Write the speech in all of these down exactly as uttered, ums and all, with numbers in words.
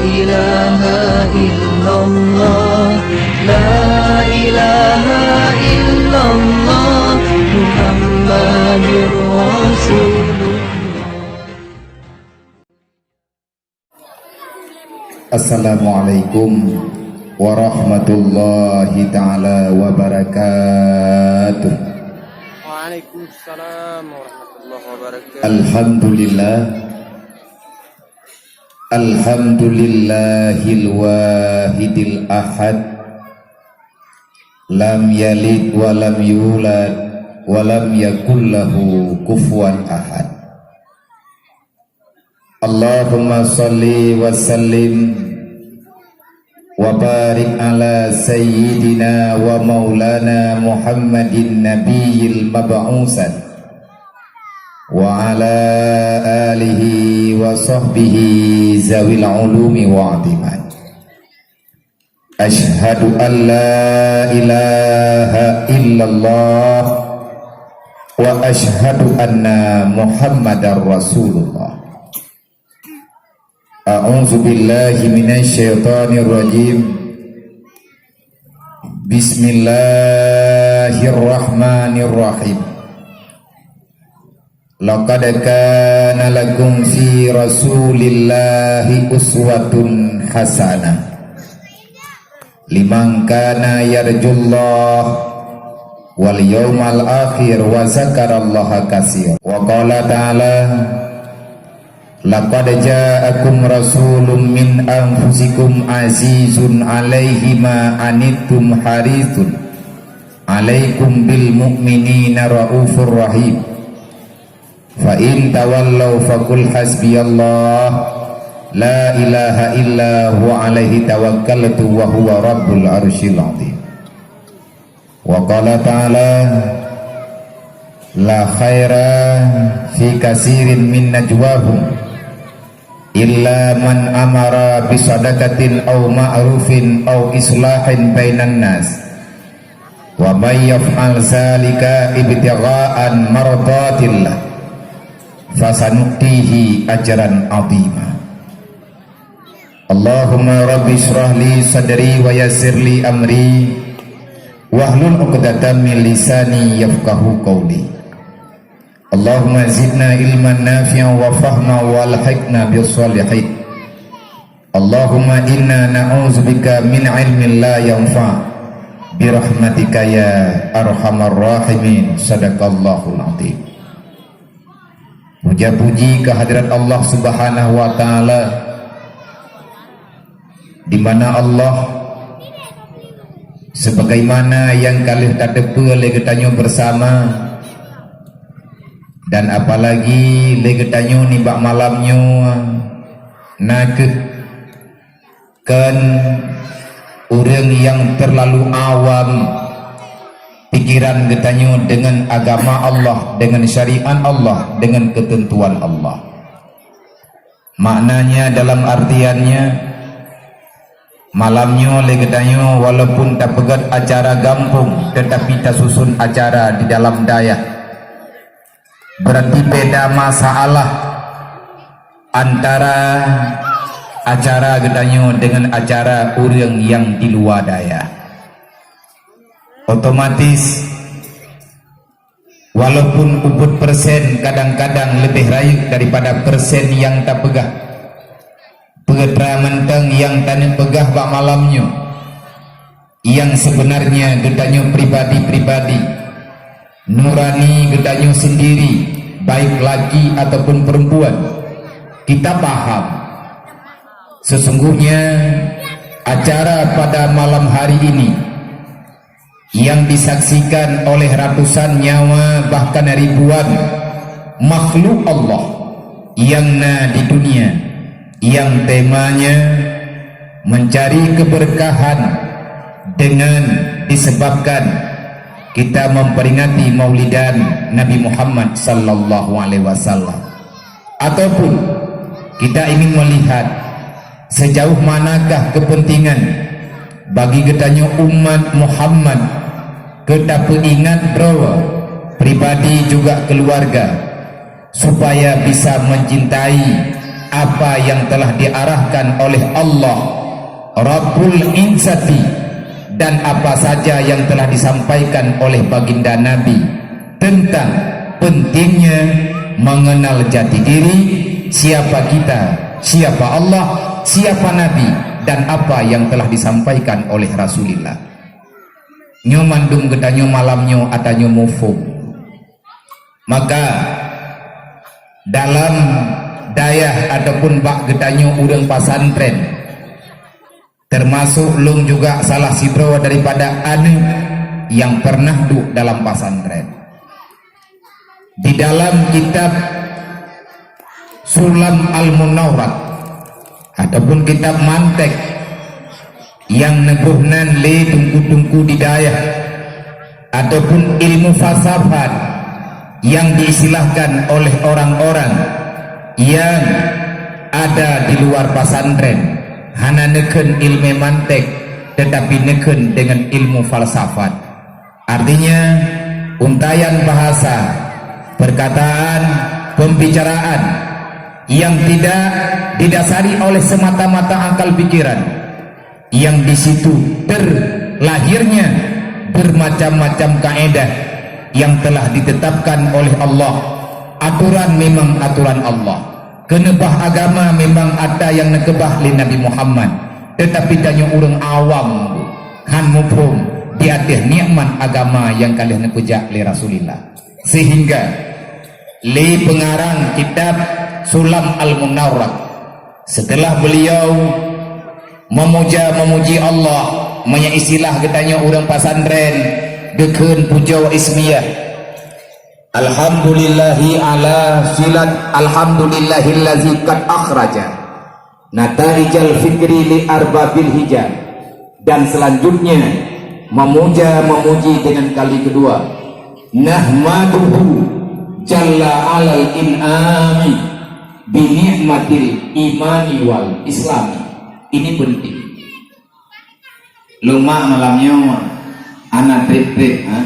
إله إلا الله، لا إله إلا الله، محمد رسول الله. Assalamualaikum warahmatullahi taala wabarakatuh. Waalaikumsalam warahmatullahi wabarakatuh. Alhamdulillah. Alhamdulillahil wahidil ahad. Lam yalid wa lam yulad wa lam yakul lahu kufuwan ahad. Allahumma shalli wa sallim wa barik ala sayyidina wa maulana Muhammadin nabiyil mab'usat wa ala alihi wa sahbihi zawil ulumi wa atimat. Asyhadu an la ilaha illallah wa asyhadu anna Muhammadar Rasulullah. A'udzu billahi minasy syaithanir rajim. Bismillahirrahmanirrahim. Laqad kana lakum fi Rasulillahi uswatun hasanah liman kana yarjullah wal yaumal akhir wa zakarallaha katsira. Wa qala ta'ala, laqad ja'akum rasulun min anfusikum azizun alaihi ma anittum harisun alaikum bil mu'minina raufur rahim. Fa in tawallau faqul hasbiyallah, la ilaha illa huwa alaihi tawakkaltu wa huwa rabbul arsyil azim. Wa qala ta'ala, la khaira fi katsirin min najwahum illa man amara bisadaqatin aw ma'rufin aw islahin bainan nas wa may yaf'al dzalika ibtigha'an mardatillah fasanu'tihi ajran 'azima. Allahumma rabbi shrah li sadri wa yassir li amri wahlul 'uqdatam min lisani yafqahu qawli. Allahumma zidna ilman nafi'an wa fahma wa alhiqna bis shalihin. Allahumma inna na'udzubika min ilmin la yanfa', birahmatika ya arhamar rahimin. Sadaqallahul azim. Puja puji kehadirat Allah Subhanahu wa taala, di mana Allah, sebagaimana nyang ka lheueh tateupeue lé geutanyoe bersama, dan apalagi lé geutanyoe nibak malam nyoe, na kheueh kon ureuëng nyang terlalu awam pikiran geutanyoe deungon agama Allah, deungon syariat Allah, deungon keuteuntuan Allah. Maknanya, dalam artiannya, malam nyoe lé geutanyoe walaupun tapeugét acara gampông, teutapi tasusun acara di dalam dayah. Berarti beda masalah antara acara geutanyoe deungon acara ureuëng nyang di luwa dayah. Otomatis, walaupun ubit persen kadang-kadang leubeh rayeuk daripada persen nyang tapeugah, peue teuma mantong nyang taneuk peugah bak malam nyoe, nyang seubeunarnya geutanyoe pribadi-pribadi, nurani geutanyoe sendiri, baik laki ataupun perempuan, kita paham. Sesungguhnya, acara pada malam hari ini yang disaksikan oleh ratusan nyawa, bahkan ribuan makhluk Allah yang na di dunia, yang temanya mencari keberkahan dengan disebabkan kita memperingati Maulidan Nabi Muhammad sallallahu alaihi wasallam. Ataupun kita ingin melihat sejauh manakah kepentingan bagi geutanyoe umat Muhammad keu tapeuingat droe pribadi juga keluarga, supaya bisa mencintai apa yang telah diarahkan oleh Allah Rabbul Izzati dan apa saja yang telah disampaikan oleh Baginda Nabi tentang pentingnya mengenal jati diri, siapa kita, siapa Allah, siapa Nabi, dan apa yang telah disampaikan oleh Rasulullah. Nyoe mandum geutanyoe malam nyoe ata nyoe muphom. Maka dalam dayah ataupun bak geutanyoe ureuëng pasantren, termasuk lôn juga salah sidroe daripada aneuk yang pernah duek dalam pasantren. Di dalam kitab Sulam Al-Munawwarah ataupun kitab mantek yang neuboh nan lé teungku-teungku di dayah, ataupun ilmu falsafat yang diistilahkan oleh orang-orang yang ada di luar pasantren, hana neukheun ilmu mantek, tetapi neukheun dengan ilmu falsafat. Artinya, untayan bahasa, perkataan, pembicaraan yang tidak didasari oleh semata-mata akal pikiran, yang di situ terlahirnya bermacam-macam kaedah yang telah ditetapkan oleh Allah. Aturan memang aturan Allah. Keuneubah agama memang ata nyang neukeubah lé Nabi Muhammad, teutapi tanyoe ureuëng awam han muphom di ateueh nikmat agama nyang ka lheueh neupeujak lé Rasulullah. Sehingga lé peungarang kitab Sulam Al-Munawwarah, seuteulah beuliau meumuja-meumuji Allah, meunyoe istilah geutanyoe ureuëng pasantren, geukheun pujoe ismiyah. Alhamdulillahi ala silat, alhamdulillahillazi qad akhraja nataijal fikri li arbabil hijab. Dan selanjutnya, memuja memuji dengan kali kedua. Nahmaduhu jalla alal in'ami bi ni'matil imani wal islami. Ini penting. Lôn mak malam nyoe hana treb-treb, ha?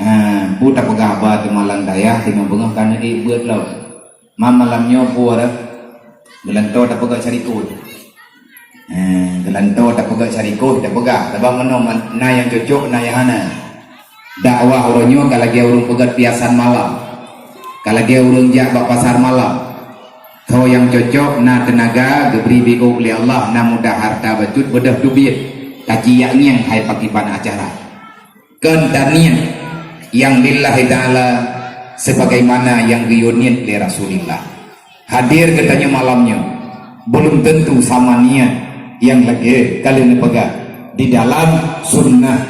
Ha, bu tapeugah haba teuma lam dayah, teuma beungoh ka neuék beuet lom. Ma malam nyoe bu dah geulantoe tapeugah syarikot. Ha, geulantoe tapeugah syarikot, tapeugah. Sabab meunoe man-, na nyang cocok, na nyang hana. Dakwah uroe nyoe ka lagée ureuëng peugét piasan malam. Ka lagée ureuëng jak bak pasar malam. Tho nyang cocok, na teunaga geubri biôk lé Allah, na mudah harta bacut, beudôh teubiet, tajijak ngieng hai pakriban acara. Kon taniet nyang lillahi ta'ala sebagaimana nyang geuyue niet lé Rasulullah. Hadir geutanyoe malam nyoe, belum tentu sama niet nyang lagée ka lheueh neupeugah di dalam sunnah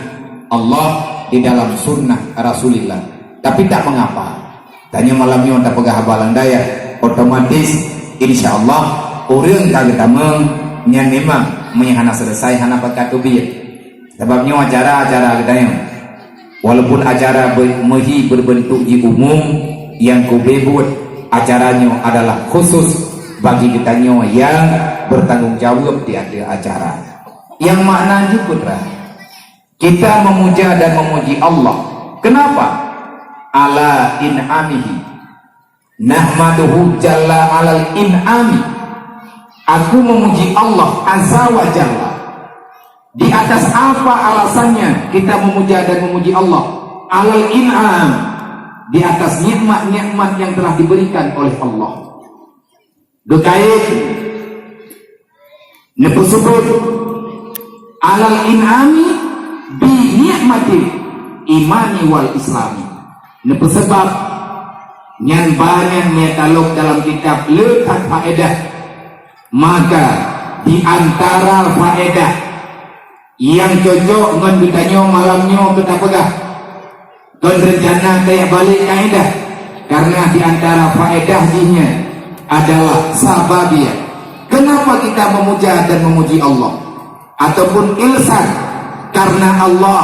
Allah, di dalam sunnah Rasulullah. Tapi tak mengapa. Tanyoe malam nyoe tapeugah haba lam dayah, otomatis, insya Allah, ureuëng ka geutamong nyan memang meunyoe hana selesai, hana pakat teubiet. Sabab nyoe acara-acara geutanyoe. Walaupun acara be-, meuhi berbentuk ji umum, nyang kube buet acara nyoe adalah khusus bagi geutanyoe nyang bertanggung jawab di ateueh acara. Nyang makna jih peue teuma? Kita memuja dan memuji Allah. Kenapa? Ala in'amihi. Nahmaduhu jalla alal in'ami. Aku memuji Allah azza wa jalla. Di atas apa alasannya kita memuja dan memuji Allah? Alal in'am. Di atas nikmat-nikmat yang telah diberikan oleh Allah. Geukayém neupeuseubut alal in'ami bi ni'matil imani wal islami. Neupeuseubab nyan banyak nyang talok dalam kitab le that faedah. Maka di antara faedah nyang cocok ngon geutanyoe malam nyoe keu tapeugah, kon reuncana tajak balek kaedah, karena di antara faedah jih nyan adalah sababiyah. Kenapa kita memuja dan memuji Allah? Ataupun ilsan, karena Allah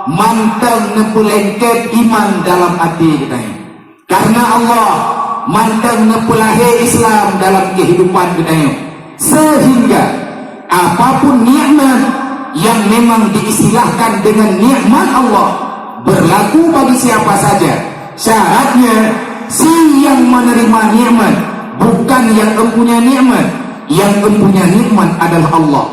mantong neupeulengket iman dalam até geutanyoe. Karena Allah mantong neupeulahé Islam dalam kehidupan geutanyoe, sehingga apapun nikmat yang memang diistilahkan dengan nikmat Allah berlaku bagi siapa saja. Syaratnya, si yang menerima nikmat Bukan yang empunya nikmat. Yang empunya nikmat adalah Allah.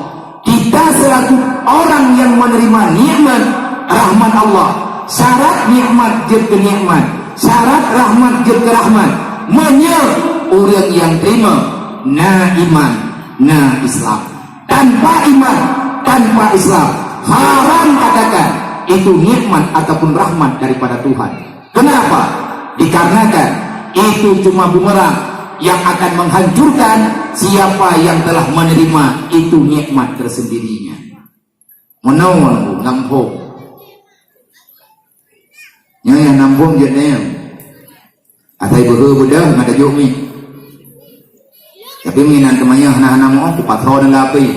Kita selaku orang yang menerima nikmat rahmat Allah, syarat nikmat jeuet keu nikmat, syarat rahmat jeuet keu rahmat. Meunyoe ureuëng nyang terima na iman, na Islam. Tanpa iman, tanpa Islam, haram katakan itu nikmat ataupun rahmat daripada Tuhan. Kenapa? Dikarenakan itu cuma bumerang yang akan menghancurkan siapa yang telah menerima itu nikmat tersendirinya. Meunoe, gampông. Nyoe nyang nambong jeuet nyan. Asai beuhe beudôh ngon tajok miet. Tapi meunan teumanyong hana-hana meu'oh, kupasoe dan lapée.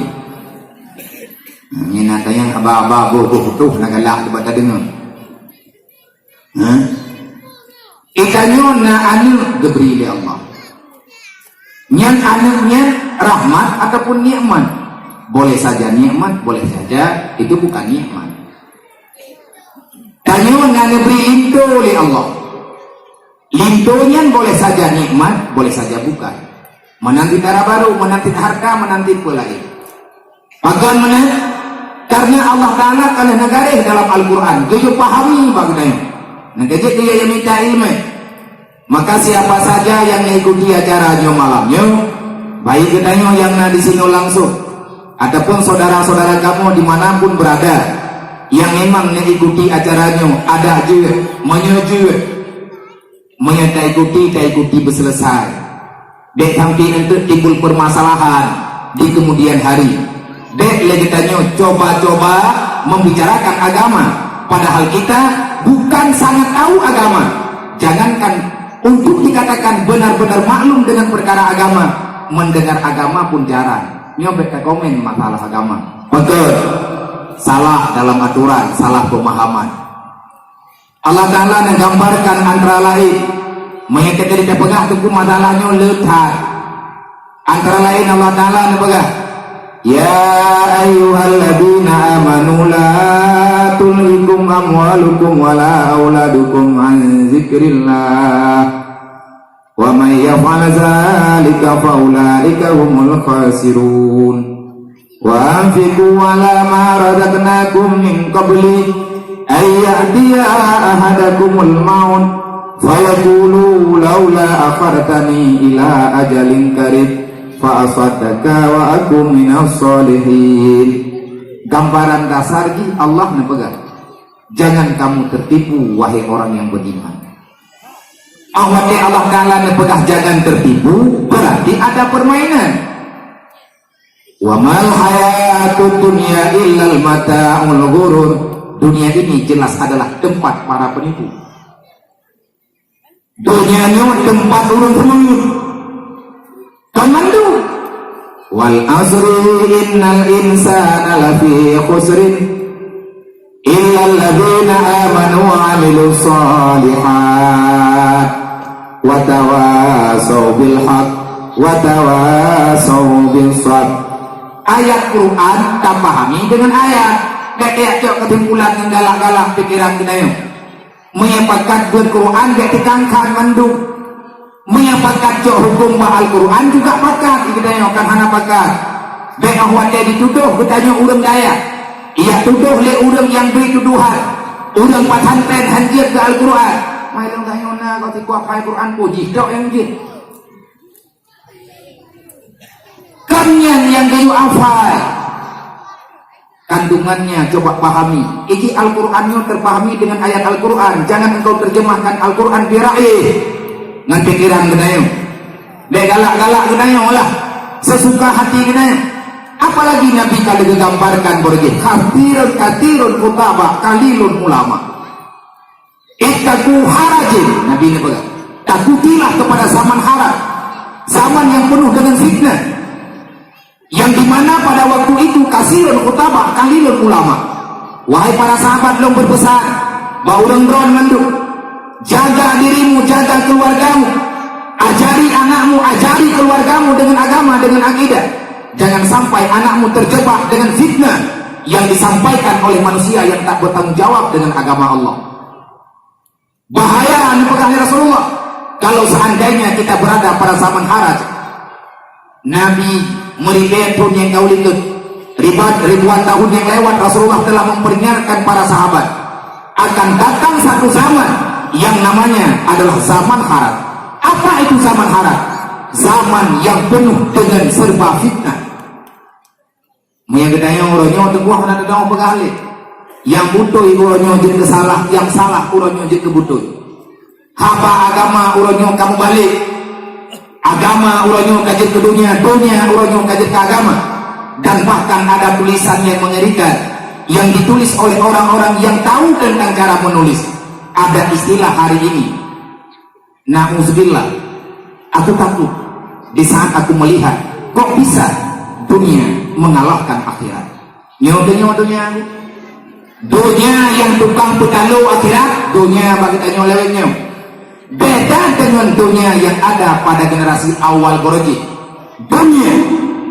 Meunan tanyong haba-haba boh-boh putôh na galak bak tadeungoe. Hah? Geutanyoe na aneuk geubri lé Allah. Nyan aneuk nyan rahmat ataupun nikmat? Boleh saja nikmat, boleh saja itu bukan nikmat. Tanyoe na neubri linto lé Allah. Linto nyan boleh saja nikmat, boleh saja bukan. Meunan cit dara barô, meunan cit hareuta, meunan cit peue laén. Pakon meunan? Karena Allah Ta'ala ka lheueh neugaréh dalam Al-Quran, geuyue pahami bak geutanyoe. Nyang keujeuet geuyue mita iéleumé. Maka siapa saja yang mengikuti acara nyoe malam nyoe, baik geutanyoe nyang na disinoe langsung, ataupun saudara-saudara kamoe di mana pun berada, yang memang mengikuti acara nyoe, adak jeuet, meunyoe jeuet, meunyoe taikuti, taikuti beuseuleusoe. Bék sampai eunteuk timbul permasalahan di kemudian hari. Bék lé geutanyoe coba-coba membicarakan agama, padahal kita bukan sangat tahu agama. Jangankan untuk dikatakan benar-benar maklum dengan perkara agama, mendengar agama pun jarang. Nyoe bék takomen masalah agama. Betul. Salah dalam aturan, salah pemahaman. Allah Ta'ala neugambarkan antara laén, meunyoe teuka tapeugah teungku masalah nyoe le that. Antara laén Allah Ta'ala neupeugah, "Ya ayyuhalladzina amanu la tulhikum amwalukum wala auladukum an zikrillah. Wa may yaf'al dzalika fa ulaika humul khasirun. Wa anfiqu ala ma razaqnakum min qabli an ya'tiya ahadakumul maut fayaqulu laula akhartani ila ajalin qarib fa asaddaqa wa akun minas shalihin." Gambaran dasar jih Allah neupeugah, "Jangan kamu tertipu, wahai orang yang beriman." Awak Allah Ta'ala neupeugah jangan tertipu, berarti ada permainan. "Wa mal hayatud dunya illal mata'ul ghurur." Dunia ini jelas adalah tempat para penipu. Dunia nyoe tempat ureuëng seumeuet. Kon mandum. "Wal asri innal insana lafi khusrin. Illal ladzina amanu wa amilus shalihat. Wa tawasau bil haq. Wa tawasau bis sabr." Ayat Quran tapahami dengan ayat. Bék cok kesimpulan nyang galak-galak pikiran geutanyoe. Meunyoe pakat buet Quran bék teukangkan mandum. Meunyoe pakat cok huköm bak Al-Quran juga pakat, geutanyoe kan hana pakat. Bék óh watée jitudôh geutanyoe ureuëng dayah. Ijak tudôh lé ureuëng nyang bri tudohan, ureuëng pesantren han jeuet keu Al-Quran. Mai lôn tanyoe na kok sikoh hafai Quran, peue jih tok nyang jeuet. Kan nyan nyang geuyue hafai. Kandungannya coba pahami. Iji Al-Quran nyoe terpahami dengan ayat Al-Quran. Jangan engkau terjemahkan Al-Quran bi ra'yi. Ngon pikiran geutanyoe. Bék galak-galak geutanyoe lah. Sesuka hati geutanyoe. Apalagi Nabi ka geugambarkan beureuguih, "Katsirun, katsirun khutaba, qalilun ulama." "Ittaqu harajin," Nabi neupeugah, "takutilah kepada zaman haraj, zaman yang penuh dengan fitnah, yang di mana pada waktu itu katsirun khutaba, qalilun ulama." Wahai para sahabat, lôn beupeusan bak ureuëng droen mandum, jaga dirimu, jaga keluargamu, ajari anakmu, ajari keluargamu dengan agama, dengan akidah. Jangan sampai anakmu terjebak dengan fitnah yang disampaikan oleh manusia yang tak bertanggung jawab dengan agama Allah. Bahaya neupeugah lé Rasulullah. Kalau seandainya kita berada pada zaman haraj, Nabi meuribée thon nyang ka u likot, ribuan, ribuan tahun yang lewat Rasulullah telah memperingatkan para sahabat akan datang satu zaman yang namanya adalah zaman haraj. Apa itu zaman haraj? Zaman yang penuh dengan serba fitnah. Meunyoe geutanyoe uroe nyoe teungoh hana teudeungoe peugah lé. Nyang beutôi uroe nyoe jeuet keu salah, nyang salah uroe nyoe jeuet keu beutôi. Haba agama uroe nyoe ka mubalek. Agama uroe nyoe ka jeuet keu donya, donya uroe nyoe ka jeuet keu agama. Dan bahkan ada tulisan yang mengerikan yang ditulis oleh orang-orang yang tahu tentang cara menulis. Ada istilah hari ini, Nauzubillah. Aku takut di saat aku melihat kok bisa dunia mengalahkan akhirat. Nyoe donya, donya. Donya nyang tukang peutalo akhirat, donya bagi tanyoe lewat nyoe. Beda dengan donya yang ada pada generasi awal geureujih. Dunia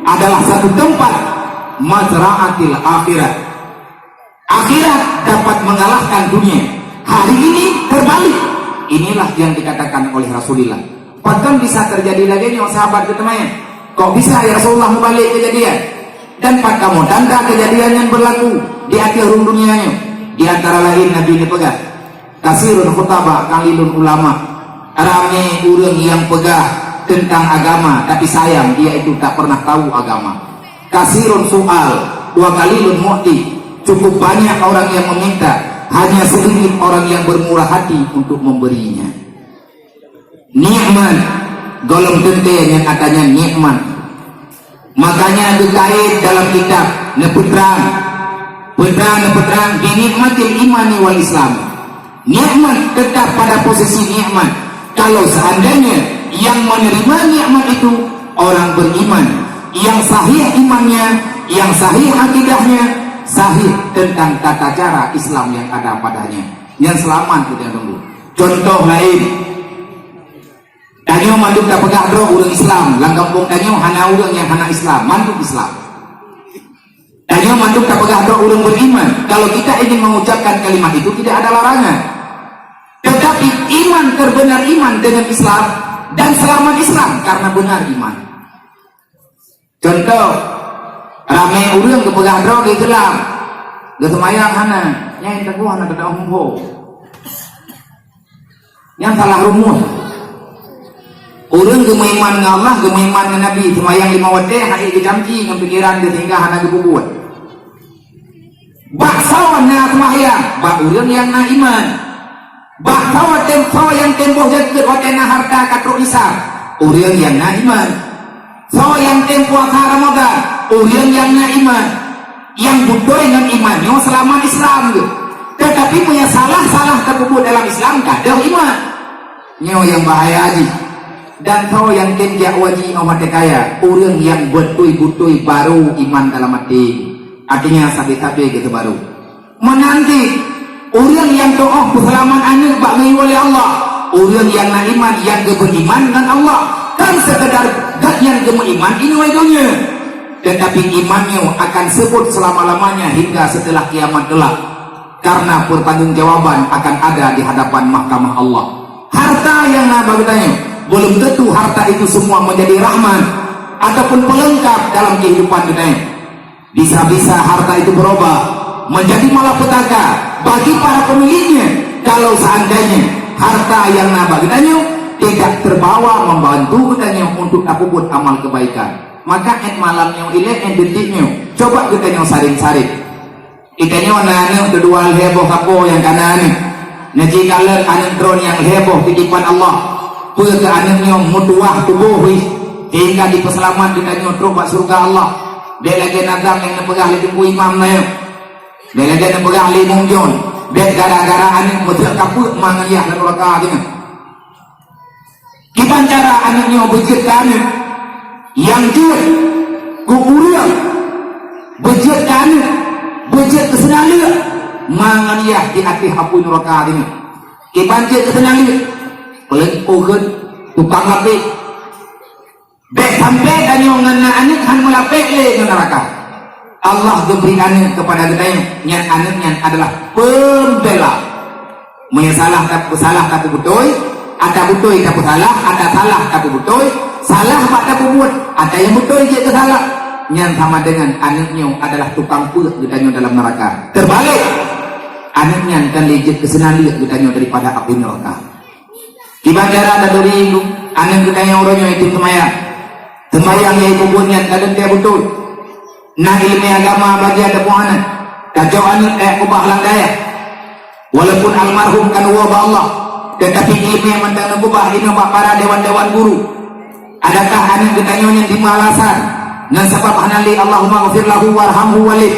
adalah satu tempat mazra'atil akhirat. Akhirat dapat mengalahkan dunia. Hari ini terbalik. Inilah yang dikatakan oleh Rasulullah. Pakon bisa terjadi lagée nyoe, sahabat geuteumanyong? Kok bisa ya Rasulullah mubalek kejadian? Dan pat kamoe tanda kejadian yang berlaku di ateueh rhueng dunia nyoe? Di antara lain Nabi neupeugah, "Kasirun khutaba, qalilun ulama." Ramé ureuëng yang peugah tentang agama, tapi sayang dia itu tak pernah tahu agama. Kasirun su'al wa qalilun mu'ti. Cukup banyak orang yang meminta, hanya sedikit orang yang bermurah hati untuk memberinya. Nikmat, golom teuntée nyang katanya nikmat. Makanya geukait dalam kitab neupeutrang, peutrang neupeutrang, "Binikmatil imani wal Islam." Nikmat tetap pada posisi nikmat kalau seandainya yang menerima nikmat itu orang beriman, yang sahih imannya, yang sahih akidahnya, sahih tentang tata cara Islam yang ada padanya. Nyang selamat kita tunggu. Contoh lain, tanyoe mandum tapeugah droe ureuëng Islam, lam gampông tanyoe hana ureuëng nyang hana Islam, mandum Islam. Tanyoe mandum tapeugah droe ureuëng beriman. Kalau kita ingin mengucapkan kalimat itu, tidak ada larangan. Tetapi iman terbenar iman dengan Islam dan selamat Islam karena benar iman. Contoh, ramé ureuëng geupeugah droe geuh Islam, geuseumayang hana, nyan teungoh hana teudeungoe. Nyan salah rumoh. Ureuëng geumeuiman ngon Allah, geumeuiman ngon Nabi, seumayang lima watée, hai geucamci ngon pikiran geuh sehingga hana geupeubuet. Bak soe na seumayang? Bak ureuëng nyang na iman. Bak soe tem-, soe nyang tem boh zakeuet watée na hareuta ka trok isam? Ureuëng nyang na iman. Soe nyang tem puasa Ramadan? Ureuëng nyang na iman. Nyang beutôi ngon iman nyoe seulamat Islam geuh. Tetapi meunyoe salah-salah tapeubuet dalam Islam, ka deuh iman. Nyoe nyang bahaya jih. Dan soe nyang tem jak haji ngon watée kaya? Ureuëng nyang beutôi-beutôi barô iman dalam até. Artinya sabe-sabe geuh barô. Meunan cit, ureuëng nyang teuoh peuseulamat aneuëk bak geuyue lé Allah, ureuëng nyang na iman nyang geubeuiman ngon Allah, kon seukeudar gobnyan geumeuiman inoe donya, teutapi iman nyoe akan seubot seulama-lamanya hingga seuteulah kiamat teulak, karena pertanggungjawaban akan ada di hadapan mahkamah Allah. Harta nyang na bak geutanyoe, belum tentu harta itu semua menjadi rahmat ataupun pelengkap dalam kehidupan geutanyoe. Bisa-bisa harta itu berubah menjadi malapetaka bagi para pemiliknya kalau seandainya harta nyang na bak geutanyoe tidak terbawa membantu geutanyoe untuk tapeubuet amal kebaikan. Maka 'et malam nyoe ilée 'et detik nyoe, coba geutanyoe saring-saring. Geutanyoe na aneuëk keudua lhée boh kapoe nyang ka na aneuëk. Neujikalon aneuëk droe nyang lhée boh titipan Allah. Peue keu aneuëk nyoe meutuwah tuboh jih, sehingga jipeuseulamat geutanyoe trok bak syeuruga Allah. Bék lagée nazam nyang neupeugah lé Teungku Imam na nyoe. Bék lagée neupeugah lé Imum John. Bék gara-gara aneuëk meuteuk kapeuk ma ngon yah lam nuraka geutanyoe. Kiban cara aneuëk nyoe beujeuet keu aneuëk nyang jeuet keu ureuëng, beujeuet keu aneuëk, beujeuet keu seunaleuek, ma ngon yah di ateueh apui nuraka geutanyoe. Kiban jeuet keu seunaleuek, peuleumpôh geuh tukang lapék. Bék sampoe tanyoe ngon na aneuëk han meulapék lé ngon nuraka. Allah geubri aneuëk keupada geutanyoe, nyan aneuëk nyan adalah peumbela. Meunyoe salah ta-, salah tapeubeutôi, Ata beutôi tapeusalah, ata salah tapeubeutôi, salah bak tapeubuet, ata nyang beutôi jeuet keu salah. Nyan sama dengan aneuk nyoe adalah tukang peuet geutanyoe dalam neuraka. Terbalik, aneuk nyan kan lé jeuet keu seunaleuek geutanyoe daripada apui neuraka. Kiban cara taturi aneuk geutanyoe uroe nyoe item seumayang. Seumayang nyang ipeubuet nyan ka teuntèe beutôi. Na ileumèe agama bagi ataupun hana, tacok aneuk ék keubah lam dayah. Walaupun almarhum ka neuwoe bak Allah, teutapi ileumèe mantong neukeubah inoe bak para dewan-dewan guru. Adakah aneuk geutanyoe nyan dimeualasan ngon sabab hana lé Allahumma ghfir lahu warhamhu walid,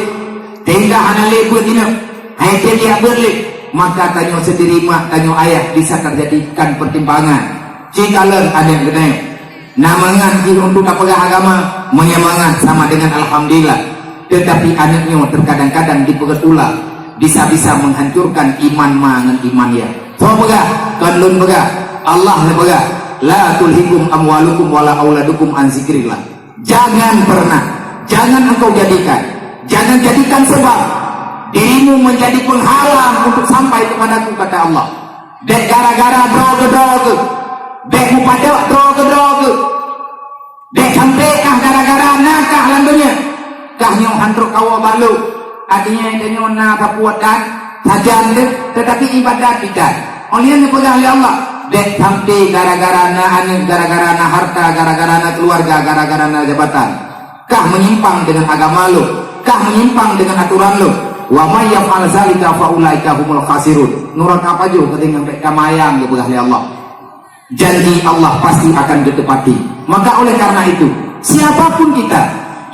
sehingga hana lé beuet inoe, hai tem jak beuet lé, maka tanyoe seundiri mak, tanyoe ayah bisa terjadikan pertimbangan. Cikalon aneuk geutanyoe. Na mangat jih untuk tapeugah agama, meunyoe mangat sama dengan alhamdulillah. Tetapi aneuk nyoe terkadang-kadang dipeugét ulah, bisa-bisa menghancurkan iman ma ngon iman yah. Soe peugah? Kon lôn peugah, Allah neupeugah, "La tulhikum amwalukum wala auladukum an zikrillah." Jangan pernah, jangan engkau jadikan, jangan jadikan sebab dirimu menjadi penghalang untuk sampai kepadaku, kata Allah. Bék gara-gara droe keudroe keuh. Bék mupadok droe keudroe keuh. Bék sampai kah gara-gara na kah lam donya. Kah nyoe han trok kawoe bak lôn. Artinya, tanyoe na sapeue dan sajan deuh, tetapi ibadat tidak. Oleh neupeugah lé Allah, bék sampai gara-gara na aneuk, gara-gara na harta, gara-gara na keluarga, gara-gara na jabatan. Kah menyimpang dengan agama lôn, kah menyimpang dengan aturan lôn. Wa may yaf'al zalika fa ulaika humul khasirun. Nuraka pajoh keudeungoe bék kamayang geupeugah lé Allah. Janji Allah pasti akan geutepati. Maka oleh karena itu, siapapun kita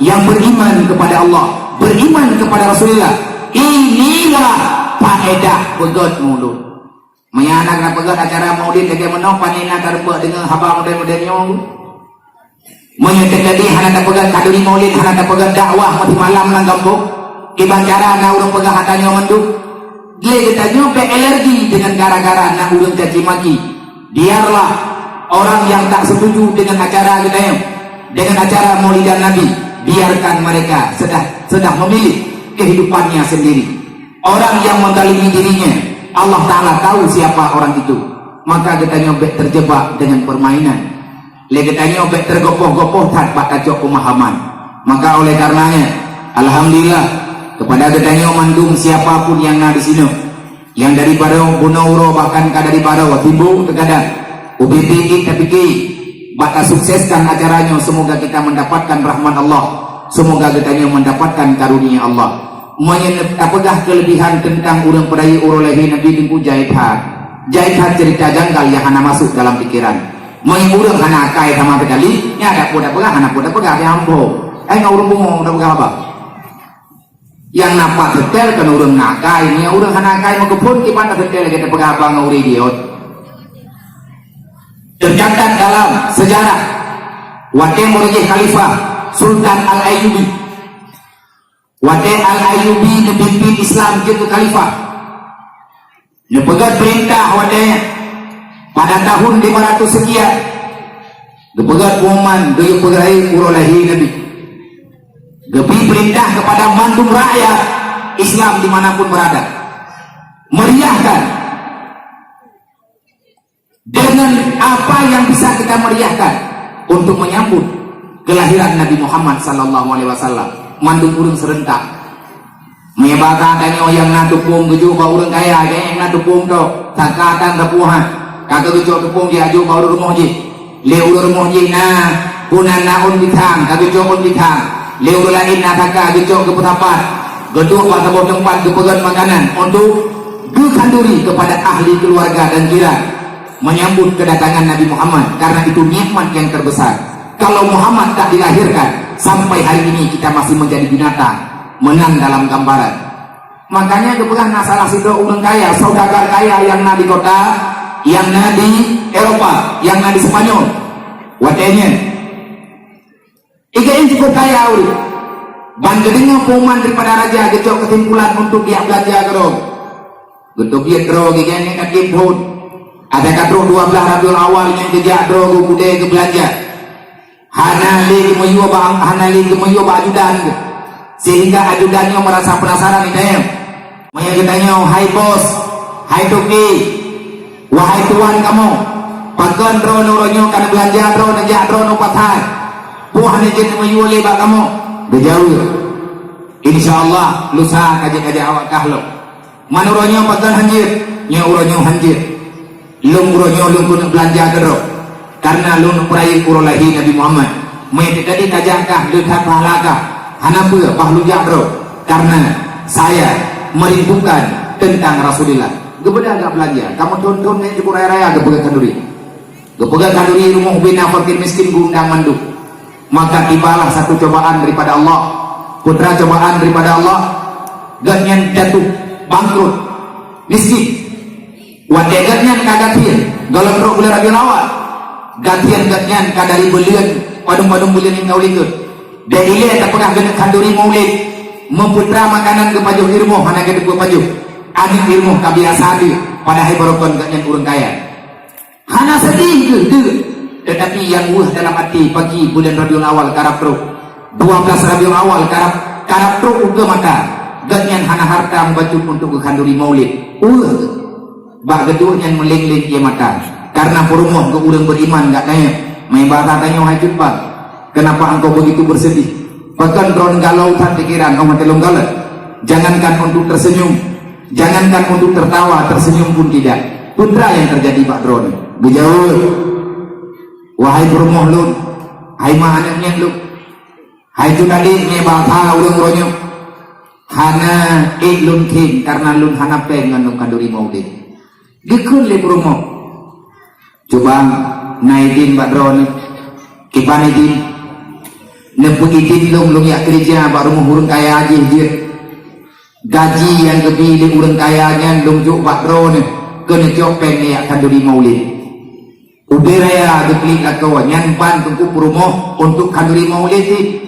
yang beriman kepada Allah, beriman kepada Rasulullah, inilah faedah peugét mulod. Meunyoe hana tapeugét acara maulid lagèe meunoe, pane na tareubek deungon haba model-model nyoe. Meunyoe teujadi hana tapeugét khanduri maulid, hana tapeugét dakwah meusimalam lam gampông, kiban cara na ureueng peugah ata nyoe mandum. Lé geutanyoe bék alergi dengan gara-gara na ureueng caci maki. Biarlah orang yang tak setuju dengan acara geutanyoe, dengan acara Maulidan Nabi, biarkan mereka sudah, sudah memilih kehidupannya sendiri. Orang yang menzalimi dirinya, Allah Ta'ala tahu siapa orang itu. Maka geutanyoe bék terjebak dengan permainan. Lé geutanyoe bék teugopoh-gopoh that bak tacok peumahaman. Maka oleh karenanya, alhamdulillah, kepada geutanyoe mandum siapa pun yang na di sinoe, yang dari baroe bunoe uroe bahkan ka dari baroe timbul teugadang, ubit-ubit tapike bak tasukseskan acara nyoe, semoga kita mendapatkan rahmat Allah, semoga geutanyoe mendapatkan karunia Allah. Meunyoe tapeugah keulebihan teuntang ureueng peurayeuk uroe lahé Nabi Teungku jai that. Jai that ceurita janggal nyang hana masôk dalam pikeran. Meunyoe ureueng hana akai sama sekali, nyan dak peue tapeugah, hana peue tapeugah, ya ampôn. Ai ngon ureueng bunoe tapeugah haba. Nyang na pat seutée kon ureueng na akai, meunyoe ureueng hana akai meukeupon kiban na seutée lagèe tapeugah haba ngon ureueng idiot. Tercatat dalam sejarah, watée meurajih Khalifah Sultan Al-Ayyubi. Watée Al-Ayyubi neupimpin Islam jeuet keu khalifah, neupeugét peurintah watée nyan, pada tahun lima ratus sekian, geupeugét pengumuman geuyue peurayeuk uroe lahé Nabi. Geubri peurintah kepada mandum rakyat Islam di mana pun berada, meriahkan dengan apa yang bisa kita meriahkan untuk menyambut kelahiran Nabi Muhammad sallallahu alaihi wasallam. Mandum ureueng serentak. Meunyoe bak tanyoe nyang na teupông geujok bak ureueng kaya, nyang na teupông tok, saka tan sapeue han. Ka geujok teupông jijok bak ureueng rumoh jih. Lé ureueng rumoh jih na, puna na ôn pisang, ka geujok ôn pisang. Lé ureueng laén na saka geujok geupeusapat. Geuduek bak saboh teumpat geupeugét makanan untuk geukhanduri kepada ahli keluarga dan jiran. Menyambut kedatangan Nabi Muhammad, karena itu nikmat yang terbesar. Kalau Muhammad tak dilahirkan, sampai hari ini kita masih menjadi binatang, meunan dalam gambaran. Makanya geupeugah na salah sidroe ureueng kaya, saudagar kaya nyang na di kota, nyang na di Eropa, nyang na di Spanyol. Watée nyan, Iga in cukup kaya ureueng. Ban geudeungoe pengumuman daripada raja, geucok keusimpulan untuk geujak beulanja keudroe. Geuteubiet droe geuh nyan ka tiep thon. Ada ka trok dua belas Rabiul Awal nyan geujak droe geuh keudè geubeulanja. Hana lé geumeuyue bak, hana lé geumeuyue bak ajudan geuh. Sehingga ajudan nyoe merasa penasaran, geutanyoe. Meunyoe geutanyoe, "Hai bos, hai toke, wahai tuan kamoe, Pakon droeneuh uroe nyoe ka neubeulanja droeneuh jak droeneuh pasai? Boh hana jeuet neumiyueb lé bak kamoe?" Geujaweueb, "Insya Allah lusa ka jeuet kajak awak kah lom." "Man uroe nyoe pakon hanjeuet?" "Nyoe uroe nyoe hanjeuet. Lôn uroe nyoe lôn keuneuk beulanja keudroe, kareuna lôn peurayeuk uroe lahé Nabi Muhammad. Meunyoe teuka di tajak kah le that pahala kah, hana peue bah lôn jak droe, kareuna saya merindukan tentang Rasulullah." Geubeudôh jak beulanja, ka meuthon-thon nyan cukôp raya-raya geupeugah khanduri. Geupeugah khanduri rumoh ubena fakir miskin geuundang mandum. Maka tibalah satu cobaan daripada Allah. Peue teuma cobaan daripada Allah, gobnyan jatuh bangkrut, miskin. Watée gobnyan ka gasien, gohlom trok buleuen Rabiul Awal, gasien gobnyan ka dari buleuen, padum-padum buleuen nyang ka u likot. Dan ilée tapeugah geuneuk khanduri maulid, meuputra makanan geupajoh di rumoh hana geuteupeue pajoh. Aneuk di rumoh ka biasa deuh, padahai barokon gobnyan ureuëng kaya. Hana seudeh geuh deuh, teutapi nyang weueh dalam até pagi buleuen Rabiul Awal karab trok. Dua belas Rabiul Awal karab, karab trok ukeue mata. Gobnyan hana harta meubacut untuk geukhanduri maulid. Weueh geuh. Bak geuduek nyan meuléng-léng ié mata. Kareuna peurumoh geuh ureuëng beriman gak nyan, meuibarat tanyoe hai cut bang. Kenapa engkau begitu bersedih? Pakon droeneuh galau that pikiran, oh mata lôn galak. Jangankan untuk tersenyum, jangankan untuk tertawa, tersenyum pun tidak. Peue teuma nyang teujadi bak droeneuh? Geujaweueb, "Wahai peurumoh lôn, hai ma aneuk miet lôn, hai cut adék nibak that ureuëng uroe nyoe, hana ék lôn khem kareuna lôn hana péng ngon lôn khanduri maulid." Geukheun lé peurumoh, "Cut bang, na idin bak droeneuh?" "Kiban idin?" "Neupeuidin lôn, lôn jak keureuja bak rumoh ureuëng kaya jih jeuet. Gaji nyang geubi lé ureuëng kaya nyan lôn jok bak droeneuh keu neucok péng neujak khanduri maulid." Ubé raya geuklik lakoe nyan ban teungku peurumoh untuk khanduri maulid jih.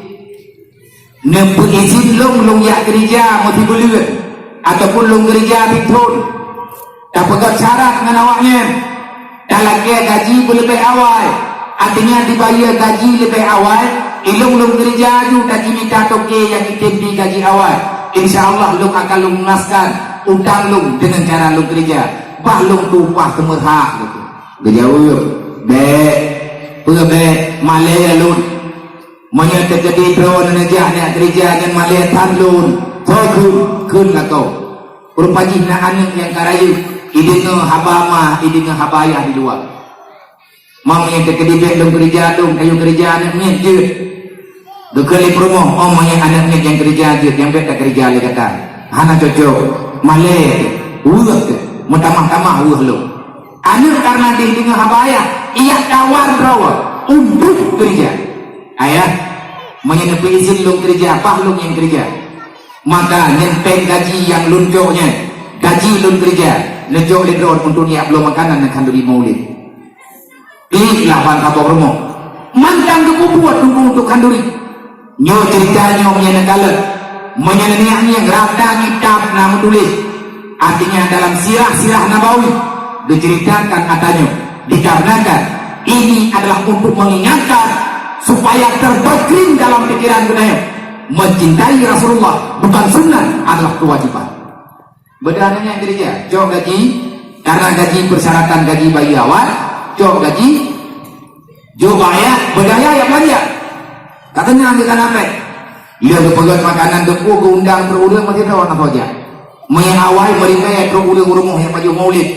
"Neupeuidin lôn, lôn jak keureuja meusibuleuen ataupun lôn keureuja sithon. Tapeugét syarat ngon awaknyan, talakée gaji beuleubeh awai, artinya dibayeue gaji leubeh awai, ilôn lôn keureuja ju tajimita toke nyang item bi gaji awai. Insya Allah lôn akan lôn lunaskan utang lôn deungon cara lôn keureuja, bah lôn tueng upah seumeurhak." Geujaweueb, "Bék, peue bék, malée lôn. Meunyoe teukeudi droeneuh neujak neujak keureuja ngon malée that lôn, soe kheun, kheun lakoe." Rupa jih na aneuk nyang ka rayeuk, ideungoe haba ma, ideungoe haba yah di luwa. "Ma, meunyoe teukeudi bék lôn keureuja lôn, kayue keureuja aneuk miet jeuet." Geukheun lé peurumoh, "Oh, meunyoe aneuk miet nyang keureuja jeuet, nyang bék takeureuja lé gata. Hana cocok, malée, weueh teuh, meutamah-tamah weueh lôn." Aneuk kareuna jih deungoe haba yah, iyak tawar droe untuk keureuja. "Ayah, meunyoe neupeuidin lôn keureuja, bah lôn nyang keureuja. Maka nyan péng gaji nyang lôn cok nyan, gaji lôn keureuja, neucok lé droe untuk neujak bloe makanan ngon khanduri maulid." Klik lah ban saboh rumoh. Mantong geupeubuet teungku untuk khanduri. Nyoe ceurita nyoe meunyoe neukalon, meunyoe neungieng-ngieng rata kitab na meutuléh, artinya dalam sirah-sirah Nabawi geuceuritakan ata nyoe, dikarenakan ini adalah untuk mengingatkan supaya terdoktrin dalam pikiran geutanyoe, mencintai Rasulullah bukan sunnah, adalah kewajiban. Beudôh aneuk miet keureuja, cok gaji, karena gaji persyaratan gaji bayi awai, cok gaji, jok bak ayah, beudôh ayah jak beulanja. Ka teunang geutanam bék. Lheueh geupeugét makanan geupeue geuundang trok ureuëng meusidroe na saja. Meunyoe awai meuribée trok ureuëng u rumoh nyang pajoh maulid.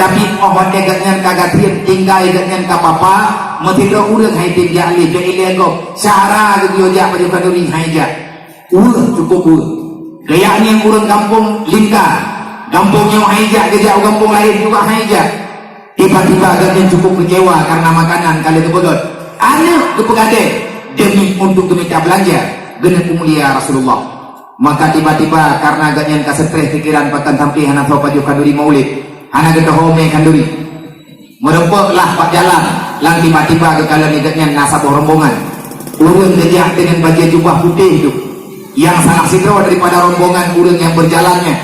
Tapi óh watée gobnyan ka gasien tinggai gobnyan ka papa, meusidroe ureuëng hai tem jak lé, bék ilée gob. Syahra geubiyeu jak pajoh khanduri hai jak. Weueh, cukup weueh. Geuyak ngieng ureuëng gampông Lingka. Gampông nyoe hai jak, geujak u gampông laén juga hai jak. Tiba-tiba gobnyan cukup keucewa karena makanan ka lheueh geupeugét. Aneuk geupeugadée demi untuk geumita beulanja geuneuk peumulia Rasulullah. Maka tiba-tiba karena gobnyan ka stres pikeran pakon sampoe hana soe pajoh khanduri maulid, hana geuteuhomé khanduri. Meureumpok lah bak jalan, lam tiba-tiba geukalon lé gobnyan na saboh rombongan. Ureuëng geujak deungon bajée jubah putéh tu. Nyang salah sidroe daripada rombongan ureuëng nyang beujalan nyan,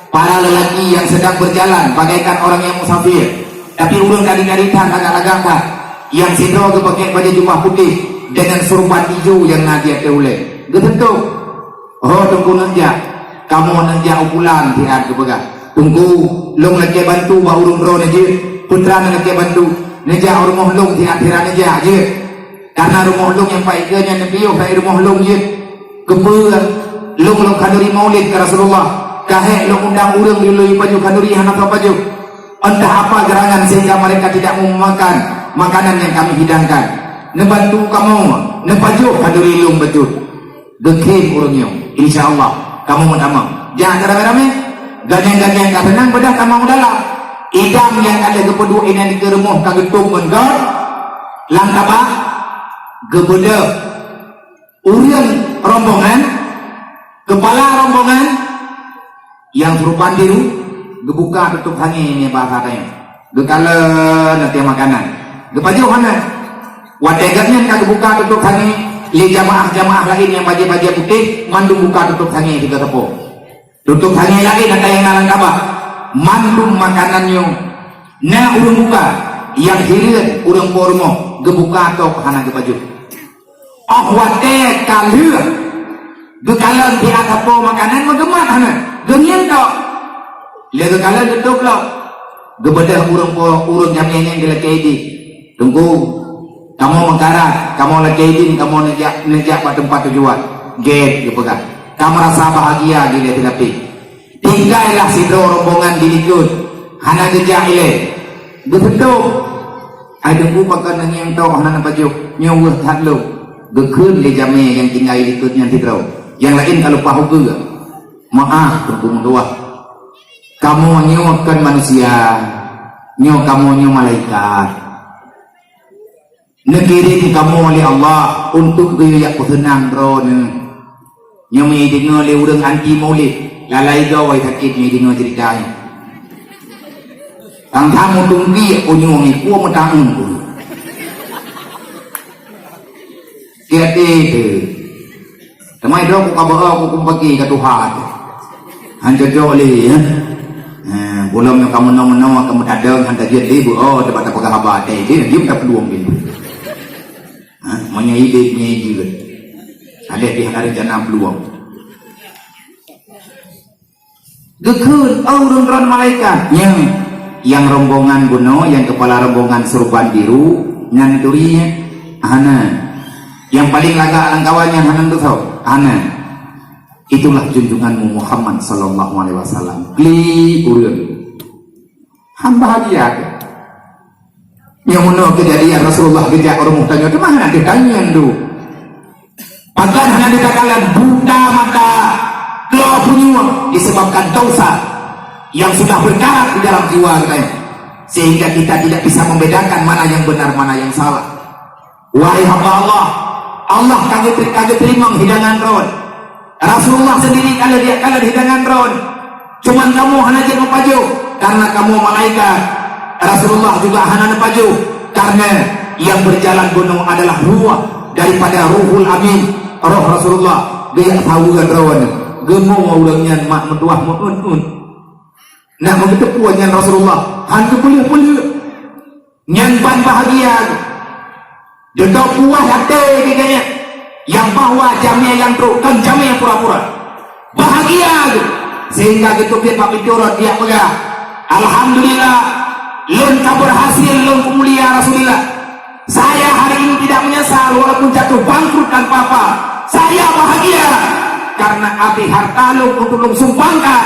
para lelaki nyang sedang beujalan bagaikan orang nyang musafir. Tapi ureuëng tadi-tadi that lagak-lagak that. Nyang sidroe geupakék bajée jubah putéh deungon surban ijo nyang na di ateueh ulée. Geuseutôt. "Ho Teungku neuk jak, kamoe neuk jak u pulan," siat geupeugah. "Teungku, lôn lakée bantu bak ureuëng droeneuh jeuet, peue teuma neuk lakée bantu?" Neujak u rumoh lôn, tiap-tiap neujak jeuet. Karena rumoh lôn nyang paih keu nyan neupiôh bak rumoh lôn jeuet. Keupeue lôn, lôn khanuri maulid keu Rasulullah? Ka hék lôn undang ureuëng di lôn pajoh khanuri hana pajoh. Entah apa gerangan sehingga mereka tidak mau memakan makanan yang kami hidangkan. Neubantu kamoe, neupajoh khanuri lôn bacut. Geukheun ureuëng nyoe, "Insya Allah, kamoe meutamong." Jak keu ramé-ramé, ganyang-ganyang ka seunang, beudôh tamong u dalam. Idang nyang ka lheueh geupeuduek inan dikeue rumoh ka geutôb ngon gor, lam tabah, geubeudôh ureuëng rombongan, keupala rombongan, nyang seuruban biru, geubuka tutôb sangé nyan bahasa tanyoe. Geukalon ateueh makanan. Geupajoh hana. Watée gobnyan ka geubuka tutôb sangé, lé jamaah-jamaah laén nyang bajée-bajée putéh, mandum buka tutôb sangé sigoe sapo. Tutôb sangé laén ata nyang na lam tabah. Mandum makanan nyoe na ureuëng buka, nyang hireuen ureuëng po rumoh geubuka tok hana geupajoh. Óh watée ka lheueh geukalon siat sapo makanan meugeumat hana, geungieng tok. Lé geukalon geutôb lom. Geubeudôh ureuëng po, ureuëng jamé nyan geulakée idin. "Teungku, kamoe meukarat, kamoe lakée idin, kamoe neujak, neujak bak teumpat tujuan." Gét geupeugah. Ka meurasa bahagia jih lé silapéh. Tinggai lah sidroe rombongan di likot, hana geujak ilée. Geupeutôb, "Ai Teungku, pakon neungieng tok hana neupajoh, nyoe weueh that lôn." Geukheun lé jamé nyang tinggai likot nyan sidroe, nyang laén ka leupah ukeue. "Meuáh Teungku meutuwah, kamoe nyoe kon manusia, nyoe kamoe nyoe malaikat. Neukirém kamoe lé Allah untuk geuyue jak peuseunang droeneuh." Nyoe meudeungoe lé ureuëng anti maulid, lalai goe sakét meudeungoe ceurita nyoe. Tang-tang meutungki unyueng ikua meutaun. Kiati tu. Teuma droe ku ka beuo ku kumpaki ka tuha tu. Han cocok lé, ya. Ha, bulan nyang ka meunoe-meunoe ka meutadong han tajeuet lé beuo teuma tapeugah haba teh. Dia dia taplueng pintu. Ha, meunyoe idéh nyoe jeuet. Aleh pih hana rencana plueng. Geukheun, "Oh, ureuëng droen malaikat." Nyang, nyang rombongan bunoe, nyang keupala rombongan seuruban biru, nyan turi, hana. Nyang paleng lagak lam kawan nyan hana teusoe, hana. Itulah junjunganmu Muhammad sallallahu alaihi wasallam. Klik ureuëng. Han bahagia keu? Nyang meunoe keujadian Rasulullah geujak u rumoh tanyoe, teuma hana teutanyoe tu. Pakon hana teukalon buta mata, keu punyueng disebabkan dosa yang sudah berkarat di dalam jiwa kita ini, sehingga kita tidak bisa membedakan mana yang benar, mana yang salah. Wahai hamba Allah, Allah ka geuteu-, ka geuteurimong hidangan droen. Rasulullah sendiri ka lheueh, ka lheueh hidangan droen. Cuman kamoe hana jeuet meupajoh, karena kamoe malaikat. Rasulullah juga hana neupajoh, karena yang berjalan bunoe adalah ruh daripada Ruhul Amin, roh Rasulullah. Geujak saweue droen, geumoe ureuëng nyan mak meutuah meu-eun-eun. Nak meugeuteupeue nyan Rasulullah, han geupeuleueh-peuleueh. Nyan ban bahagia geuh. Dudoe puas até geuh nyan, nyang bahwa jamé nyang trok kon jamé nyang pura-pura. Bahagia geuh, sehingga geuteubiet bak pintoe rot, dia peugah, "Alhamdulillah, lôn ka berhasil lôn peumulia Rasulullah. Saya hari ini tidak menyesal walaupun jatuh bangkrut tanpa apa. Saya bahagia karena abéh harta lôn untuk lôn sumbangkan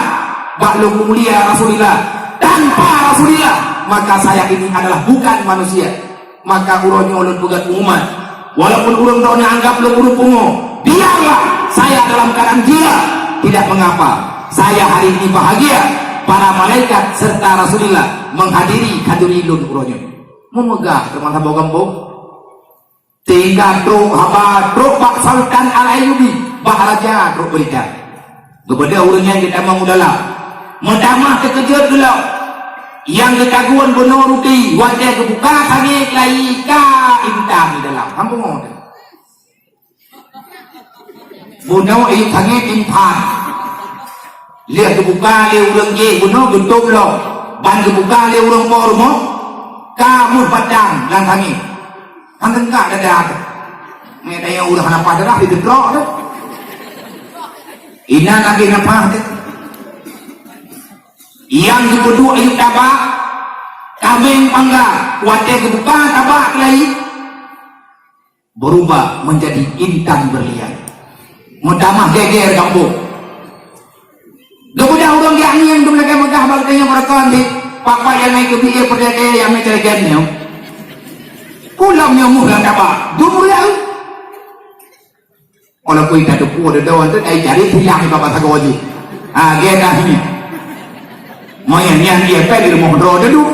bak lôn peumulia Rasulullah. Tanpa Rasulullah, maka saya ini adalah bukan manusia." Maka uroe nyoe lôn peugah pengumuman, walaupun ureuëng droeneuh anggap lôn ureuëng pungo, biarlah saya dalam keadaan gila, tidak mengapa. Saya hari ini bahagia, para malaikat serta Rasulullah menghadiri khanuri lôn uroe nyoe. Meumegah teuma saboh gampông. Sehingga trok haba, trok bak Sultan Al-Ayyubi, bak raja trok beurita. Geubeudôh ureuëng nyan geutamong u dalam. Meutamah teukeujot geulok. Nyang geutagun bunoe ruti, watée geubuka sangét lai ka intang di dalam. Hana pungo teuh. Bunoe ié sangét intang. Lheueh geubuka lé ureuëng jéh bunoe geutôb lom. Ban geubuka lé ureuëng po rumoh, ka meuh batang lam sangét. Hana teungkak dada teuh. Mé tanyong ureuëng hana paih darah di teutrok teuh. Inan abéh nafah teuh. Nyang geupeuduek ayeueb taba, Tameng pangga, watée geubuka tabak keulayi, berubah menjadi intan berlian. Meutamah geger gampông. Geubeudôh ureuëng geungieng dum lagée meugah bak geutanyoe beurakon di, pak-pak nyang naik keu bier peureulée nyang meucregan nyoe. Pulam nyoe muh lam tabak, dum ureuëng. Walaupun ka teupeue deudon tu, dari jari silang di baba sagoe jih. Ha, gét dah nyan. Maya nyan dia pih di rumoh droe deuduk.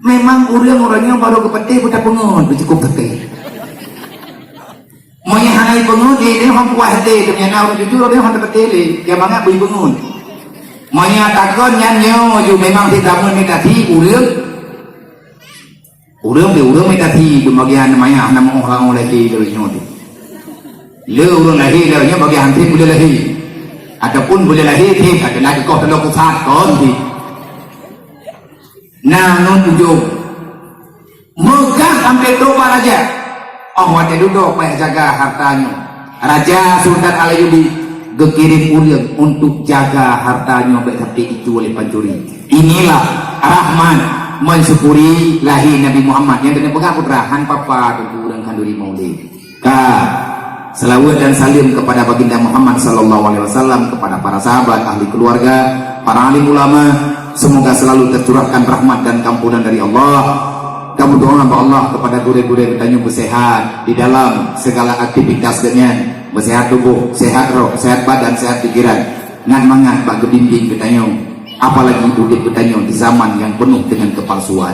Memang ureuëng-ureuëng nyoe barô geupeuteh buta peungeut, beucukôp peuteh. Maya hana peungeut, dia, dia hana puas hati, dia na ureuëng jujur, dia hana peuteh lé, dia mangat beu peungeut. Maya takon nyan nyoe ju memang di zaman ni tadi ureuëng Ureuëng di ureuëng mita si deumagian maya hana meuoh rangoe lahé lé nyoe teuh. Le ureuëng lahé lé nyoe bagi hanté boleh lahé. Ataupun boleh lahé teuh, ada lagi koh teuloh pusat kon teuh. Nah, ngon ujong. Meugah sampai toba raja. Oh, watée dudoe payah jaga harta nyoe. Raja Sultan Al-Ayyubi geukirém ureuëng untuk jaga harta nyoe bék sampai jicuek lé pancuri. Inilah rahmat mensyukuri lahé Nabi Muhammad nyang keuneuk peugah putra han papa teungku ureuëng khanduri maulid. Ka, selawat dan salam kepada Baginda Muhammad sallallahu alaihi wasallam, kepada para sahabat, ahli keluarga, para alim ulama, semoga selalu tercurahkan rahmat dan kampunan dari Allah. Kamoe doa bak Allah kepada gurée-gurée geutanyoe beusehat di dalam segala aktivitas geuhnyan, beusehat tuboh, sehat roh, sehat badan, sehat pikiran, ngat mangat bak geubimbing geutanyoe, apalagi udeb geutanyoe di zaman nyang peunoh deungon keupalsuan.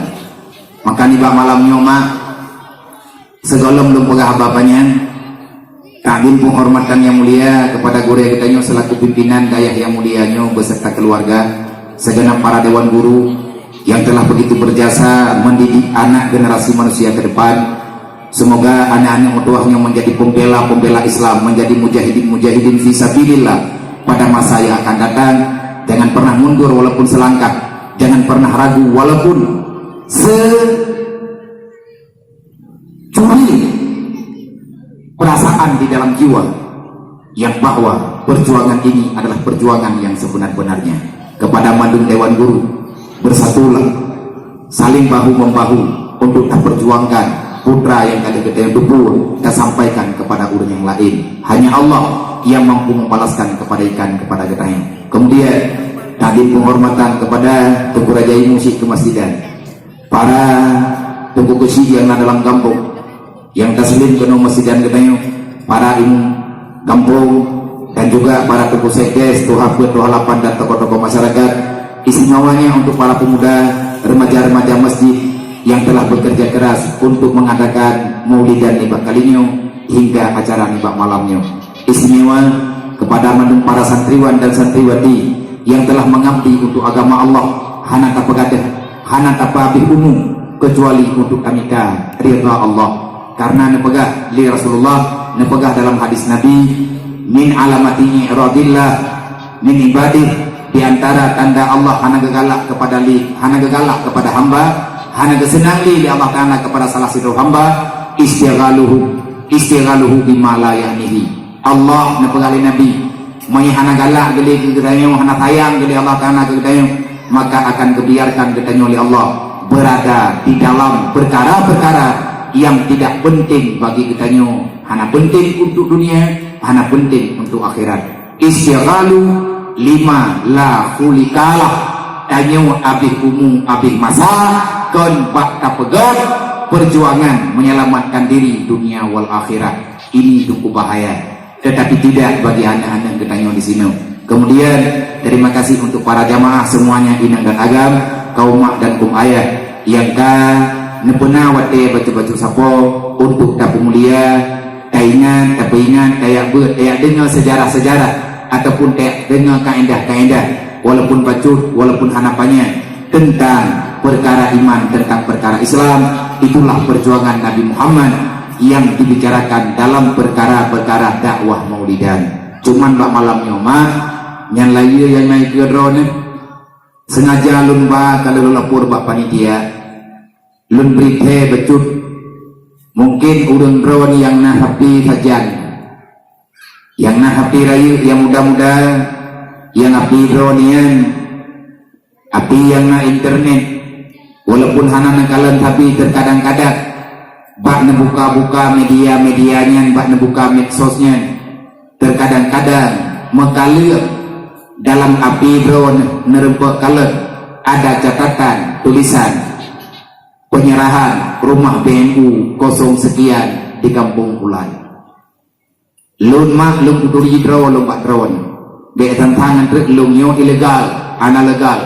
Maka nibak malam nyoe, mak, sigohlom lôn peugah haba panyang, takdim penghormatan nyang mulia kepada gurée geutanyoe selaku pimpinan dayah nyang mulia nyoe beserta keluarga, segenap para dewan guru yang telah begitu berjasa mendidik anak generasi manusia ke depan. Semoga anak-anak meutuwah nyoe menjadi pembela-pembela Islam, menjadi mujahidin-mujahidin fi sabilillah pada masa yang akan datang. Jangan pernah mundur walaupun selangkah, jangan pernah ragu walaupun se- curi perasaan di dalam jiwa yang bahwa perjuangan ini adalah perjuangan yang sebenar-benarnya. Kepada mandum dewan guru, bersatulah, saling bahu-membahu untuk taperjuangkan putra yang ka lheueh geutanyoe teupeue, tasampaikan kepada ureuëng nyang laén. Hanya Allah yang mampu membalaskan kepada ikan kepada geutanyoe. Kemudian, takdim penghormatan kepada Teungku Raja Imum Syik Keumasidan. Para teungku keuchik nyang na dalam gampông, nyang taslim keunoe meusidan geutanyoe, para imum gampông, dan juga para teungku sekdes, tuha peuet, tuha lapan, dan tokoh-tokoh masyarakat, istimewanya untuk para pemuda, remaja-remaja masjid yang telah bekerja keras untuk mengadakan maulidan nibak kali nyoe hingga acara nibak malam nyoe. Istimewa kepada mandum para santriwan dan santriwati yang telah mengabdi untuk agama Allah, hana tapeugadoh, hana tapeuhabéh umu, kecuali untuk tamita ridha Allah. Karena neupeugah lé Rasulullah, neupeugah dalam hadis Nabi, "Min alamati i'radillah min ibadih," di antara tanda Allah hana geugalak kepada li, hana geugalak kepada hamba, hana geuseunang li lé Allah Taala kepada salah sidroe hamba, istighaluhu, istighaluhu bima la ya'nihi. Allah neupeugah lé Nabi, meunyoe hana galak geulé keu geutanyoe, hana sayang geulé Allah Taala keu geutanyoe, maka akan geubiarkan geutanyoe lé Allah berada di dalam perkara-perkara yang tidak penting bagi geutanyoe, hana penting untuk dunia, hana penting untuk akhirat. Istighalu lima la khulikalah. Tanyoe abéh umu, abéh masa, kon bak tapeugöt perjuangan menyelamatkan diri dunia wal akhirat. Ini sungguh bahaya. Tetapi tidak bagi anak-anak geutanyoe di sinoe. Kemudian, terima kasih untuk para jamaah semuanya, inong dan agam, kaum mak dan kaum ayah, nyang ka neupeuna watée bacut-bacut sapo untuk tapeumulia, taingat, tapeuingat, tajak beuet, tajak deungoe seujarah-seujarah, ataupun tajak deungoe kaedah-kaedah, walaupun bacut, walaupun hana panyang, tentang perkara iman, tentang perkara Islam. Itulah perjuangan Nabi Muhammad yang dibicarakan dalam perkara-perkara dakwah maulidan. Cuman bak malam nyoe, mak, nyan layeue nyang na dikeue droeneuh. Sengaja lôn ba ka lôn lapor bak panitia. Lôn bri thèe bacut. Mungkin ureuëng droeneuh nyang na HP sajan, nyang na HP rayeuk, nyang muda-muda, nyang HP droeneuh nyan Api nyang na internet, walaupun hana neukalon, tapi terkadang-kadang bak neubuka-buka media-media nyan, bak neubuka medsos nyan, terkadang-kadang meukaleuek dalam api droe neureumpok kalon ada catatan tulisan penyerahan rumah B M U kosong sekian di Kampung Ulai. Lôn mak lôn kuturi droe lôn bak droe. Bék tantang ngon treuk lôn nyoe ilegal, hana legal.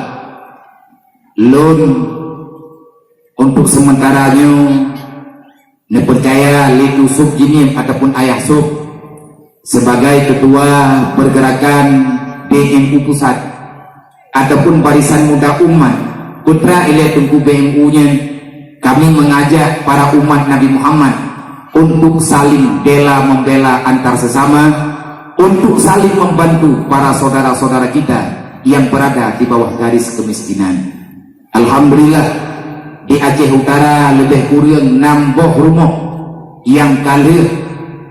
Lôn untuk sementara nyoe neupeucaya lé Tu Sop Jinim ataupun Ayah Sop sebagai ketua pergerakan B M U pusat ataupun Barisan Muda Umat, putra ilée Teungku B M U nyan, kami mengajak para umat Nabi Muhammad untuk saling bela membela antar sesama, untuk saling membantu para saudara-saudara kita yang berada di bawah garis kemiskinan. Alhamdulillah, di Aceh Utara leubeh kureueng nam boh rumoh nyang ka lheueh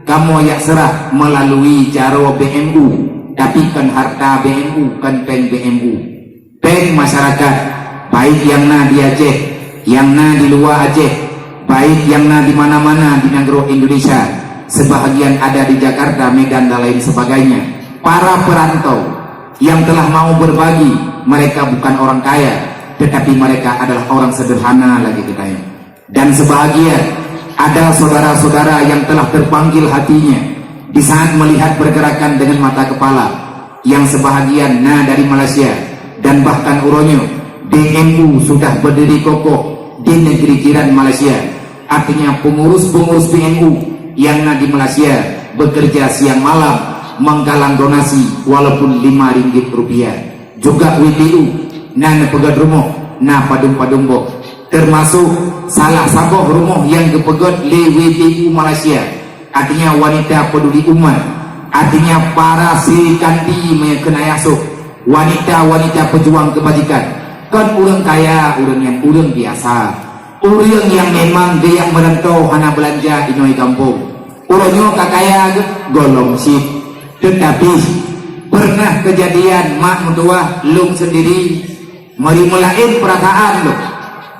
kamoe jak seurah meulalu jaroe B M U, tapi kon harta B M U, kon péng B M U. Péng masyarakat, baik nyang na di Aceh, nyang na di luwa Aceh, baik nyang na di mana-mana di nanggroe Indonesia, sebahagian ada di Jakarta, Medan, dan lain sebagainya. Para perantau yang telah mau berbagi, mereka bukan orang kaya, tetapi mereka adalah orang sederhana lagi kita. Dan sebahagian ada saudara-saudara yang telah terpanggil hatinya di saat melihat pergerakan dengan mata kepala, yang sebahagian na dari Malaysia, dan bahkan uroe nyoe B M U sudah berdiri kokoh di negeri jiran Malaysia. Artinya pengurus-pengurus B M U yang na di Malaysia bekerja siang malam menggalang donasi walaupun lima ringgit rupiah. Juga W T U na neupeugöt rumoh, na padum-padum boh. Termasuk salah saboh rumoh nyang geupeugöt lé W T U Malaysia, artinya Wanita Peduli Umat, artinya para Sri Kandi meunyo kheun Ayah Sop, wanita-wanita pejuang kebajikan. Kon ureuëng kaya, ureuëng nyang ureuëng biasa. Ureuëng nyang memang geujak meurantau hana beulanja inoe gampông. Uroe nyoe ka kaya geuh gohlom cit. Teutapi, pernah keujadian mak meutuwah lôn seundiri meuri meulaén peurasaan lôn.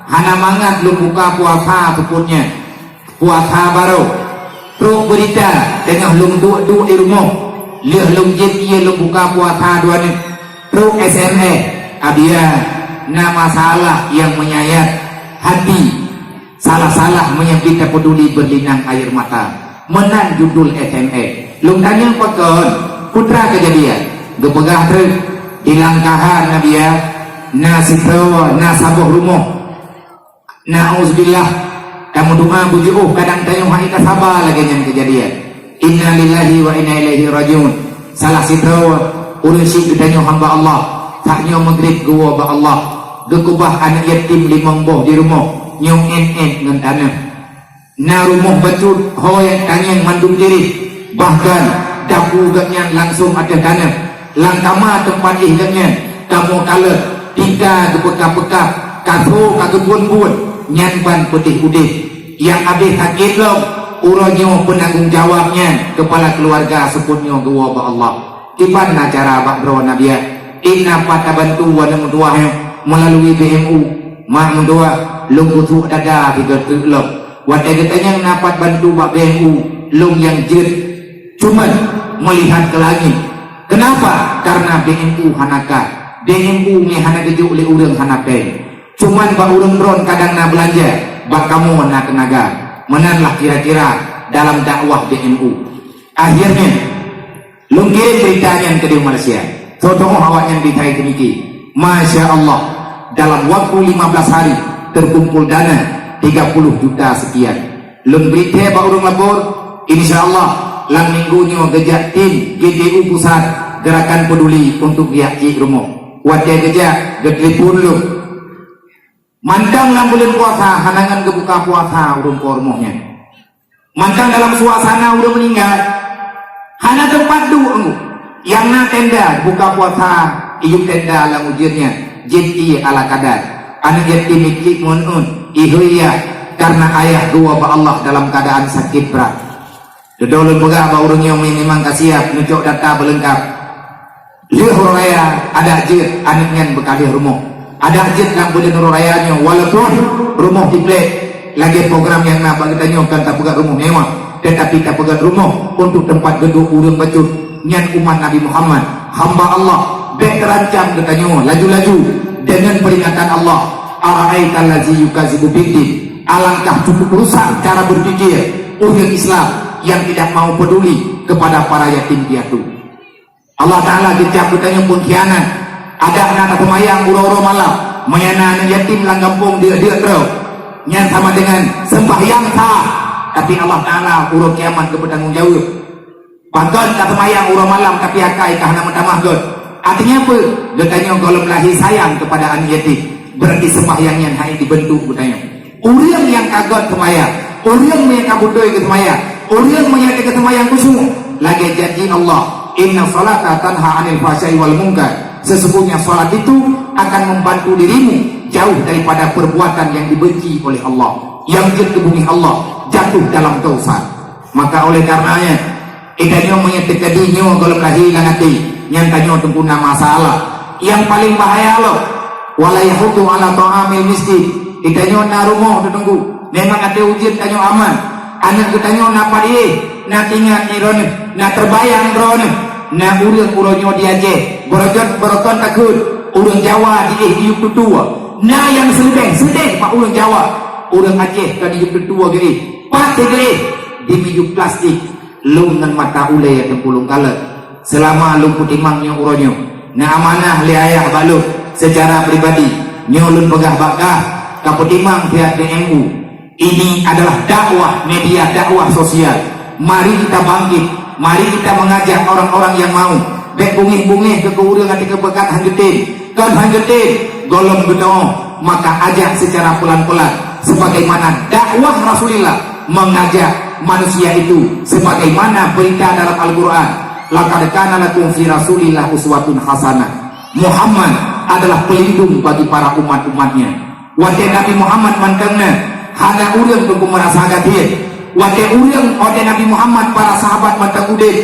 Hana mangat lôn buka puasa seupôt nyan. Puasa barô. Trok beurita teungoh lôn duek-duek di rumoh. Lheueh lôn jieb ié lôn buka puasa dua neuk. Trok S M S, "Abiya, na masalah nyang meunyayat hati. Salah-salah meunyo bit tapeuduli berlinang air mata." Meunan judul S M S. Lôn tanyong pakon, peue teuma keujadian? Geupeugah treuk, di Langkahan, Abiya, na sidroe, na saboh rumoh. Na'udzubillah, tameudoa beujiôh kadang tanyoe hana saba lagée nyan keujadian. Innalillahi wa inna ilaihi raji'un. Salah sidroe ureuëng syik geutanyoe hamba Allah, saat nyoe meugrib geuwoe bak Allah, geukeubah aneuëk yatim limong boh di rumoh, nyoe ént-ént ngon taneuh. Na rumoh bacut hôi tanyong mandum jireh, bahkan dapu gobnyan langsong ateueh taneuh. Lam kama teumpat éh gobnyan kamoe kalon, tika geupeuka-peuka, kaso ka geubuon-buon, nyan ban peudeh udeb. Nyang habéh sakét lom, uroe nyoe peunanggong jaweueb nyan keupala keuluwarga seupôt nyoe geuwoe bak Allah. Kiban na cara bak droe, Abiya? Inna pat tabantu aneuëk meutuwah nyoe meulalui B M U. Mak meutuwah, lôn geusuek dada sigoe teuk lom. Watée geutanyong na pat bantu bak B M U, lôn nyang jeuet cuman meulihat keu langét. Keunapa? Karena B M U hana ka. B M U nyan hana geujok lé ureuëng hana péng. Cuman bak ureuëng droen kadang na beulanja, bak kamoe na teunaga. Meunan lah kira-kira dalam dakwah B M U. Akhirnya, lôn kirém beurita nyan keudéh Malaysia. Soe teungoh awaknyan beutai teumiki. Masya Allah, dalam waktu lima belas hari terkumpul dana tiga puluh juta sekian. Lôn bri thée bak ureuëng lapor, insya Allah lam minggu nyoe geujak tim G P U pusat Gerakan Peduli untuk geujak cit rumoh. Watée geujak, geutelepon lôn. Mantong lam buleuen puasa hana ngon geubuka puasa ureuëng po rumoh nyan. Mantong dalam suasana ureuëng meuninggai, hana teumpat duek. Nyang na tenda buka puasa, iyup tenda lam ujeuen nyan, jeuet ié ala kadar. Aneuëk yatim miet cit meu'en-'en, ihôi yah, karena ayah geuwoe bak Allah dalam keadaan sakit berat. Dudoe lôn peugah bak ureuëng nyang memang ka siap neucok data beuleungkap. Lheueh uroe raya adak jeuet aneuëk nyan beukalheueh rumoh. Adak jeuet lam buleuen uroe raya nyoe, walaupun rumoh di plek, lagèe program nyang na bak geutanyoe, kon tapeugöt rumoh mewah, teutapi tapeugöt rumoh untuk teumpat geuduek ureueng bacut. Nyan umat Nabi Muhammad, hamba Allah. Bèk teurancam geutanyoe laju-laju deungon peuringatan Allah, "Ara'aital ladzi yukadzibu biddin." Alangkah cukup rusak cara berpikir ureueng Islam yang tidak mau peduli kepada para yatim piatu. Allah Ta'ala geucap geutanyoe peungkhianat. Adak na taseumayang uroe-uroe malam, meunyo na aneuk yatim lam gampông deuk-deuk droe, nyan sama dengan sembahyang sah, tapi Allah Ta'ala uroe kiamat geupeutanggong jaweueb. Pakon taseumayang uroe malam tapi akai ka hana meutamah göt? Artinya peue? Geutanyoe gohlom lahé sayang keupada aneuk yatim, beurati seumbahyang nyan hana jibentuk geutanyoe. Ureueng nyang ka göt seumayang, ureueng nyang ka beutôi geuseumayang, ureueng nyang ka geuseumayang khusyuk, lagèe janji Allah, "Inna salata tanha 'anil fahsya'i wal munkar." Sesungguhnya salat itu akan membantu dirimu jauh daripada perbuatan yang dibenci oleh Allah, yang jeuet keu beungéh Allah, jatuh dalam dosa. Maka oleh karenanya, geutanyoe meunyo teukeudi nyoe gohlom lahé lam até, nyan tanyoe teungku na masalah. Nyang paleng bahaya lom, "Wala yahuddu 'ala ta'amil miskin." Geutanyoe na rumoh teuh teungku, memang até ujeuen tanyoe aman. Aneuk geutanyoe na pat jiéh, na teuingat droeneuh, na teubayang droeneuh. Na ureueng uroe nyoe di Aceh, beureugot beureugon takheun, ureueng Jawa jiéh di yup tutoe. Na nyang seuleubeh seudeh bak ureueng Jawa, ureueng Aceh ka di yup tutoe geuéh. Pat geuéh? Di miyup plastik. Lôn ngon mata ulèe teungku lôn kalon. Seulama lôn peutimang nyoe uroe nyoe, na amanah lé ayah bak lôn seucara pribadi. Nyoe lôn peugah bak kah, kapeutimang pihak B M U. Ini adalah dakwah, media dakwah sosial. Mari kita bangkit, mari kita mengajak orang-orang yang mau. Bèk beungéh-beungéh keu ureueng até keubeukat han geutem. Kon han geutem, gohlom geutem, maka ajak secara pelan-pelan sebagaimana dakwah Rasulullah mengajak manusia itu, sebagaimana berita dalam Al-Quran, "Laqad kana lakum fi Rasulillah uswatun hasanah." Muhammad adalah pelindung bagi para umat-umatnya. Watèe Nabi Muhammad mantong na, hana ureueng teungku meurasa gasien. Watèe ureueng, watèe Nabi Muhammad para sahabat mantong udép,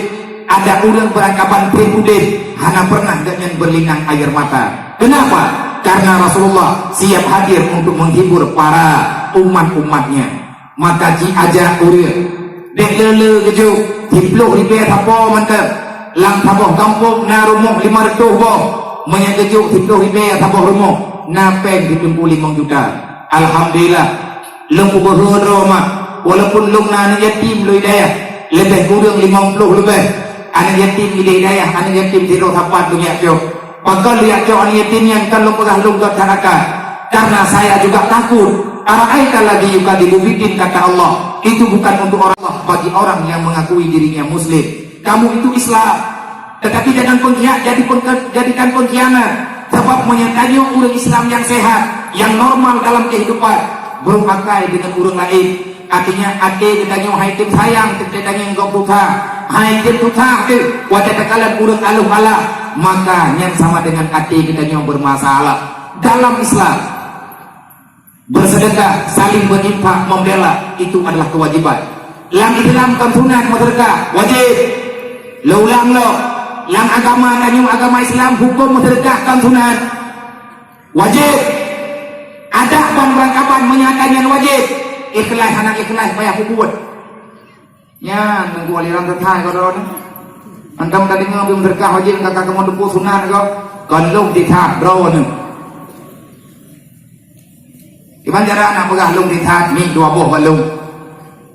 ada ureueng beurangkaban pih udép, hana pernah gobnyan beulinang air mata. Kenapa? Karena Rasulullah siap hadir untuk menghibur para umat-umatnya. Maka jiajak ureueng. Bèk le-le geujok, siploh ribèe sapo mantong. Lam saboh gampông na rumoh lima reutôh boh. Meunyo geujok siploh ribèe saboh rumoh, na pèng di teungku limong juta. Alhamdulillah. Lôn peubeuhe droe mak, walaupun lôn na aneuk yatim lôn hidayah, leubeh kureueng limong ploh leubeh. Aneuk yatim idéh hidayah, aneuk yatim sidroe sapat lôn jak cok. Pakon lôn jak cok aneuk yatim nyan, kon lôn peugah lôn göt that akai. Karena saya juga takut. "Ara'aital ladzi yukadzibu biddin," kata Allah, itu bukan untuk orang, bagi orang yang mengakui dirinya muslim. Kamu itu Islam, tetapi jangan pengkhianat, jadi pengke-, jadikan pengkhianat. Sebab meunyo tanyoe ureueng Islam nyang sehat, nyang normal dalam kehidupan, beurôh akai deungon ureueng laén. Artinya, até geutanyoe hai tem sayang teuntée tangieng gob tuha, hai tem tuha teuh watée takalon ureueng aloh-alah, maka nyan sama dengan até geutanyoe beurmasalah. Dalam Islam, beurseudekah, saling beurinfak, membela, itu adalah keuwajiban. Lam Islam kon sunat meuseudeukah, wajéb. Lôn ulang lom, lam agama tanyoe, agama Islam, huköm meuseudeukah kon sunat, wajéb. Adak ban beurangkaban meunyo akan nyan wajéb, ikhlaih hana ikhlaih payah peubuet. Nyan, nunggu aliran teuthai keu droeneuh. Mantong tadeungoe beumeuseudeukah wajéb, ka kamoe teupeu sunat keu, kon lôn tithat droeneuh. Kiban cara na peugah lôn tithat, mi dua boh bak lôn.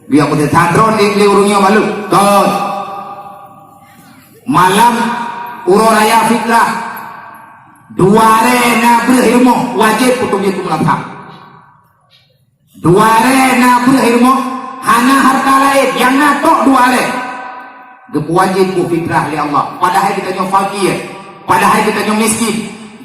Biar beutithat droeneuh lé ureueng nyoe bak lôn. Kon. Malam uroe raya fitrah, dua aré na breueh i rumoh, wajéb peutunyok meulathah. Dua aré na breueh i rumoh, hana hareuta laén, nyang na tok dua aré. Geupeuwajéb beufitrah lé Allah, padahai geutanyoe fakir, padahai geutanyoe miskin.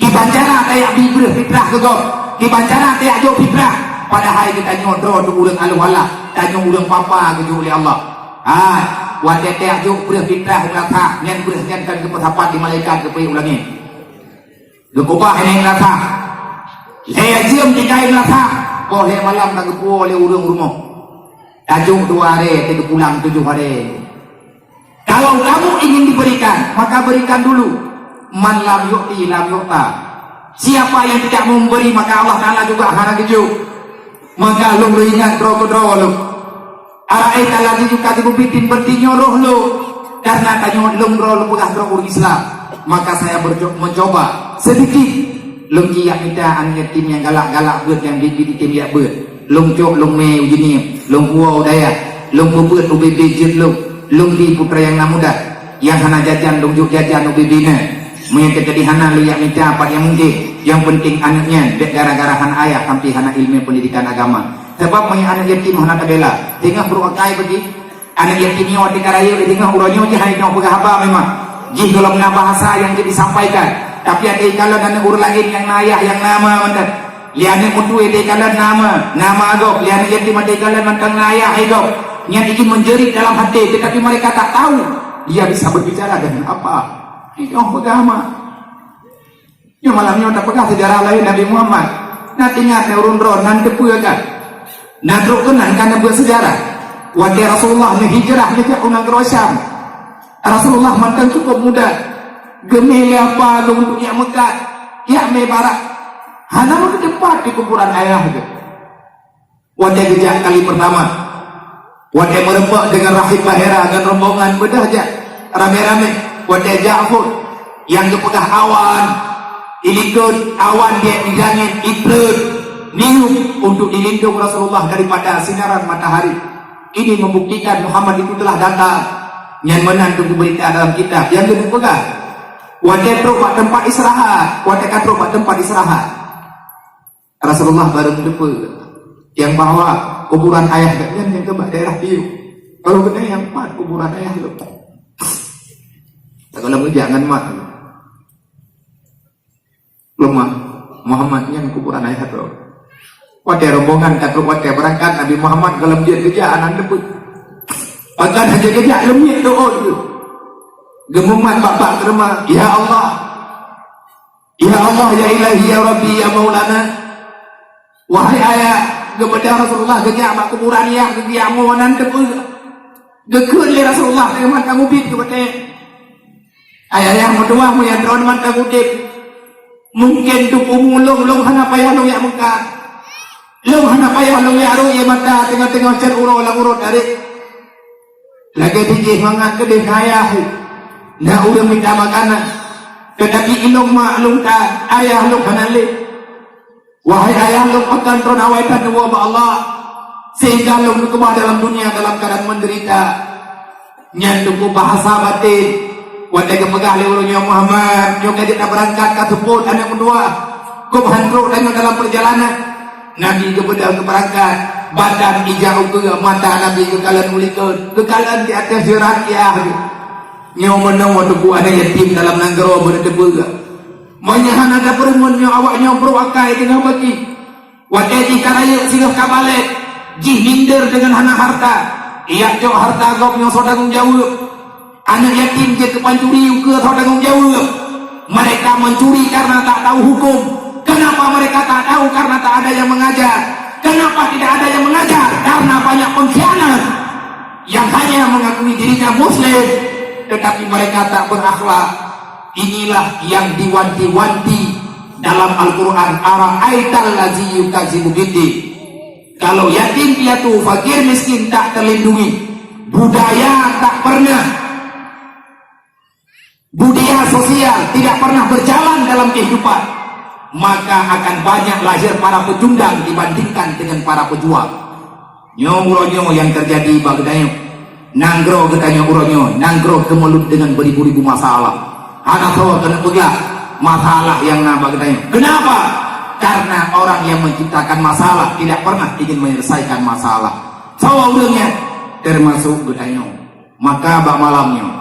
Kiban cara tajak bi breueh fitrah keu gob, kiban cara tajak jok fitrah, padahai geutanyoe droe teuh ureueng aloh-alah, tanyoe ureueng papa geujok lé Allah. Hai, watée tajak jok breueh fitrah meulathah, nyan breueh nyan kon geupeusapat di malaikat geupeuék u langét. Geukubah inan meulathah. Lhée jeuem tinggai meulathah, boh lhée malam ka geupuwoe lé ureueng rumoh. Tajok dua aré, teuh geupulang tujoh aré. Kalau kamu ingin diberikan, maka berikan dulu. Man lam yu'ti lam yu'ta. Siapa yang tidak memberi, maka Allah Taala juga hana geujok. Maka lôn reuingat droe keudroe lôn. Ara'aita allazi yukadzibu biddin, berarti nyoe roh lôn. Karena tanyoe lôn droe lôn peugah droe ureueng Islam. Maka saya berco-, mencoba sedikit. Lôn jijak mita aneuk yatim nyang galak-galak beuet, nyang biet-biet item jak beuet. Lôn cok, lôn mè u Jeunieb, lôn puwoe u dayah, lôn peubeuet ubé-bé jeuet lôn, lôn di putra nyang na muda. Nyang hana jajan, lôn jok jajan ubé-bé na. Meunyoe teukeudi hana, lôn jak mita pat nyang mungken. Nyang penting aneuk nyan bèk gara-gara hana ayah sampai hana ileumèe pendidikan agama. Sabab meunyoe aneuk yatim hana tabela, teungoh brôk akai bagi. Aneuk yatim nyoe watèe ka rayeuk, teungoh uroe nyoe jih hai nyoe peugah haba memang. Jih gohlom na bahasa nyang jeuet jisampaikan. Tapi até jikalon aneuk ureueng laén nyang na ayah, nyang na ma mantong. Lé aneuk meutuwèh até jikalon na ma, na ma gob. Lé aneuk yatim até jikalon mantong na ayah hai gob. Nyan ingin menjerit dalam hati, tetapi mereka tak tahu dia bisa berbicara dengan apa. Hai nyoe peugah ma. Nyoe malam nyoe tapeugah seujarah lahé Nabi Muhammad. Na teuingat nyoe ureueng droe nan teupeue kan? Na trok keunan ka neubeuet seujarah. Watèe Rasulullah neuhijrah neujak u nanggroe Syam. Rasulullah mantong cukup muda. Geumè lé apa geuh untuk jak meukat, jak mè barak. Hana meukeudeupat di kuburan ayah geuh. Watèe geujak kali pertama, watèe meureumpok deungon Rahib Bahira ngon rombongan beudôh jak ramè-ramè. Watèe jak phon, nyang geupeugah awan, ilikot awan di langèt, ipleuet, niup untuk dilindong Rasulullah daripada sinaran matahari. Ini membuktikan Muhammad itu telah datang. Nyan meunan teungku beurita dalam kitab nyang geupeugah. Watèe trok bak teumpat istirahat, watèe ka trok bak teumpat istirahat. Rasulullah barô meuteupeue nyang bahwa kuburan ayah geuh nyan nyang keu bak daerah Diu. Kalau geutanyoe nyang pat kuburan ayah lôn? Kalau meujak ngon mak lôn. Lôn mak, Muhammad nyan kuburan ayah droe. Watèe rombongan ka trok, watèe beurangkat Nabi Muhammad gohlom jeuet geujak hana teupeu. Pakon hana geujak, leumiek doa geuh. Geumumat bak-bak keureuma, "Ya Allah, ya Allah, ya Ilahi, ya Rabbi, ya Maulana." Wahai ayah, geupeugah Rasulullah geujak bak kuburan yah, geujak meunan teupeu. Geukheun lé Rasulullah, "Teuma ka mubiet keu watèe." Ayah-ayah meutuwah, meunyoe droeneuh mantong udeb, mungken dum umu lôn, lôn hana payah lôn jak meukat. Lôn hana payah lôn jak rhot ié mata teungoh-teungoh cot uroe lam uroe tarék. Lagèe jih mangat keudeh ayah, na ureueng mita makanan, teutapi ilôn mak lôn tan, ayah lôn hana lé. Wahai ayah lôn, pakon droeneuh awai that neuwoe bak Allah, sehingga lôn neukeubah dalam dunia dalam keuadaan meudeurita. Nyan teungku bahasa batin. Watèe geupeugah lé ureueng nyoe, "Muhammad, nyoe ka jeuet na beurangkat, ka seupôt aneuk meutuwah. Keuh han trok tanyoe dalam peurjalanan." Nabi geubeudôh geubeurangkat, badan ija ukeue, mata Nabi geukalon u likot, geukalon di ateueh jeurat yah. Nyoe meunoe teungku aneuk yatim dalam nanggroe beuneuteupeu. Meunyoe hana tapeureumeun nyoe awak nyoe brôk akai teungoh bagi. Watèe jih ka rayeuk singoh ka balek, jih minder deungon hana harta. Ijak cok harta gob nyoe soe tanggông jaweueb. Aneuk yatim jeuet keu pancuri ukeue soe tanggông jaweueb. Mereka mencuri karena tak tahu hukum. Kenapa mereka tak tahu? Karena tak ada yang mengajar. Kenapa tidak ada yang mengajar? Karena banyak pengkhianat yang hanya mengakui dirinya muslim, tetapi mereka tak berakhlak. Inilah yang diwanti-wanti dalam Al-Quran, "Ara'aital ladzi yukadzibu biddin." Kalau yatim piatu, fakir miskin tak terlindungi, budaya tak pernah, budaya sosial tidak pernah berjalan dalam kehidupan, maka akan banyak lahir para pecundang dibandingkan dengan para pejuang. Nyoe uroe nyoe nyang teujadi bak geutanyoe. Nanggroe geutanyoe uroe nyoe, nanggroe keumeulut deungon beuribu-ribu masalah. Hana soe keuneuk peugah masalah nyang na bak geutanyoe. Kenapa? Karena orang yang menciptakan masalah tidak pernah ingin menyelesaikan masalah. Soe ureueng nyan? Termasuk geutanyoe. Maka bak malam nyoe,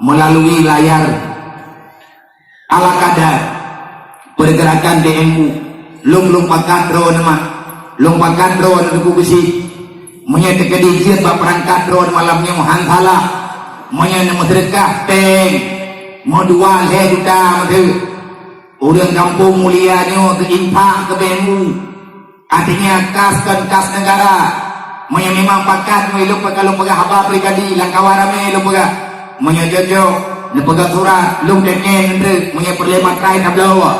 melalui layar Ala kadar pergerakan D M U, lôn, lôn pakat droeneuh mak, lôn pakat droeneuh Teungku Beusi. Meunyoe teukeudi jeuet bak peurangkat droeneuh malam nyoe han salah. Meunyoe neumeuseudeukah péng meudua lhèe juta meuteuk, ureueng gampông mulia nyoe geuinfak keu B M U. Artinya, kas kon kas negara. Meunyoe memang pakat, meunyoe lôn peugah, lôn peugah haba pribadi, lam kawan ramé lôn peugah. Meunyoe cocok, neupeugah surat, lôn teken treuk, meunyoe peureulèe makai tabloe.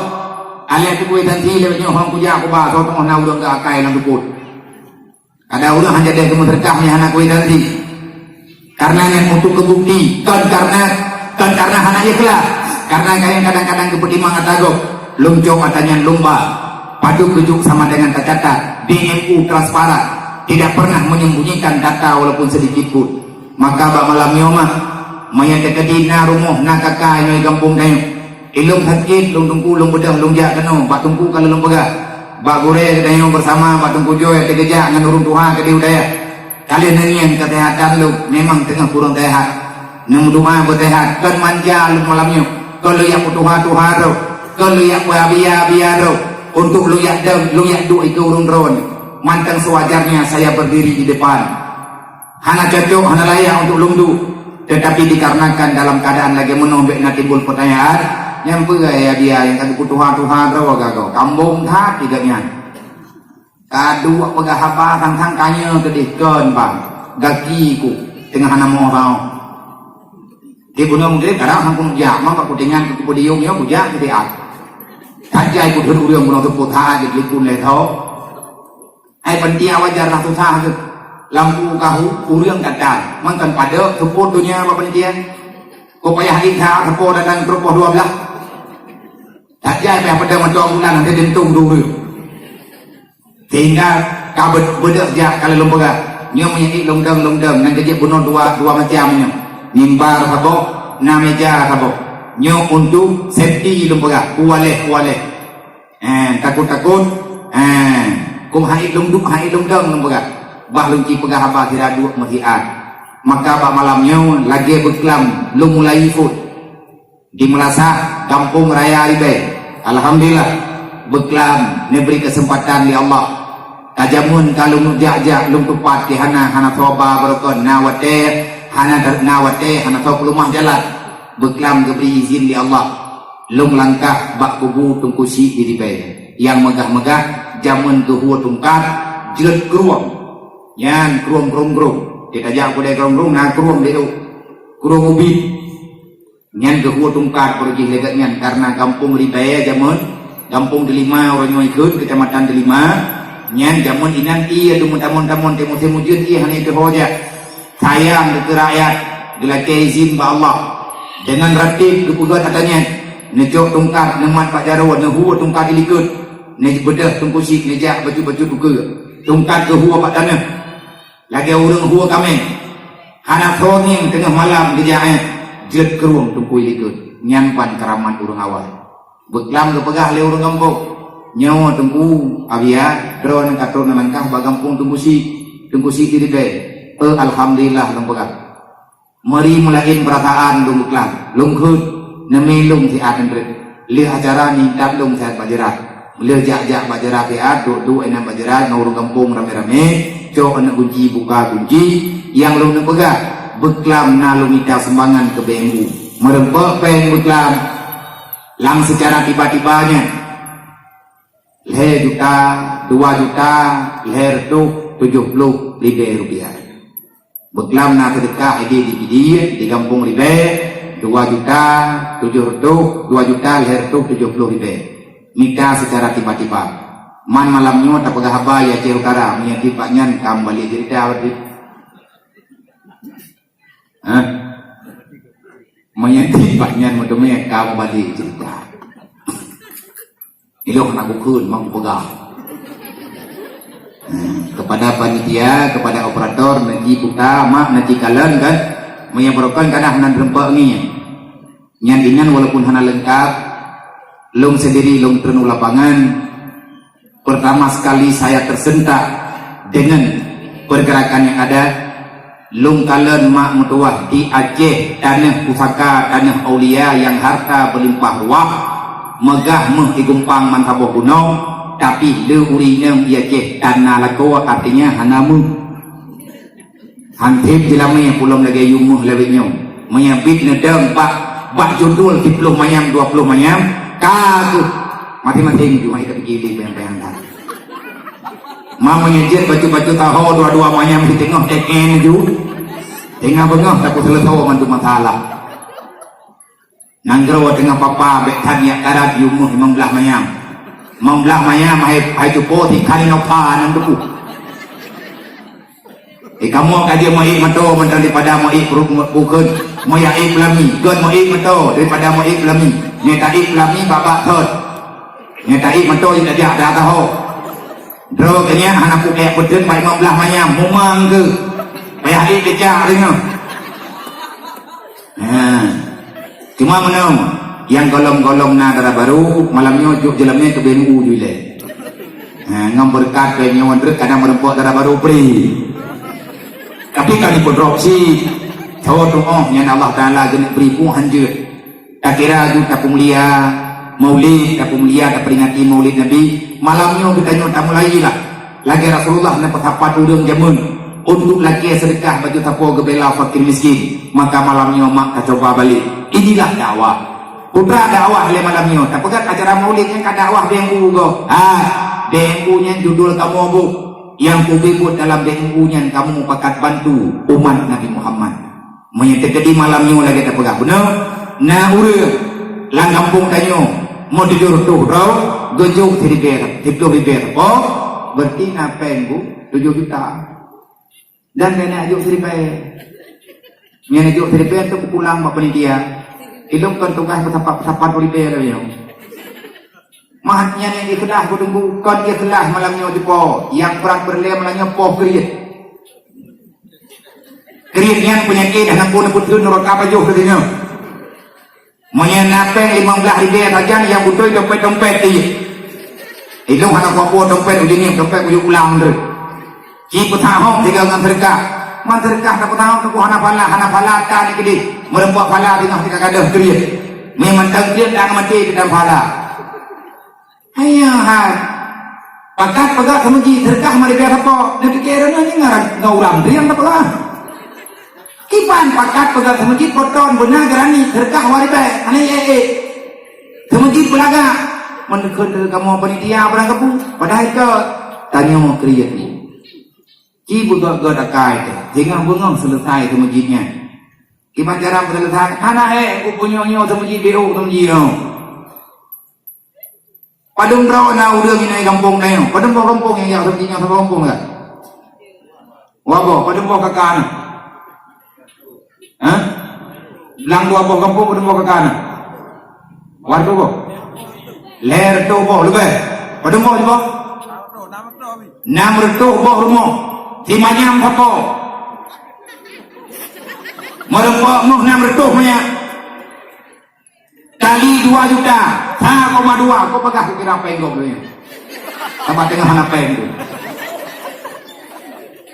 Aléh kukwitansi lé nyoe hong kujak kuba soe teungoh na ureuëng geuakai lam seupôt. Kada ureuëng hana jadi keumeuseurekah nyang hana kwitansi. Karena nyan untuk kebukti, kon karena, kon karena hana ikhlas. Karena kayang kadang-kadang keupeutimang ata gob. Lôn cok ata nyan lôn ba. Padub leujuk sama dengan tacatat, D M U transparan. Tidak pernah menyembunyikan data walaupun sedikit pun. Maka bak malam nyoe mah, manyang teukeudi na rumoh na kaka nyoe gampông tanyoe. Ilôn sakét, lôn teungku, lôn beudôh, lôn jak keunoe, bak teungku ka lôn peugah. Bak gurée geutanyoe beusama, bak teungku Joy teugeujak ngon ureuëng tuha keudeh u dayah. Ka lheueh neungieng keuseuhatan lôn, memang teungoh kurang seuhat. Neumeudoa beuseuhat, kon manja lôn malam nyoe. Kon lôn jak peutuha-tuha droe, kon lôn jak peuabia-abia droe. Untuk lôn jak dong, lôn jak duek ikeue ureuëng droe nyoe. Mantong seuwajarnya saya berdiri di depan. Hana cocok, hana layak untuk lôn duek. Tetapi dikarenakan dalam keadaan lagée meunoe bék na timbul pertanyaan, nyang peue ya dia nyang ka geutuha-tuha droe gagoe. Kambong that tiga nyan. Ka duek peugah haba sang-sang tanya keudeh kon bang. Gaki ku teungoh hana moh tau. Di bunoe mungkin kadang hang kunjak mah bak kutingan ku podium nyoe kujak keudeh. Tajai ku deuh ureuëng bunoe teupot ha jeuet likun lé tho. Hai panitia wajar lah susah tu. Lampu kahu ureuëng datang. Mangkan pada seupôt donya bak panitia. Kok payah ikha seupôt datang terupoh dua belas. Tak jai payah pada mantong bulan nanti dentung dua ureuëng. Sehingga ka be- beudôh jak ka lôn peugah. Nyoe meunyoe lôn dong lôn dong nan kejeuet bunoe dua dua macam nyoe. Mimbar saboh, na meja saboh. Nyoe untuk safety lôn peugah. Kualeh kualeh. Eh, takot-takot. Eh, kong hai lôn duek, hai lôn dong lôn peugah. Bah lôn ci peugah haba sira duek meusiat. Maka bak malam nyoe lagée beuklam lôn mulai phon. Di Meulasah, Gampông Raya Ribée. Alhamdulillah, beuklam neubri keuseumpatan lé Allah. Ka jameun ka lôn jak-jak lôn tupat di hana, hana soe ba beurukon, na watée hana, na watée hana soe peuleumah jalan. Beuklam geubri izin lé Allah. Lôn langkah bak kubu Teungku Chik di Ribée. Nyang meugah-meugah jameun geuhue tungkat jeuet krueng. Nyan krueng-krueng-krueng. Di tajak keudée krueng-krueng na krueng di krueng ubit. Nyan geuhue tungkat beureuguih lagée nyan karena gampông Ribée jameun, gampông Delima uroe nyoe ikheun keucamatan Delima. Nyan jameun inan ié teumeutamon-tamon teuh musém ujeuen ié hana iteuho jak. Sayang keu rakyat, geulakée izin bak Allah. Deungon ratéb geupeugét ata nyan, neucok tungkat neumat bak jaroe, neuhue tungkat di likot, neubeudôh Teungku Chik neujak bacut-bacut ukeue. Tungkat geuhue bak tanoh. Lagée ureuëng hue kaméng. Hana soe ngieng teungoh malam geujak éh jeuet krueng Teungku likot. Nyan pan keuramat ureuëng awai. Beuklam geupeugah lé ureuëng gampông, "Nyoe Teungku Abia, droeneuh ka trok neulangkah bak gampông Teungku Chik, Teungku Chik di Ribée." "Eh, alhamdulillah," lôn peugah. Meuri meulaén peurasaan lôn beuklam. Lôn kheun, neumé lôn siat nyan treb. Lheueh acara ningkat lôn siat bak jeurat. Lheueh jak-jak bak jeurat siat, duek-duek inan bak jeurat ngon ureuëng gampông ramé-ramé, cok aneuëk gunci buka gunci, nyang lôn neupeugah, beuklam na lôn mita sumbangan keu B M U. Meureumpok péng beuklam lam seucara tiba-tiba nyan. Lhée juta, dua juta, lhée reutôh tujoh ploh ribée rupiah. Beuklam na seudeukah idéh di Pidie, di gampông Ribée, dua juta tujoh reutôh, dua juta lhée reutôh tujoh ploh ribée. Mita seucara tiba-tiba. Man malam nyoe tapeugah haba ya Aceh Utara, meunyoe tieb bak nyan ka meubalek ceurita berarti. Hah? Meunyoe tieb bak nyan meuteumé ka meubalek ceurita. Ilong hana bukon, mak kupeugah. Hmm, kepada panitia, kepada operator, neuji puta, mak neuji kalon kan. Meunyoe beurukon kadang hana neureumpok ngieng. Nyan inan walaupun hana leungkap, lôn sendiri lôn treun u lapangan. Pertama sekali saya tersentak dengan pergerakan yang ada. Lôn kalon mak meutuwah di Aceh, taneuh pusaka, taneuh aulia nyang harta beulimpah ruah, meugah méuh di gumpang meusaboh gunong, tapi le ureuëng inong di Aceh tan na lakoe, artinya hana méuh. Hanseb jilamé pulom lagée yue méuh lawét nyoe. Meunyoe bit neudong bak, bak judul siploh manyam, dua ploh manyam, ka kheueh maséng-maséng ju hai tapike lé payang-payang that. Ma meunyoe jeuet bacut-bacut taho dua-dua manyam siteungoh, teken ju. Teungoh beungoh tapeuseuleusoe mandum masalah. Nanggroe teungoh papa bék that nyak karat yue méuh limong blaih manyam. Limong blah manyam hai, hai cupo, sikhan inoe pha nam teupeu. Eh, kamoe ka jeuet meuék meuto mantong daripada meuék peurukeun, meuék peulami, göt meuék meuto daripada meuék peulami. Nyoe taék peulami babah thon. Nyoe taék meuto jeuet tajak dah taho. Droe keu nyan hana kuék peuteun bak limong blah manyam, mumang keu. Payah ék keucak deungoe. Ha. Cuma meunoe, nyang golom-golom na dara barô, malam nyoe jok jeulam nyoe keu B M U ju ilée. Ha, ngon beureukat keu nyoe wan treuk kadang meureumpok dara barô pri. Tapi ka jipeudrop cit. Tho tuoh nyan Allah Taala geuneuk bri peue hanjeuet. Takira ju tapeumulia Maulid, tapeumulia taperingati Maulid Nabi. Malam nyoe geutanyoe tamulai lah. Lagée Rasulullah neupeusapat ureuëng jameun untuk lakée seudeukah baju sapo geubela fakir miskin, maka malam nyoe mak tacoba balek. Inilah dakwah. Putra dakwah lé malam nyoe. Tapeugah acara Maulid nyan ka dakwah B M U goe. Ha, B M U nyan judul kamoe bu. Nyang kubuet dalam B M U nyan kamoe pakat bantu umat Nabi Muhammad. Meunyoe teukeudi malam nyoe lagée tapeugah bunoe, na ureuëng lam gampông tanyoe meutujoh reutôh droe geujok siribée, siploh ribée sapo, berarti na péng bu tujoh juta. Dan keuneuk jok siribée. Nyan jok siribée tu pulang bak panitia. Ilong kon tugaih peusapat-peusapat ribée lagée nyoe. Mah nyan nyang ikhlas beutunggu, kon ikhlas malam nyoe jipo. Nyang prat peureulée malam nyoe poh kriet. Kriet nyan peunyakét dah nampu neupeuteun nuraka pajoh keu singoh. Meunyoe na péng limong blah ribée sajan nyang beutôi dompet-dompet ti. Ilong hana kuapo dompet ujeunieb, dompet ujeuen ulang tu. Ci peutahong tiga ngon seudeukah. Man seudeukah tapeutahong teungku hana phala, hana phala ka ni keudeh. Meureumpok phala teungoh tika gadôh kriet. Memang tang kriet dan maté di dalam phala. Hanya hai. Pakat peugah keumeujih seudeukah mari biasa po. Neupike reunoh ni ngarang ngon urang riang tapeugah. Kiban pakat peugah keumeujih poton beuna geurani seudeukah waribée. Hana ye-e. Keumeujih beulagak. Meuneukeun kamoe panitia barang kapu. Padahai ke tanyoe kriet ni. Ci beugöt-göt akai teuh, singoh beungoh seuleusai seumeujid nyan. Kiban cara meuseuleusai, hana ék kupeunyoe-nyoe seumeujid, B O seumeujid nyoe. Padum droe na ureuëng inong gampông na nyoe? Padum boh gampông nyang jak seumeujid nyoe, saboh gampông ka? Dua boh, padum boh K K na? Hah? Lam dua boh gampông padum boh K K na? Dua reutôh boh. Lhèe reutôh boh leubeh. Padum boh siboh? Nam reutôh boh rumoh. Simanyam sapo. Meureumpok moh nam reutôh manyak. Kali dua juta, sa koma dua, kau peugah kira péng gob nyoe. Sama tengah hana péng tu.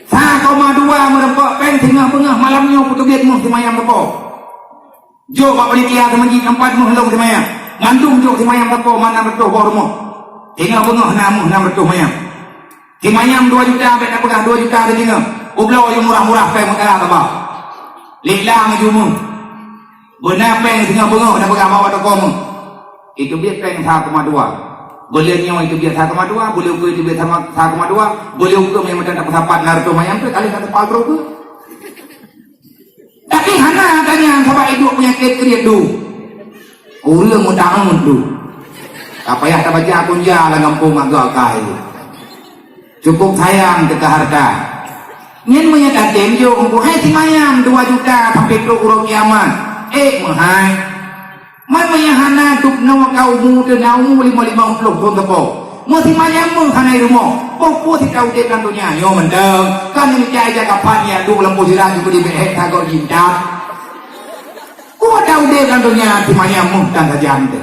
Sa koma dua meureumpok péng singoh beungoh malam nyoe peuteubiet moh simanyam sapo. Jok bak panitia seumeujid empat moh lôn simanyam. Mandum jok simanyam sapo, man nam reutôh boh rumoh. Singoh beungoh na moh nam reutôh manyam. Simanyam dua juta, bèk tapeugah dua juta teudeungoe. Ubloe yue murah-murah péng meukara taba. Lila ngeujumeuh. Beuna péng singoh beungoh tapeugah bak toko meuh. Iteubiet péng sa koma dua. Boleh nyoe iteubiet sa koma dua, boleh ukeue iteubiet sama sa koma dua, boleh ukeue nyang meutan tapeusapat na reutôh manyam tu kali na teupal troh tu. Tapi hana tanyang sabab iduek peunyakét kriet tu. Ureuëng meudaun tu. Tak payah tabaca kunja lam gampông agak kai tu. Cukup sayang teuka harta. Nyan meunyo tatem jok, hai simanyam dua juta sampai trok uroe kiamat. Eh, meuhai. Man meunyo hana dub noe ka umu teu na umu lima, limong ploh thon teupo. Meusimanyam meuh hana i rumoh. Peue-peue sita udeb lam donya nyoe mantong. Kan meucai jaga pan nyan duek lam posira jukudi bek hek sagot jintat. Kuat dah udeb lam donya simanyam meuh tan sajan teu.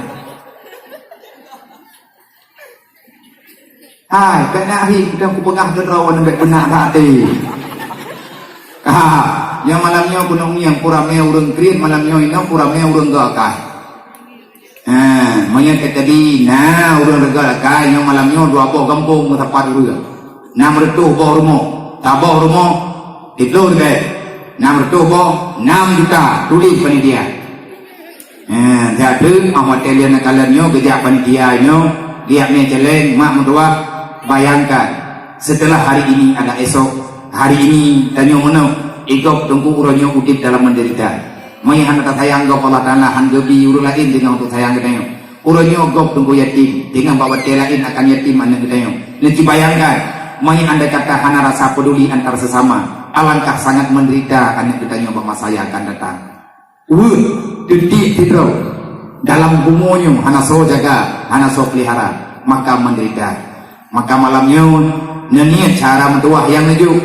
Hai, bèk na hi, kita kupeugah keudroe nyan bèk beuna that até. Ka, nyang malam nyoe keuneuk ngieng peuramé ureuëng kriet, malam nyoe inong peuramé ureuëng geuh akai. Ha, meunyoe teukeudi na ureuëng reugot akai, nyoe malam nyoe dua boh gampông meusapat ureuëng. Nam reutôh boh rumoh, saboh rumoh, siploh ribèe. Nam reutôh boh, nam juta, tuléh panitia. Eh, jadi, ah, watèe lheueh neukalon nyoe, geujak panitia nyoe, geujak mé céléng, mak meutuah, bayangkan, setelah hari ini ada esok, hari ini tanyoe meunoe, i gob teungku uroe nyoe udeb dalam menderita. Meunyo hana tasayang gob Allah Taala, han geubi ureuëng laén deungon untuk sayang geutanyoe. Uroe nyoe gob teungku yatim, teungoh bak watée laén akan yatim aneuëk geutanyoe. Neuci bayangkan, meunyoe andai kata hana rasa peduli antar sesama, alangkah sangat menderita aneuëk geutanyoe bak masa nyang akan datang. Weueh, teutiek sidroe, dalam bumoe nyoe hana soe jaga, hana soe pelihara, maka menderita. Maka malam nyoe, neuniet cara meutuwah nyang neujok.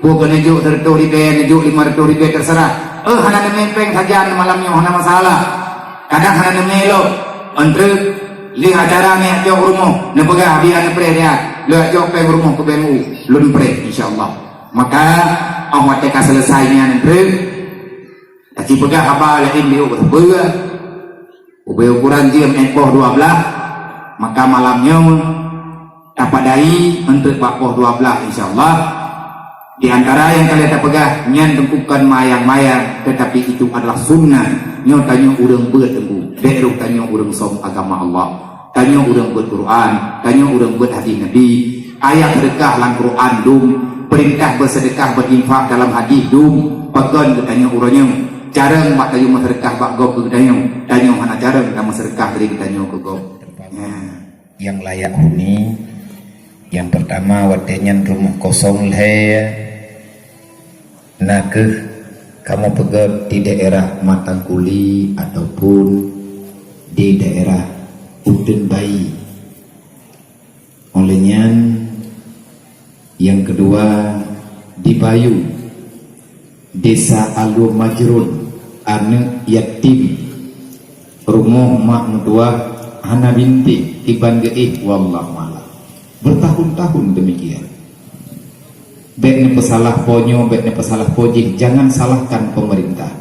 Peue keu neujok seureutôh ribée, neujok limong reutôh ribée, terserah. Eh, hana neumé péng sajan malam nyoe, hana masalah. Kadang hana neumé lom. Entrée, lheueh acara neujak jok rumoh, neupeugah bia neupreh dia. Lheueh jok péng rumoh keu péng u, lôn preh, insya Allah. Maka, óh watée ka selesai nyan entrée, taci peugah haba laén di ukeue sapeue. Ubé ukuran jeuem ék poh dua blaih, maka malam nyoe tapadai enteuk bak poh dua blaih, insya Allah. Di antara nyang ka lheueh tapeugah, nyan teungku kon mayang-mayang, tetapi itu adalah sunnah. Nyoe tanyoe ureuëng beuet teungku, bék roh tanyoe ureuëng som agama Allah. Tanyoe ureuëng beuet Quran, tanyoe ureuëng beuet hadis Nabi. Ayat seudeukah lam Quran dum, peurintah beuseudeukah beuinfak dalam hadis dum, pakon geutanyoe uroe nyoe. Carông bak tanyoe meuseudeukah bak gob keu geutanyoe, tanyoe hana carông tameuseudeukah dari geutanyoe keu gob. Nyan. Nyang layak huni, nyang peurtama watée nyan rumoh kosong lhée, na kheueh kamoe peugét di daerah Matang Kuli ataupun di daerah Uteuen Bayi. Óh lheueh nyan, nyang keudua, di Bayu, Desa Alue Majrun, aneuëk yatim, rumoh mak meutuwah hana bintéh, kiban geuéh, wallahu a'lam. Bertahun-tahun demikian. Bék neupeusalah po nyoe, bék neupeusalah po jih, jangan salahkan pemerintah.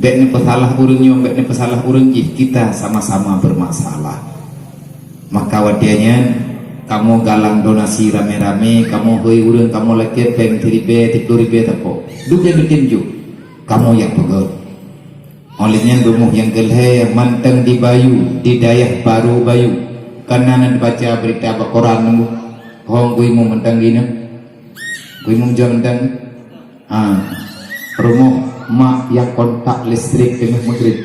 Bék neupeusalah ureuëng nyoe, bék neupeusalah ureuëng jih, kita sama-sama bermasalah. Maka watée nyan, kamoe galang donasi ramé-ramé, kamoe hôi ureuëng, kamoe lakée péng siribée, siploh ribée sapo. Duek nyang geutem jok, kamoe nyang peugét. Óh lheueh nyan rumoh nyang keulhée mantong di Bayu, di dayah Baru Bayu. Kana na neubaca beurita bak koran nunggu. Hong kui mu mantong gina. Kui mu jam dan, ha, rumoh mak nyang kontak listrik teungoh maghrib.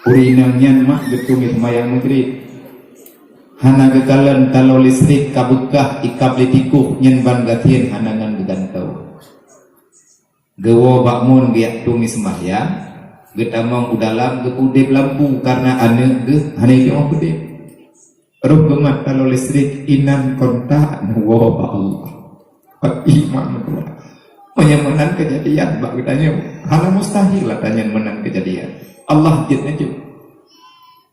Ureuëng inong nyan mak geutueng seumayang maghrib. Hana geukalon taloe listrik ka beukah ikab lé tikoh nyan ban gasien hana ngon geugantoe. Geuwoe bak mon geujak tueng seumayang, geutamong u dalam geupeudeb lampu karna aneuëk geuh hana jipeudeb. Roh geumat taloe listrik inan kontak neuwoe bak Allah. Bak iman meutuwah. Meunyoe meunan keujadian bak geutanyoe, hana mustahil lah tanyan meunan keujadian. Allah jeuet neujok.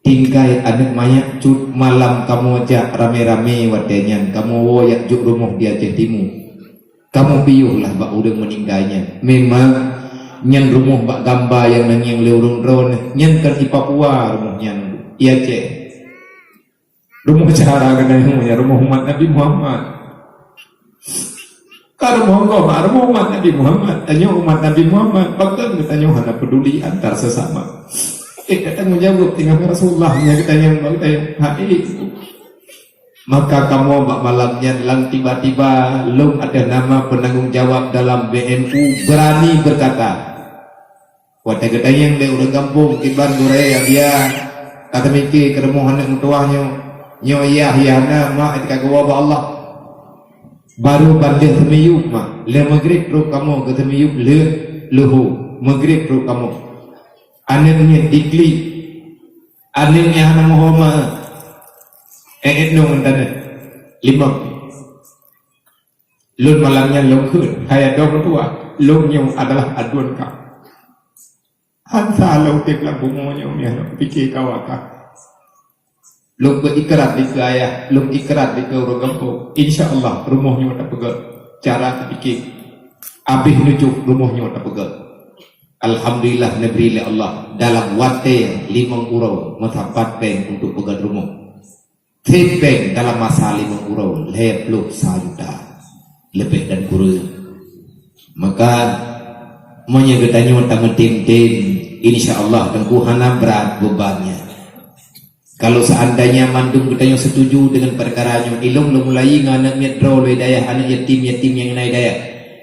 Tinggai aneuëk manyak cut malam kamoe jak ramé-ramé watée nyan kamoe woe jak jok rumoh di Aceh Timu. Kamoe piôh lah bak ureuëng meuninggai nyan. Memang nyan rumoh bak gamba nyang neungieng lé ureuëng droeneuh, nyan kon i Papua rumoh nyan, i Aceh. Rumoh syedara geutanyoe nyan rumoh umat Nabi Muhammad. Ka rumoh gob, rumoh umat Nabi Muhammad. Tanyoe umat Nabi Muhammad, pakon geutanyoe hana peduli antar sesama. Eh, ka tanggong jaweueb teungoh Rasulullah nyan geutanyoe, geutanyoe. Hai. Maka kamoe bak malam nyan lam tiba-tiba lôn ateueh nama peunanggong jawab dalam B N U beurani beukata, watée geutanyong lé ureuëng gampông kiban gurée nyang dia ka teumike keu rumoh aneuëk meutuwah nyoe, nyoe yah, yah na mak ka geuwoe bak Allah. Barô ban lheueh seumiyueb mak, lheueh maghrib trok kamoe geuseumiyueb lheueh luho, maghrib trok kamoe. Aneuëk nyan diklik. Aneuëk nyang hana meuhoreumat. Eh, eh, nong meunan. Limong. Lôn malam nyan lôn kheun, hai adoe meutuwah, lôn nyoe adalah aduen ka. Hansa lôn udeb lam bumoe nyoe meunan lôn pike kawa ka. Lôn beu ikrar dikeue ayah, lôn ikrar dikeue ureuëng gampông. Insya Allah rumoh nyoe tapeugét. Cara teupike. Abéh neujok rumoh nyoe tapeugét. Alhamdulillah, neubri lé Allah dalam watée limong uroe meusapat péng untuk peugét rumoh. Sép péng dalam masa limong uroe lhée ploh sa juta leubeh dan kureueng. Maka meunyoe geutanyoe tameutem-tem, insya Allah teungku hana brat beuban nyan. Kalau seandainya mandum geutanyoe setuju dengan perkara nyoe, ilong lôn mulai ngon aneuëk miet droe lé dayah, aneuëk yatim, yatim nyang na dayah,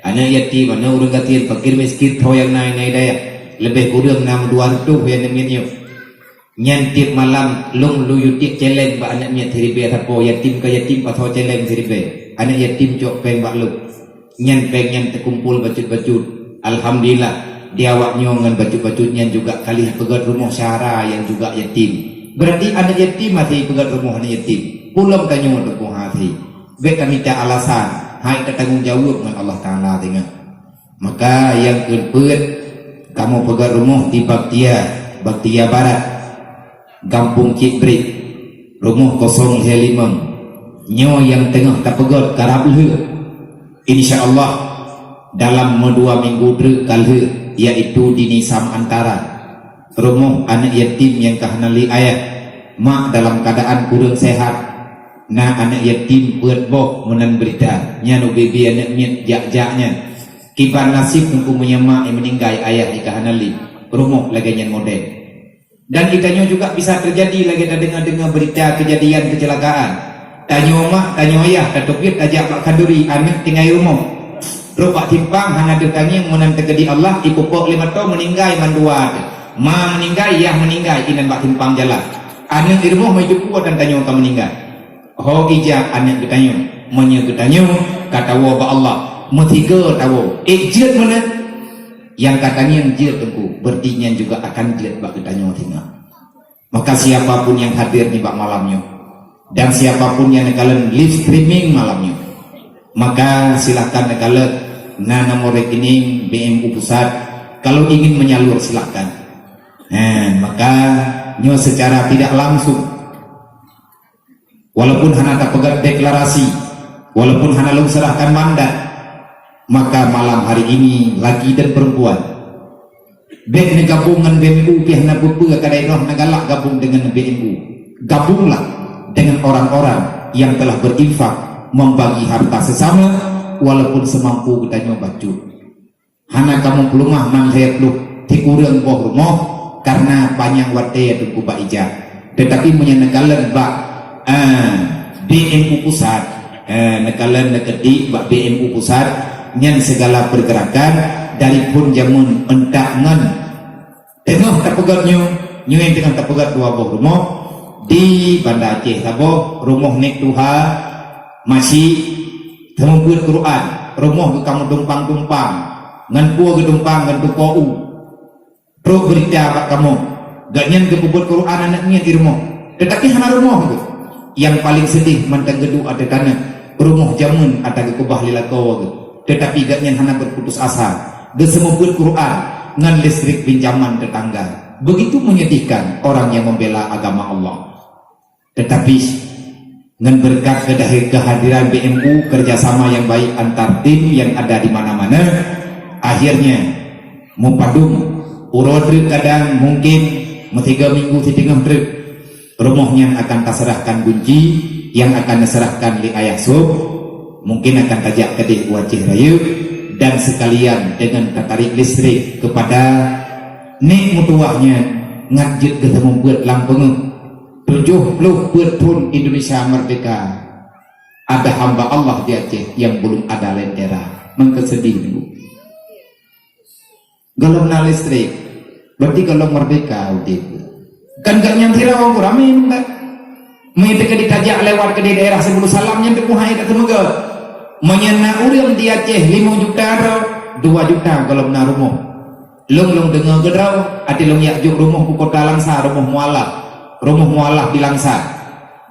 aneuëk yatim, aneuëk ureuëng gasien, fakir miskin, tho nyang na, na dayah, leubeh kureueng na meudua reutôh nyang aneuëk miet nyoe. Nyan tiep malam lôn lôn yue tiek céléng bak aneuk miet siribèe sapo, yatim ka yatim pasoe céléng siribèe. Aneuk yatim cok péng bak lôn. Nyan péng nyan teukumpul bacut-bacut. Alhamdulillah, di awak nyoe ngon bacut-bacut nyan juga ka lheueh peugöt rumoh syedara nyang juga yatim. Beurati aneuk yatim hase peugöt rumoh aneuk yatim. Peue lom tanyoe teupeue hase. Bèk tamita alasan, hai tatanggong jaweueb ngon Allah Taala teungoh. Maka nyang keupeuet, kamoe peugöt rumoh di Baktia, Baktia Barat, Gampông Cik Brit, rumoh kosong lhèe limong. Nyoe nyang teungoh tapeugöt karab lheueh. Insya Allah, dalam meudua minggu treuk ka lheueh, yaitu di Nisam Antara. Rumoh aneuk yatim nyang ka hana lé ayah, mak dalam keuadaan kureueng seuhat. Na aneuk yatim peuet boh meunan beurita, nyan ubé-bé aneuk miet jak-jak nyan. Kiban naseb teungku meunyoe mak nyang meuninggai, ayah nyang ka hana lé, rumoh lagèe nyan model. Dan geutanyoe juga bisa teujadi lagèe tadeungoe-deungoe beurita keujadian keuceulakaan. Tanyoe mak, tanyoe ayah, tateubiet tajak bak khanduri, aneuk tinggai rumoh. Trok bak simpang hana deuh tangieng meunan teukeudi Allah, ipeupok lé mata meuninggai mandua teuh. Ma meuninggai, yah meuninggai, inan bak simpang jalan. Aneuk di rumoh meujeuet peue dan tanyoe ka meuninggai. Ho ija aneuk geutanyoe, meunyoe geutanyoe ka tawoe bak Allah, meusigoe tawoe. Ék jeuet meunan? Nyang ka tangieng jeuet teungku, beurati nyan juga akan jeuet bak geutanyoe singoh. Maka siapa pun yang hadir nibak malam nyoe, dan siapa pun yang neukalon live streaming malam nyoe, maka silahkan neukalon na nomor rekening B M U pusat. Kalau ingin menyalur, silahkan. Nah, maka nyoe secara tidak langsung, walaupun hana tapeugöt deklarasi, walaupun hana lôn serahkan mandat, maka malam hari ini laki dan perempuan, bèk neugabong ngon B M U pih hana peue-peue, kadang droe hana galak gabong deungon B M U. Gabunglah dengan orang-orang yang telah berinfak, membagi harta sesama, walaupun semampu geutanyoe bacut. Hana kamoe peuleumah man lhèe ploh sikureueng boh rumoh, karena panyang watèe teungku bak ija. Teutapi meunyoe neukalon bak, eh, B M U pusat, eh, neukalon neukeudi bak B M U pusat, nyan segala pergerakan dari phon jameun euntak ngon teungoh tapeugöt nyoe, nyoe nyang teungoh tapeugöt dua boh rumoh di Banda Aceh saboh, rumoh Nek Tuha, Masyik, teumeubuet Quran, rumoh geuh ka meutumpang-tumpang, ngon peue geutumpang ngon tupo u. Trok beurita bak kamoe, gobnyan geupeubuet Quran aneuk miet di rumoh, teutapi hana rumoh geuh. Nyang paleng seudeh mantong geuduek ateueh tanoh, rumoh jameun ata geukeubah lé lakoe geuh, teutapi gobnyan hana berputus asa, geuseumeubuet Quran ngon listrik pinjaman tetangga. Begitu menyedihkan orang yang membela agama Allah. Tetapi, ngon beureukat keudah-, keuhadiran B M U, kerjasama yang baik antar tim yang ada di mana-mana, akhirnya meupadum. Uroe treuk kadang mungkin meusigoe minggu siteungoh treuk, rumoh nyan akan taseurahkan gunci, nyang akan neuseurahkan lé ayah sôb, mungkin akan tajak keudeh u Aceh Rayeuk, dan sekalian dengan tatarik listrik kepada nek meutuwah nyan ngat jeuet geuseumeubuet lam peungeuh. Tujuh puluh peuet thon Indonesia merdeka, ada hamba Allah di Aceh yang belum ada lentera. Meukeuseudieh nyoe. Gohlom na listrik, berarti gohlom merdeka udeb. Kan gak nyang sira ureueng ramé nunggu. Meunyoe teuka ditajak lewat keudeh daerah Sebulu Salam nyan teupeu hai ka teumeugoe. Meunyoe na ureueng di Aceh limong juta droe, dua juta gohlom na rumoh. Lôn, lôn deungoe keudroe, até lôn jak jok rumoh u kota Langsa, rumoh mualaf. Rumoh mualaf di Langsa.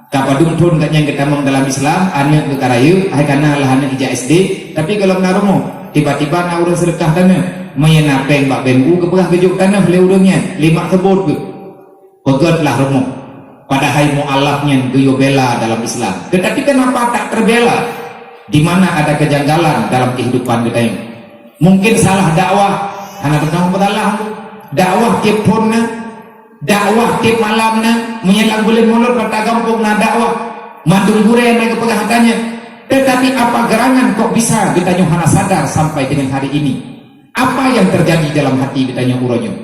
Ka padum thon gobnyan geutamong dalam Islam, aneuk geuh ka rayeuk, hai kana lah aneuk ijak S D, tapi gohlom na rumoh. Tiba-tiba na ureueng seudeukah tanoh. Meunyoe na péng bak B M U, geupeugah geujok tanoh lé ureueng nyan, lé mak seubot geuh. Peugötlah rumoh. Padahai mualaf nyan geuyue bela dalam Islam. Tetapi kenapa tak terbela? Di mana ada kejanggalan dalam kehidupan geutanyoe? Mungkin salah dakwah, hana teuntang peusalah. Dakwah tiep phon na, dakwah tiep malam na, meunyoe lam buleuen Molot bak gampông na dakwah. Mandum gurèe na geupeugah geutanyoe. Tetapi apa gerangan kok bisa geutanyoe hana sadar sampai dengan hari ini? Apa yang terjadi dalam hati geutanyoe uroe nyoe?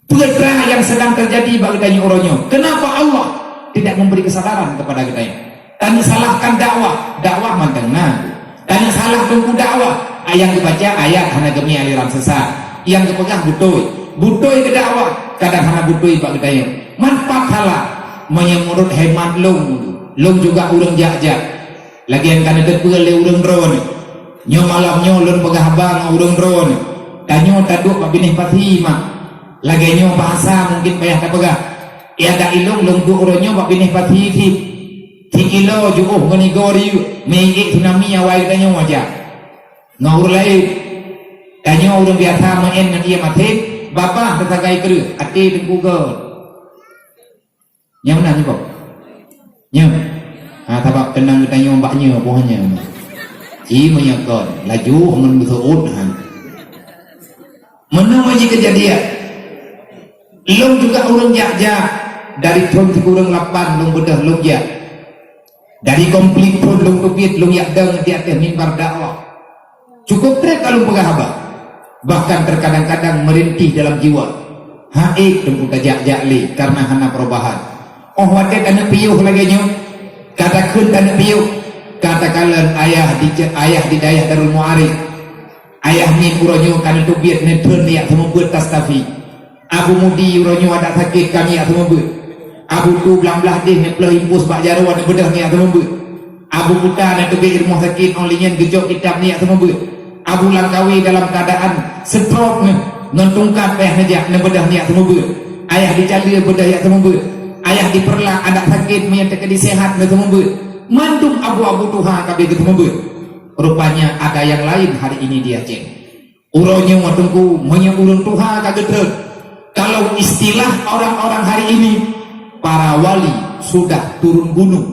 Peue teuma nyang sedang terjadi bak geutanyoe uroe nyoe? Kenapa Allah tidak memberi kesadaran kepada geutanyoe? Tanyoe salahkan dakwah, dakwah mantong na. Tanyoe salah teungku dakwah, nyang geubaca ayat hana geumè aliran sesat. Nyang geupeugah beutôi, beutôi keu dakwah. Kadang hana beutôi bak geutanyoe. Man pat salah, meunyoe meunurot hemat lôn, lôn juga ureuëng jak-jak. Lagée nyang ka neuteupeue lé ureuëng droeneuh. Nyoe malam nyoe lôn peugah haba ngon ureuëng droeneuh. Tanyoe taduek bak binéh pasi mak. Lagée nyoe bahasa mungken payah tapeugah. Nyang ka ilôn lôn duek uroe nyoe bak binéh pasi cit. Sikilo jiôh ngon igoe riyeuk, meuiék tsunami awai geutanyoe jak. Ngon ureuëng laén, tanyoe ureuëng biasa meu'en ngon ié maté, babah teusagai kreueh, até teungku gon. Nyang meunan nyoe, Bob? Nyoe. Ha, sabab keunong geutanyoe bak nyoe, boh nyoe. Ci meunyoe kon, laju ngon beuseuôt, ha. Meunoe jih keujadian. Lôn juga ureuëng jak-jak, dari thon sikureueng lapan lôn beudôh lôn jak. Dari konflik phon lôn teubiet lôn jak dong di ateueh mimbar dakwah. Cukup treb ka lôn peugah haba, bahkan terkadang-kadang merintih dalam jiwa. Ha'ék teungku tajak-jak lé kareuna hana perubahan. Óh watée taneuk piôh lagée nyoe, ka takheun taneuk piôh, ka takalon ayah di, ayah di dayah Darul Muarif. Ayah miet uroe nyoe ka neuteubiet neutreun neujak seumeubeuet Tastafi. Abu Mudi uroe nyoe adak sakét ka neujak seumeubeuet. Abu Tu blang blaih deh neuploh impus bak jaroe neubeudôh neujak seumeubeuet. Abu Kuta neuteubiet rumoh sakét óh lheueh nyan geucok kitab neujak seumeubeuet. Abu Langkawi dalam keuadaan stroke ngon tungkat payah neujak neubeudôh neujak seumeubeuet. Ayah di Caleue beudôh jak seumeubeuet. Ayah di Peureulak adak sakét meunyoe teukeudi seuhat neuseumeubeuet. Mandum abu-abu tuha ka abéh geuseumeubeuet. Rupanya ada yang lain hari ini di Aceh. Uroe nyoe teungku, meunyoe ureuëng tuha ka geutreun, kalau istilah orang-orang hari ini, para wali sudah turun gunung.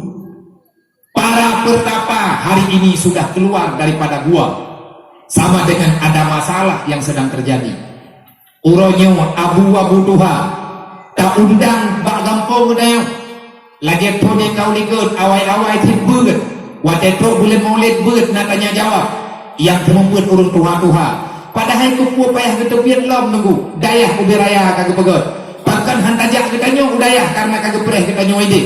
Para pertapa hari ini sudah keluar daripada gua. Sama dengan ada masalah yang sedang terjadi. Uroe nyoe abu-abu tuha taundang bak gampông geutanyoe. Lagée phon nyang ka u likot, awai-awai cit beuet. Watée trok buleuen Maulid beuet na tanya jawab. Nyang seumeubeuet ureuëng tuha-tuha. Padahai keupeue payah geuteubiet lom nunggu dayah ubé raya ka geupeugét. Pakon han tajak geutanyoe u dayah kareuna ka geupreh geutanyoe idéh.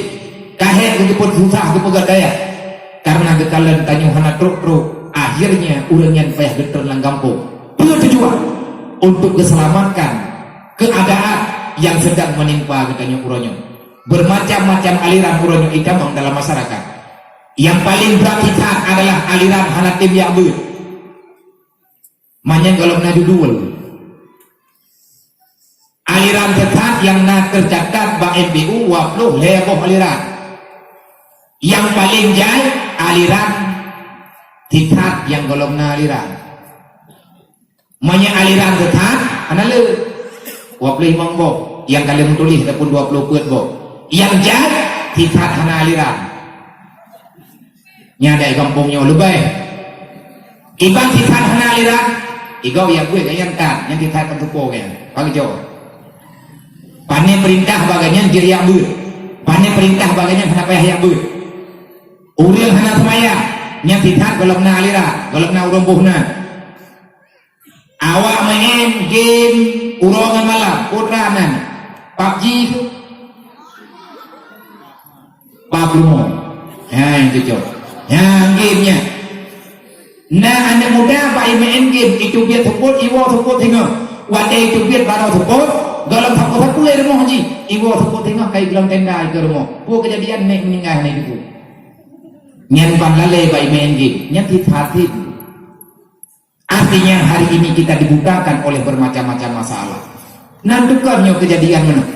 Ka hék geupeususah geupeugét dayah. Kareuna geukalon tanyoe hana trok-trok, akhirnya ureuëng nyan payah geutreun lam gampông. Peue tujuan? Untuk geuselamatkan keadaan yang sedang menimpa geutanyoe uroe nyoe. Bermacam-macam aliran uroe nyoe itamong dalam masyarakat. Yang paling brat that adalah aliran hana tem jak beuet. Manyang golom na judul. Aliran sesat nyang na teucatat bak M P U dua ploh lhée boh aliran. Nyang paleng jai aliran sesat nyang golom na aliran. Meunyoe aliran sesat, hana le. Dua ploh limong boh nyang ka lheueh meutuléh ataupun dua ploh peuet boh. Nyang jai sesat hana aliran. Nyan dai gampông nyoe leubeh. Iban sisat hana aliran, igoe jak beuet gobnyan tan, nyan sisat kan tupo gobnyan. Pageujok. Pane peurintah bak gobnyan jeuet jak beuet. Pane peurintah bak gobnyan hana payah jak beuet. Ureuëng hana seumayang, nyan sisat gohlom na aliran, gohlom na ureuëng boh na. Awak main game uroe ngon malam, peue nan? PUBG tu. Pap rumoh. Ha, nyang cocok. Nyang game nyan. Na aneuëk muda bak main game, iteubiet seupôt, iwoe seupôt singoh. Watée iteubiet baroe seupôt, gohlom sapeue-sapeue rumoh jih, iwoe seupôt singoh ka iglong tenda ikeue rumoh. Peue keujadian nek meuninggai hana iteupue. Nyan ban lalée bak main game, nyan sisat. Artinya hari ini kita dibutakan oleh bermacam-macam masalah. Nan teuka nyoe keujadian meunan.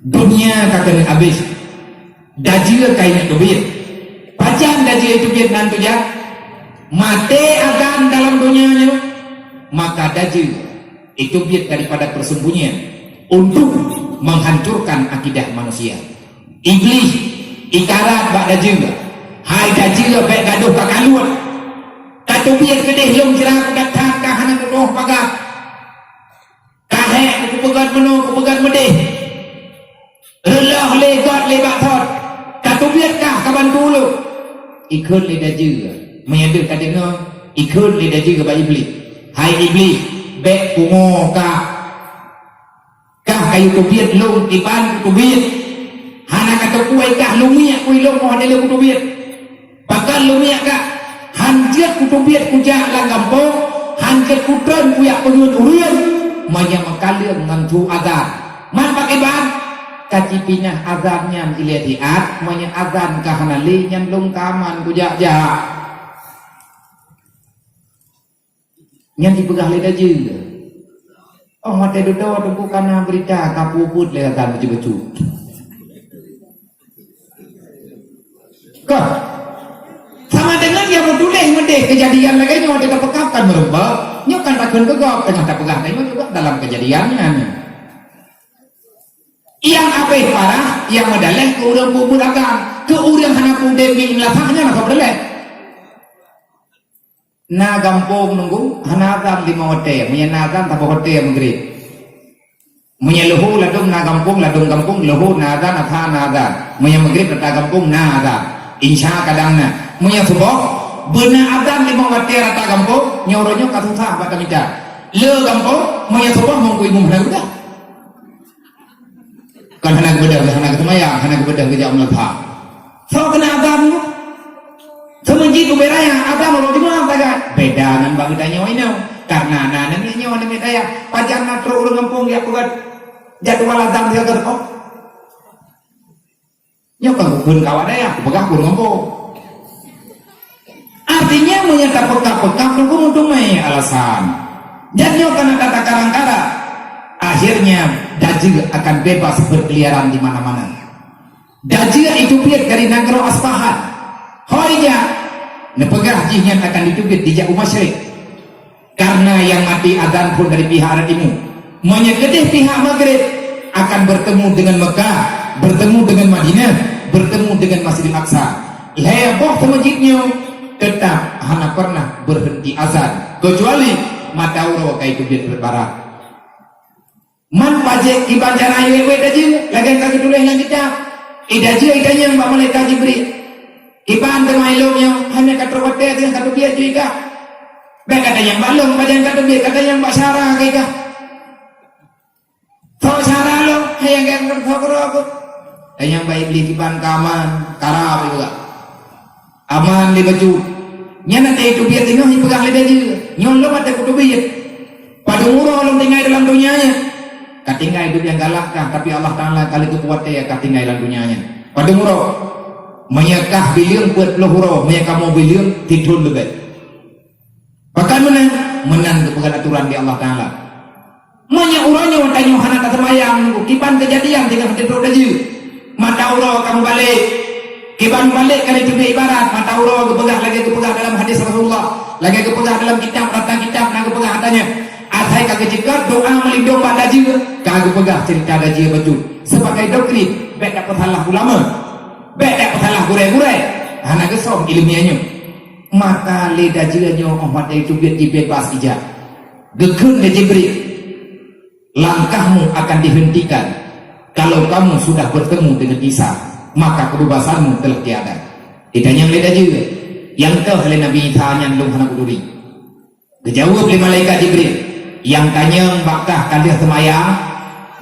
Dunia ka keuneuk habéh. Dajeu ka ingat teubiet. Pajan dajeu teubiet nan tujak? Maté agam dalam dunia nyoe, maka dajeu iteubiet daripada persembunyian untuk menghancurkan akidah manusia. Iblih ikarat bak dajeu, "Hai dajeu, bék gadôh ka kaluet! Ka teubiet keudeh lôn jra kudat that ka hana geuroh pagat. Ka hék kupeugét meunoe kupeugét meudeh. Reuloh lé göt lé bak thot. Ka teubiet kah ka bantu ulôn?" Ikheun lé dajeu. Meunyoe deuh ka deungoe, ikheun lé dajeu bak iblih, "Hai iblih, bék pungo kah! Kah ka yue teubiet lôn iban kuteubiet. Hana ka teupeue kah lôn miek keu ilôn óh lheueh lôn kuteubiet. Pakon lôn miek kah? Han jeuet kuteubiet kujak lam gampông, han jeuet kutreun kujak peungeut ureuëng, meunyoe meukaleueng ngon su azan. Man bak iban, ka jipinah azan nyan ilée siat, meunyoe azan ka hana lé nyan lôn ka aman kujak-jak. Nyan jipeugah lé Dajjal. Oh, watée dudoe teungku ka na beurita ka peubuet lé azan bacut-bacut. Ka. Sama dengan nyang meutuléh meudeh keujadian lagée nyoe watée tapeugah kan meureumpok, nyoe kan takheun keu gob teungoh tapeugah tanyoe juga dalam keujadian nyan. Nyang abéh parah, nyang meudaleh keu ureuëng peubuet agam, keu ureuëng hana peudeh mieng lasah nyan hana peudaleh. Na gampông nunggu, hana azan limong watée, meunyoe na azan saboh watée meugrib. Meunyoe leuhô ladôm na gampông, ladôm gampông leuhô na azan, asai na azan. Meunyoe meugrib rata gampông na azan. Insya kadang na. Meunyoe suboh, beuna azan limong watée rata gampông, nyoe uroe nyoe ka susah bak tamita. Le gampông, meunyoe suboh meungku imum hana geudah. Kan hana geubeudôh, hana geuseumayang, hana geubeudôh geujak u madrasah. Soe keuneuk azan nyoe? Seumeujid ubé raya, azan uroe Jumat sagai. Beda ngon bak geutanyoe inoe. Karena na namiet nyoe namiet dayah. Pajan na trok ureuëng gampông jak peugah jadwal azan sigoe teupok. Nyoe kon kukheun keu awak dayah, kupeugah keu ureuëng gampông. Artinya, meunyoe tapeugah-peugah, teungku meuteumé alasan. Dan nyoe kana kata karang-kara. Akhirnya, Dajjal akan bebas berkeliaran di mana-mana. Dajjal jiteubiet dari nanggroe Aspahan. Ho ijak, neupeugah jih nyan akan jiteubiet dijak u Masyrik. Karena nyang maté azan phon dari pihak arah timu. Meunyoe keudeh pihak Maghrib akan bertemu dengan Mekah, bertemu dengan Madinah, bertemu dengan Masjidil Aqsa. Lhée boh seumeujid nyoe teutap hana pernah berhenti azan, kecuali mata uroe ka jiteubiet beuet barat. Man pajék kiban cara iwet-wet Dajjal, lagée ka geutuléh lam kitab. I Dajjal itanyong bak malaikat Jibril. Kiban teuma ilôn nyoe, hana ka trok watée teuh ka teubiet ju ikah. Bék ka tanyong bak lôn, pajan ka teubiet, ka tanyong bak syara keu ikah. Soe syara lôn, hai nyang ka trok keudroe keuh. Tanyong bak Iblih kiban ka aman, karab juga. Aman lé bacut. Nyan watée teubiet teungoh jipeugah lé Dajjal, nyoe lôn watée kuteubiet. Padum uroe lôn tinggai dalam donya nyoe. Ka tinggai duek nyang galak kah, tapi Allah Taala ka lheueh geupeuwatée ka tinggai lam donya nyoe. Padum uroe? Meunyoe kah bileueng peuet ploh uroe, meunyoe kamoe bileueng sithon leubeh. Pakon meunan? Meunan geupeugah atoran di Allah Taala. Meunyoe uroe nyoe tanyoe hana taseumayang, kiban keujadian teungoh teutrok Dajjal. Mata uroe ka meubalek. Kiban meubalek ka jiteubiet ibarat, mata uroe geupeugah lagée geupeugah dalam hadis Rasulullah, lagée geupeugah dalam kitab, rata kitab na geupeugah ata nyoe. Asai ka geuceukot doa meulindong bak Dajjal, ka geupeugah ceurita Dajjal bacut. Sebagai doktrin, bék tapeusalah ulama. Bék tapeusalah gurée-gurée. Hana geusom ileumia nyoe. Maka lé Dajjal nyoe óh watée teubiet jibeubaih ijak. Geukheun lé Jibril, "Langkahmu akan dihentikan kalau kamu sudah bertemu dengan Isa, maka kebebasanmu telah tiada." Itanyong lé Dajjal, "Nyang toh lé Nabi Isa nyan lôn hana kuturi?" Geujaweueb lé malaikat Jibril, "Nyang tanyong bak kah ka lheueh seumayang,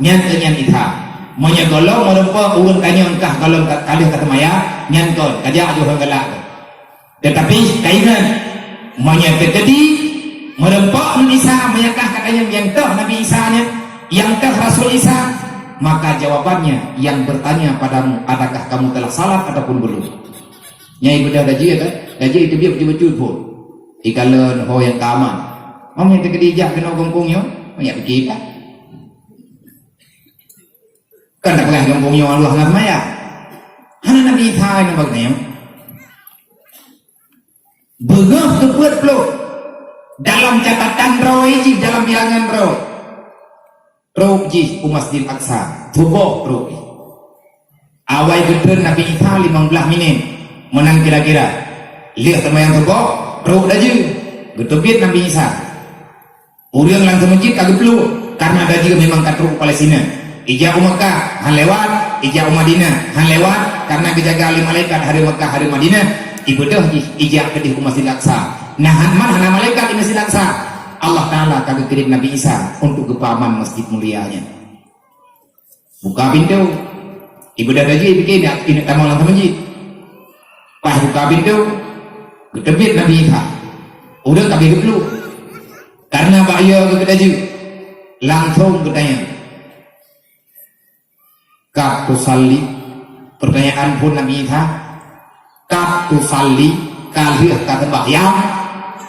nyan keuh nyan Isa. Meunyoe gohlom meureumpok ureuëng tanyong kah gohlom ka, ka lheueh ka seumayang, nyan kon, kajak lheueh galak." Teutapi, kaingat, meunyoe teukeudi meureumpok ngon Isa, meunyoe kah katanyong nyang toh Nabi Isa nyan, nyang toh Rasul Isa, maka jawabannya yang bertanya padamu, adakah kamu telah salat ataupun belum? Nyang ibeudôh Dajjal kan? Dajjal iteubiet bacut-bacut phon. Ikalon ho nyang ka aman. Meunyoe teukeudi jak keunoe gampông nyoe, meunyoe pike dah. Kan tapeugah gampông nyoe Allah hana seumayang. Hana Nabi Isa nyang bak nyoe. Beungoh keupeuet ploh dalam catatan droe jih, dalam bilangan droe. Trok jih u Masjidil Aqsa, suboh trok jih. Awai geutreun Nabi Isa limong blaih minét, meunan kira-kira. Lheueh seumayang suboh, trok Dajjal. Geuteubiet Nabi Isa. Ureuëng lam seumeujid ka geuplueng, karena Dajjal memang ka trok u Palestina. Ijak u Makkah, han lewat, ijak u Madinah, han lewat, karena geujaga lé malaikat hareuem Makkah, hareuem Madinah, ibeudôh jih ijak keudeh u Masjidil Aqsa. Nah, han man hana malaikat di Masjidil Aqsa. Allah Taala ka geukirém Nabi Isa untuk geupeuaman masjid mulia nyan. Buka pintoe. Ibeudôh Dajjal pike inong tamong lam seumeujid. Pas buka pintoe, geuteubiet Nabi Isa. Ureuëng ka geuplueng. Karena bak yo geuh Dajjal, langsong geutanyong, Ka tusalli, pertanyaan phon Nabi Isa, ka tusalli, ka lheueh ka seumbahyang,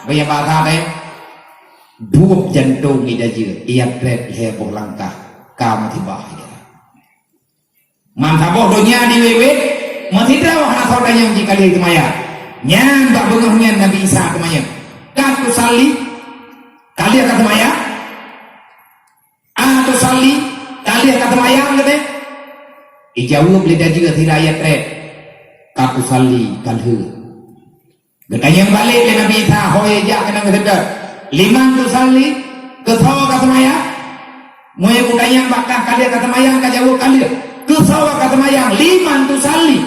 baya bahasa teh, duek jantong ida jeuet, ia treb lhée boh langkah, ka meusibah ida. Meusaboh donya diwét-wét, meusidroe hana soe tanyong jih ka lheueh seumayang. Nyan bak beungoh nyan Nabi Isa teumanyong, ka tusalli, ka lheueh ka seumayang? A tusalli, ka lheueh ka seumayang, geutanyong? Ijaweueb lé ida jeuet sira ia treb, ka tusalli, ka lheueh. Geutanyong balek lé Nabi Isa, ho ia jak keunan geuseutôt, liman tusalli, keu soe ka seumayang? Meunyoe geutanyong bak kah ka lheueh ka seumayang, ka jaweueb ka lheueh. Keu soe ka seumayang, liman tusalli,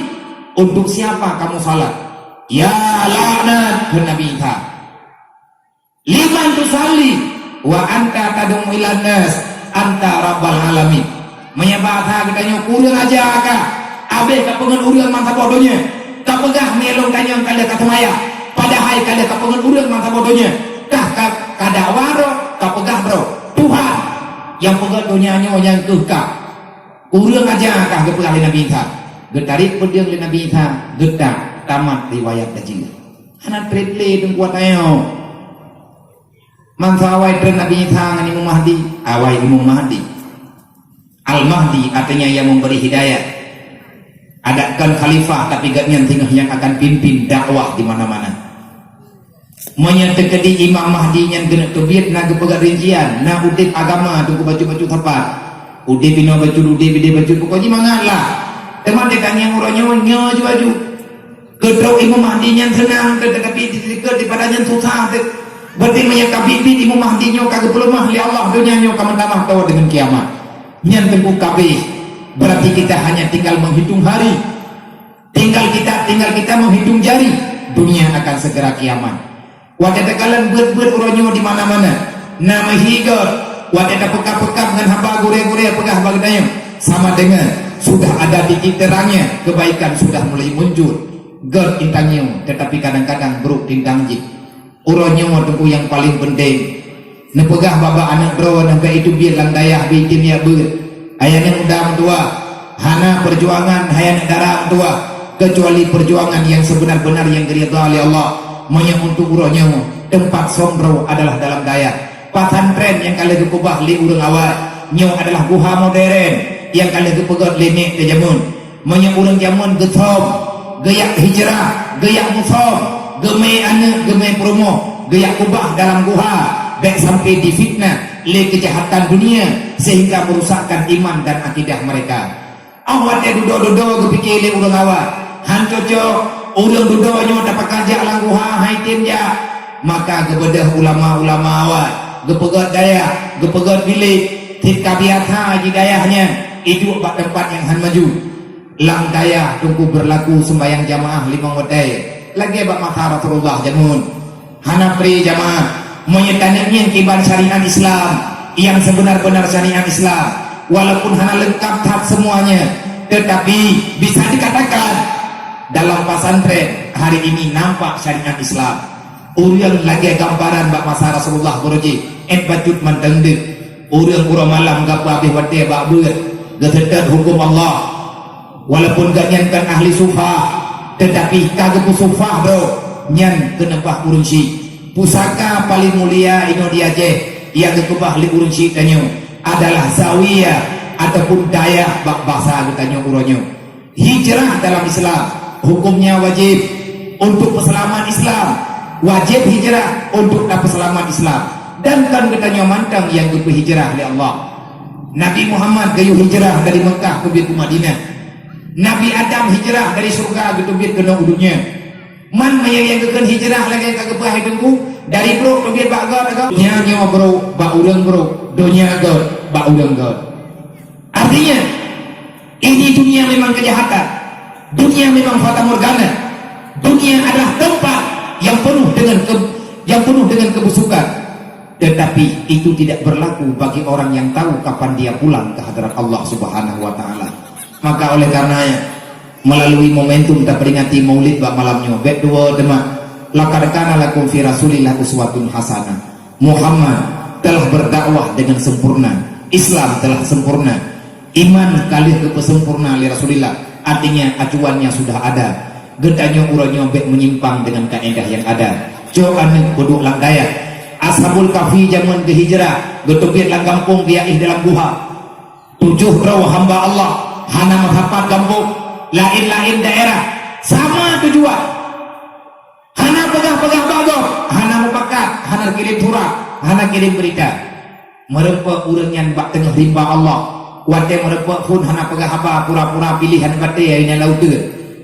untuk siapa kamu salat? Ya laknat, kheun Nabi Isa. Liman tusalli wa anta tad'u ilan nas anta rabbal alamin. Meunyoe bahasa geutanyoe, kureueng aja kah, abéh ka peungeut ureuëng meusaboh donya, ka peugah meulôn tanyong ka lheueh ka seumayang, padahai ka lheueh ka peungeut ureuëng meusaboh donya, kah ka, ka dakwa droe, ka peugah droe, Tuhan nyang peugét donya nyoe nyang keuh kah. Kureueng aja kah, geupeugah lé Nabi Isa. Geutarék peudeueng lé Nabi Isa, geutak tamat riwayat laju. Hana treb lé teungku watée nyoe. Masa awai treun Nabi Isa ngon Imam Mahdi, awai Imam Mahdi. Al-Mahdi artinya yang memberi hidayah. Adak kon khalifah, tapi gobnyan singoh nyang akan pimpin dakwah di mana-mana. Meunyoe teukeudi Imam Mahdi nyan keuneuk teubiet, na geupeugah rincian, na udeb agama teungku bacut-bacut sapat. Udeb inoe bacut, udeb ideh bacut, pokok jih mangat lah. Teuma teuka nyang uroe nyoe, nyoe aju-aju. Keu trok Imam Mahdi nyan seunang, teuka pih di sikat di padang nyan susah teuh. Berarti meunyoe ka biet-biet Imam Mahdi nyoe ka geupeuleumah lé Allah, donya nyoe ka meutamah toh deungon kiamat. Nyan teungku ka abéh. Berarti kita hanya tinggal menghitung hari. Tinggal kita, tinggal kita menghitung jari. Dunia akan segera kiamat. Watée takalon buet-buet uroe nyoe di mana-mana, na meuhi gét, watée tapeukab-peukab ngon haba gurée-gurée peugah bak geutanyoe, sama dengan sudah ada titik terangnya, kebaikan sudah mulai muncul. Gét intan nyoe, tetapi kadang-kadang brok tintang jih. Uroe nyoe teungku nyang paleng peunteng. Neupeugah bak-bak aneuk droe nyang ka iteubiet lam dayah beuitem jak beuet. Hai aneuk muda meutuwah, hana perjuangan hai aneuk dara meutuwah, keucuali perjuangan nyang seubeuna-beuna nyang geuridha lé Allah. Meunyoe untuk uroe nyoe, teumpat som droe adalah dalam dayah. Pesantren nyang ka lheueh geukeubah lé ureuëng awai, nyoe adalah guha modern nyang ka lheueh geupeugét lé nek teuh jameun. Meunyoe ureuëng jameun geusom, geujak hijrah, geujak musom, geumé aneuk, geumé peurumoh, geujak keubah dalam guha, bék sampai difitnah lé keujahatan dunia sehingga merusakkan iman dan akidah mereka. Óh watée dudoe-dudoe geupike lé ureuëng awai, han cocok, ureuëng dudoe nyoe tapakat jak lam guha, hai tem jak. Maka geubeudôh ulama-ulama awai, geupeugét dayah, geupeugét bilék, cit ka biasa jih dayah nyan, iduek bak teumpat nyang han maju. Lam dayah teungku beurlaku seumbahyang jamaah limong watée, lagée bak masa Rasulullah jameun. Hana pri jamaah, meunyoe taneuk ngieng kiban syariat Islam nyang seubeuna-beuna syariat Islam, walaupun hana leungkab that semuanya, tetapi bisa dikatakan dalam pesantren hari ini nampak syariat Islam. Ureuëng lagée gambaran bak masa Rasulullah beureuji, ék bacut mantong deuek. Ureuëng uroe malam geupeugah watée bak beuet, geuseutôt huköm Allah. Walaupun gobnyan kon ahli sufah, tetapi ka geupeu sufah droe, nyan keuneubah ureuëng syiek. Pusaka paleng mulia inoe di Aceh nyang geukeubah lé ureuëng syiek tanyoe adalah zawiyah ataupun dayah bak basa geutanyoe uroe nyoe. Hijrah dalam Islam, hukumnya wajib untuk peuseulamat Islam. Wajib hijrah untuk tapeuseulamat Islam. Dan kon geutanyoe mantong nyang geupeuhijrah lé Allah. Nabi Muhammad geuyue hijrah dari Mekah teubiet u Madinah. Nabi Adam hijrah dari syeuruga geuteubiet keunoe u dunia. Man meunyoe nyang geukheun hijrah lagée ka geupeugah teungku, dari brok teubiet bak gét, gét. Donya nyoe brok bak ureuëng brok, donya gét bak ureuëng gét. Artinya, ini dunia memang kejahatan. Dunia memang fatamorgana. Dunia adalah tempat yang penuh dengan ke-, yang penuh dengan kebusukan. Tetapi itu tidak berlaku bagi orang yang tahu kapan dia pulang ke hadarat Allah Subhanahu wa Ta'ala. Maka oleh karenanya, melalui momentum taperingati Maulid bak malam nyoe, bék tuwoe teuma, laqad kana lakum fi Rasulillah uswatun hasanah. Muhammad telah berdakwah dengan sempurna. Islam telah sempurna. Iman ka lheueh geupeusempurna lé Rasulullah, artinya acuannya sudah ada. Geutanyoe uroe nyoe bék meunyimpang deungon kaedah nyang ada. Cok aneuk peuduek lam dayah. Ashabul Kahfi jameun geuhijrah, geuteubiet lam gampông, geujak éh dalam guha. Tujoh droe hamba Allah, hana meusapat gampông, laén-laén daerah, sama tujuan. Hana peugah-peugah bak gob, hana mupakat, hana kirém surat, hana kirém beurita. Meureumpok ureuëng nyan bak teungoh rimba Allah. Watée meureumpok phon hana peugah haba, pura-pura piléh hana batée, ayeunan lam uteuen.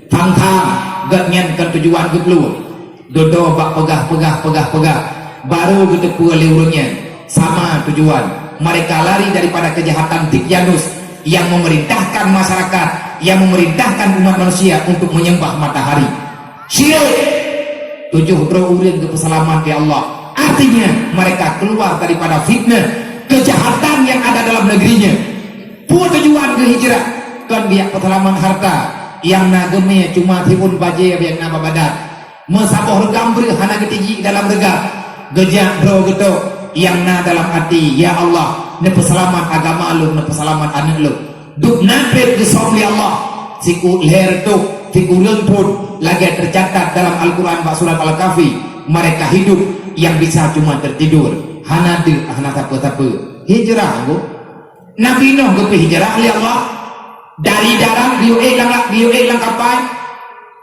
Thang-thang, gobnyan kon tujuan geuplueng. Dudoe bak peugah-peugah, peugah-peugah, barô geuteupeue lé ureuëng nyan. Sama tujuan. Mereka lari daripada kejahatan Dikyanus yang memerintahkan masyarakat, yang memerintahkan umat manusia untuk menyembah matahari. Syirik. Tujoh droe ureuëng geupeuseulamat lé Allah. Artinya, mereka keluar daripada fitnah, kejahatan yang ada dalam negerinya. Peue tujuan geuhijrah? Kon geujak peuseulamat harta, nyang na geumé cuma siôn bajée nyang na bak badan. Meusaboh reugam breueh hana geutijik dalam reugam. Geujak droe geutok nyang na dalam até, "Ya Allah, neupeuseulamat agama lôn, neupeuseulamat aneuk lôn." Duek na treb geusöm lé Allah, siku lhée reutôh, sikureueng phon, lagée teucatat dalam Al-Quran bak surat Al-Kahfi, mereka hidup yang bisa cuma tertidur, hana deuk, hana sapeue-sapeue. Hijrah, Bu. Nabi Nuh geupeu hijrah lé Allah dari darat geuyue lam, geuyue lam kapai.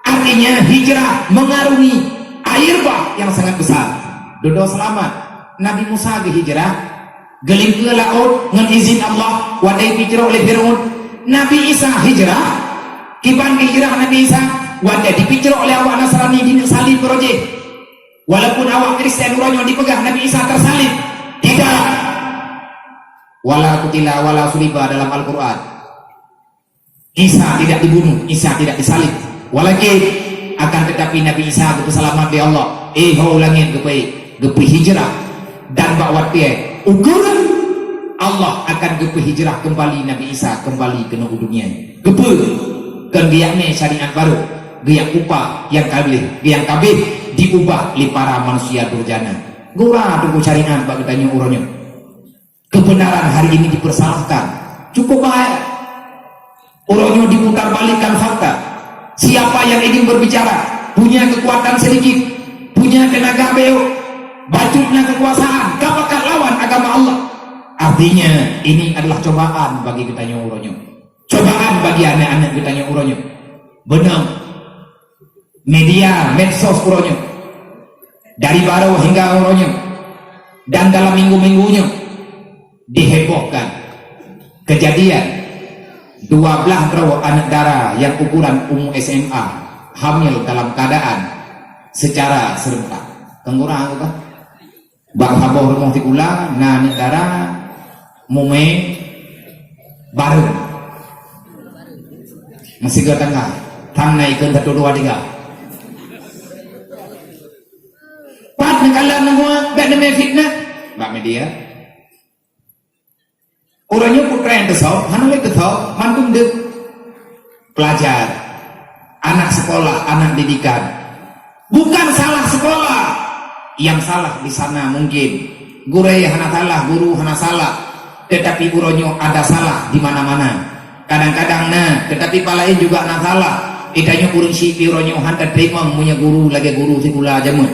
Artinya hijrah mengarungi air bah yang sangat besar. Dudoe seulamat. Nabi Musa geuhijrah, geulingkeue laôt ngon izin Allah, watée jipicrok lé Firaun. Nabi Isa hijrah, kiban hijrah Nabi Isa, watée jipicrok lé awak Nasrani di salib roh jih. Walaupun awak Kristen uroe nyoe jipeugah Nabi Isa teusalib, tidak. Wala kutila wala suliba dalam Al-Quran. Isa tidak dibunuh, Isa tidak disalib. Walakin, akan tetapi Nabi Isa geupeuseulamat lé Allah. Eh, ho langét geupeu, geupeu hijrah. Dan bak watée ukeue Allah akan geupeu hijrah kembali Nabi Isa kembali keunoe u dunia. Geupeu, kon geujak mé syariat barô, geujak ubah nyang ka lheueh, nyang ka abéh diubah lé para manusia durjana. Gura teungku syariat bak geutanyoe uroe nyoe. Kebenaran hari ini dipersalahkan. Cukup bahaya. Uroe nyoe diputarbalikkan fakta. Siapa yang ingin berbicara, punya kekuatan sedikit, punya tenaga beuk, bacut na kekuasaan, ka pakat lawan agama Allah. Artinya, ini adalah cobaan bagi geutanyoe uroe nyoe. Cobaan bagi aneuk-aneuk geutanyoe uroe nyoe. Beunang. Media medsos uroe nyoe, dari barô hingga uroe nyoe, dan dalam minggu-minggu nyoe, dihebohkan kejadian dua belas droe aneuk dara nyang ukuran umu S M A hamil dalam keadaan secara serentak. Keungurang apa? Bak saboh rumoh sikula na aneuk dara mumé bareueng. Meusigoe tangga, thang na ikheun satu dua tiga. Pat neukalon neumuak bèk neumè fitnah bak media. Uroe nyoe peue nyang teusoe, hana lé teusoe, mandum deuh. Pelajar, anak sekolah, anak didikan. Bukan salah sekolah. Yang salah di sana mungkin gurèe hana salah, guru hana salah. Tetapi uroe nyoe ada salah di mana-mana. Kadang-kadang na, tetapi pat laén juga na salah. Geutanyoe ureueng syiek pih uroe nyoe han tateurimong meunyoe guru lagèe guru sikula jameun.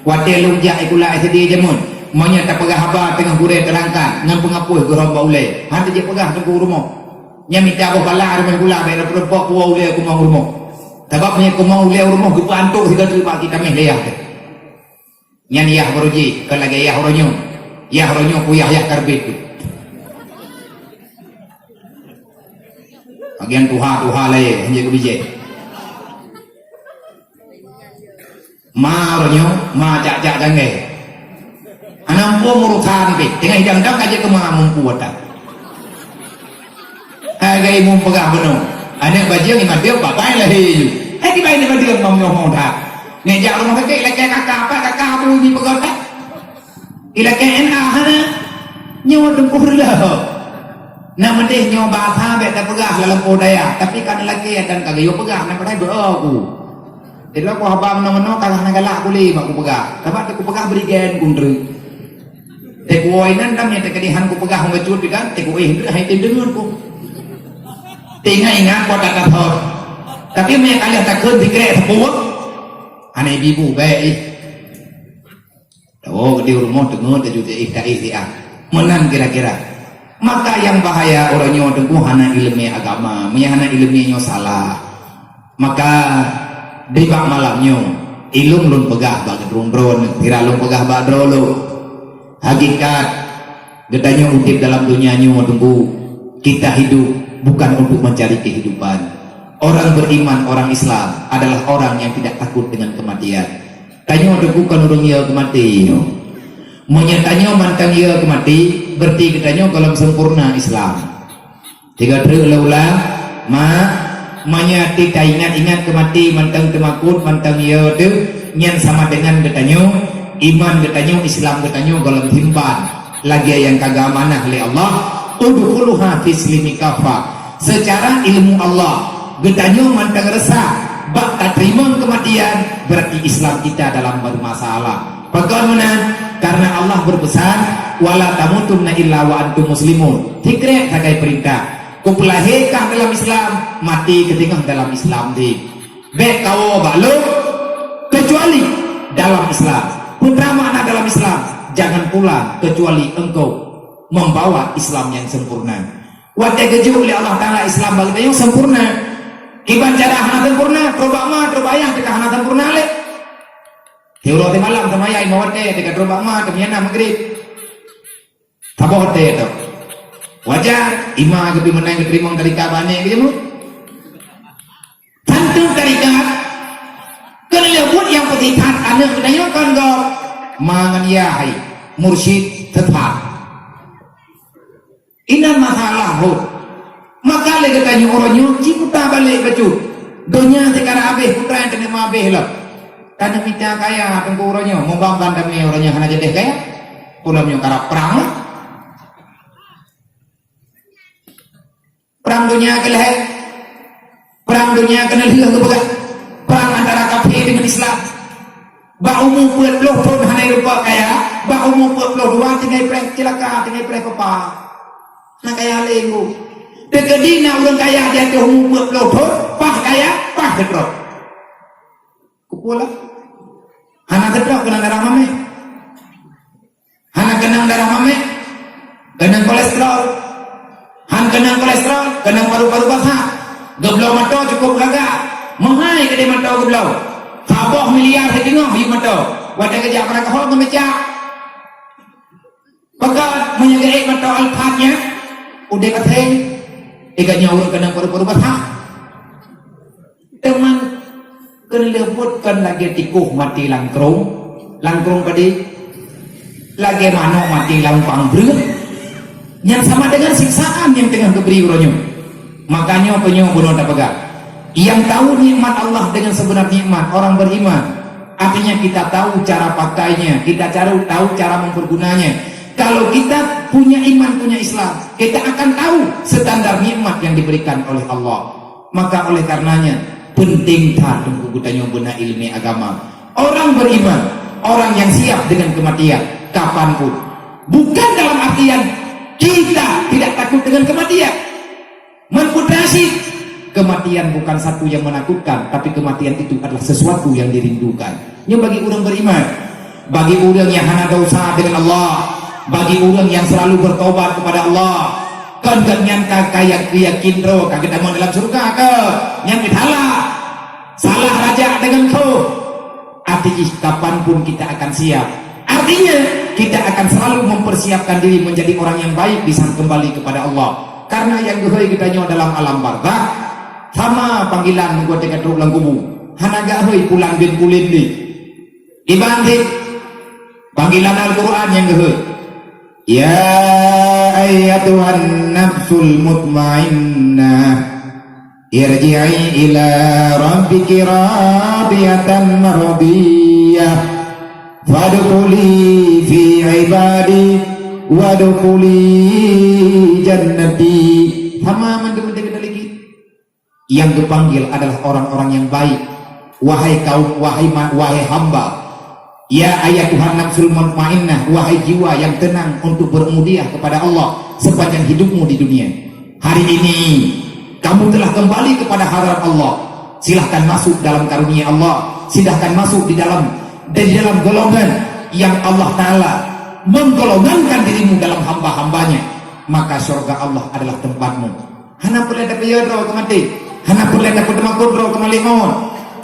Watèe lôn jak sikula S D jameun, meunyoe tapeugah haba teungoh gurèe teurangkat ngon peungapôh geuhom bak ulèe, han tajak peugah teungku u rumoh. Nyan mita boh bala rumoh sikula bèk na peurumpok puwoe ulèe kumong u rumoh. Sabab meunyoe kumong ulèe u rumoh geupeuantok sigoe teuk bak kitamèh lé yah teuh. Nyan yah barô jih, kon lagèe yah uroe nyoe. Yah uroe nyoe peue yah, yah karbit teuh. Bagian tuha-tuha laén, han jeuet keu bijèh. Ma uroe nyoe, ma jak-jak janggèe. Hana muphom urosan pih, teungoh idang-dang ka jeuet keu ma muphom ata. Hai geuh imum peugah bunoe. Aneuk bajeueng imadeueng babai lahé ju. Hai kiban imadeueng bak nyoe that. Ngon jak rumoh sakét lakèe kaka, pat kaka bu jipeugah that. Ilakèe N A hana. Nyoe teungku reuloh. Na meudeh nyoe basa bèk tapeugah lam lampôh dayah, tapi ka neulakèe dan ka geuyue peugah, na padahai beu ku. Jadi ku haba meunoe-meunoe ka hana galak ku lé bak kupeugah. Sabab teukupeugah bri gen ku ndreuk. Teuku inan dam nyang teukeudi han kupeugah hong bacut pikan, teuku éh ndreuk hai tem deungon ku. Teuingat-ingat buet that-that thon. Tapi meunyo ka lheueh takheun sikrek sapeue, hana ibu-ibu bèk ih. Tawoe di rumoh teungeut taju taéh taéh siat. Meunan kira-kira. Maka nyang bahaya uroe nyoe teungku hana ileumèe agama. Meunyo hana ileumèe nyoe salah. Maka di bak malam nyoe, ilôn lôn peugah bak droe-droe, sira lôn peugah bak droe lôn. Hakikat, geutanyoe udép dalam donya nyoe teungku, kita hidup bukan untuk mencari kehidupan. Orang beriman, orang Islam adalah orang yang tidak takut dengan kematian. Tanyoe teungku kon ureueng yö keumaté nyoe. Meunyo tanyoe mantong yö keumaté, berarti geutanyoe gohlom sempurna Islam. Tiga treuk lé ulang, ma, meunyo até taingat-ingat keumaté mantong teumakot mantong yö teuh, nyan sama dengan geutanyoe, iman geutanyoe, Islam geutanyoe gohlom simpan. Lagèe nyang ka geuamanah lé Allah, udkhuluha fi silmi kaffah. Seucara ilmu Allah, geutanyoe mantong resah bak tateurimong keumatian, berarti Islam kita dalam bermasalah. Pakon meunan? Karena Allah berpesan, "Wala tamutunna illa wa antum muslimun." Sikrek sagai peurintah. Kupeulahé kah dalam Islam, maté keuteungoh dalam Islam deh. Bèk kawoe bak lôn, kecuali dalam Islam. Peue makna dalam Islam? Jangan pulang kecuali engkau membawa Islam yang sempurna. Watèe geujok lé Allah Taala Islam bagi tanyoe sempurna. Kiban cara hana sempurna, trok bak ma, trok bak ayah teuka hana sempurna lé. Tiep uroe simalam seumayang limong watèe, teuka trok bak ma, teumiyana Maghrib. Saboh watèe teuh. Wajar, ima geupeumeunang geuteurimong tarikat bak aneuk geujeuet. Tantu tarikat, keu lheueh buet nyang peusitat aneuk geutanyoe kon gob. Ma ngon yah hai, mursyid sesat. Inan masalah, ho. Maka lé geutanyoe uroe nyoe, ci puta balek bacut. Donya sekarang habéh, putra nyang teuneuh habéh lom. Ka neumita kaya teungku uroe nyoe, mubang ban damé uroe nyoe hana jadeh kaya. Ulôn nyoe karab prang lah. Prang donya keu lhèe. Prang donya keuneulheueh geupeugah. Prang antara kafé deungon Islam. Bak umu peuet ploh thon hana rupa kaya, bak umu peuet ploh dua tinggai preh ceulaka, tinggai preh peupah. Na kaya lé ngu. Teukeudi na ureueng kaya di ateueh umu peuet ploh thon, pah kaya, pah keudroe. Kupeue lah? Hana keudroe keunong darah mamèh. Hana keunong darah mamèh, keunong kolesterol. Han keunong kolesterol, keunong paru-paru basah. Geubloe mantong cukup gagah. Meuhai keudéh mantong geubloe. Saboh miliar siteungoh yum mantong. Watèe geujak bak alkohol ngon meucak. Pakon meunyoe geuék mantong Alphard nyan, udép asèe. Ikat nyoe ureueng keunong paru-paru basah. Teuma keuneulheueh buet kon lagèe tikoh maté lam krông, lam krông padé, lagèe manok maté lam pang breueh. Nyan sama dengan siksaan nyang teungoh geubri uroe nyoe. Makanya nyoe keuh nyoe bunoe tapeugah, nyang tahu nikmat Allah dengan sebenar nikmat orang beriman. Artinya kita tahu cara pakainya, kita cara, tahu cara mempergunanya. Kalau kita punya iman, punya Islam, kita akan tahu standar nikmat yang diberikan oleh Allah. Maka oleh karenanya, penting that untuk geutanyoe beuna ilmu agama. Orang beriman, orang yang siap dengan kematian, kapanpun. Bukan dalam artian kita tidak takut dengan kematian. Meuputra cit, kematian bukan satu yang menakutkan, tapi kematian itu adalah sesuatu yang dirindukan. Nyoe bagi ureueng beriman, bagi ureueng nyang hana dosa dengan Allah, bagi ureueng nyang selalu bertobat kepada Allah, kon gobnyan ka, ka yakin droe ka geutamong dalam syurga keu? Nyan meusalah. Salah raja dengan kho. Arti jih, kapanpun kita akan siap. Artinya, kita akan selalu mempersiapkan diri menjadi orang yang baik di saat kembali kepada Allah. Karena nyang geuhôi geutanyoe dalam alam barzakh, sama panggilan meugoe teuka trok lam kubu. Hana geuhôi pulan bin pulan deh. Dibanding panggilan Al-Quran nyang geuhôi. Ya ayyatuhan nafsul mutmainnah, irji'i ila rabbiki radiyatan mardiyah. Fadkhuli fi ibadi wadkhuli jannati. Sama mandum teuka lagi. Yang dipanggil adalah orang-orang yang baik. Wahai kaum, wahai ma-, wahai hamba. Ya ayyatuhan nafsul mutmainnah, wahai jiwa yang tenang untuk berubudiyah kepada Allah sepanjang hidupmu di dunia. Hari ini, Kamu telah kembali kepada hadarat Allah. Silahkan masuk dalam karunia Allah. Silahkan masuk di dalam, di dalam golongan yang Allah Ta'ala menggolongkan dirimu dalam hamba-hambanya. Maka syurga Allah adalah tempatmu. Hana peureulèe tapiôh droe keu maté. Hana peureulèe tapeumakot droe keu malék mawöt.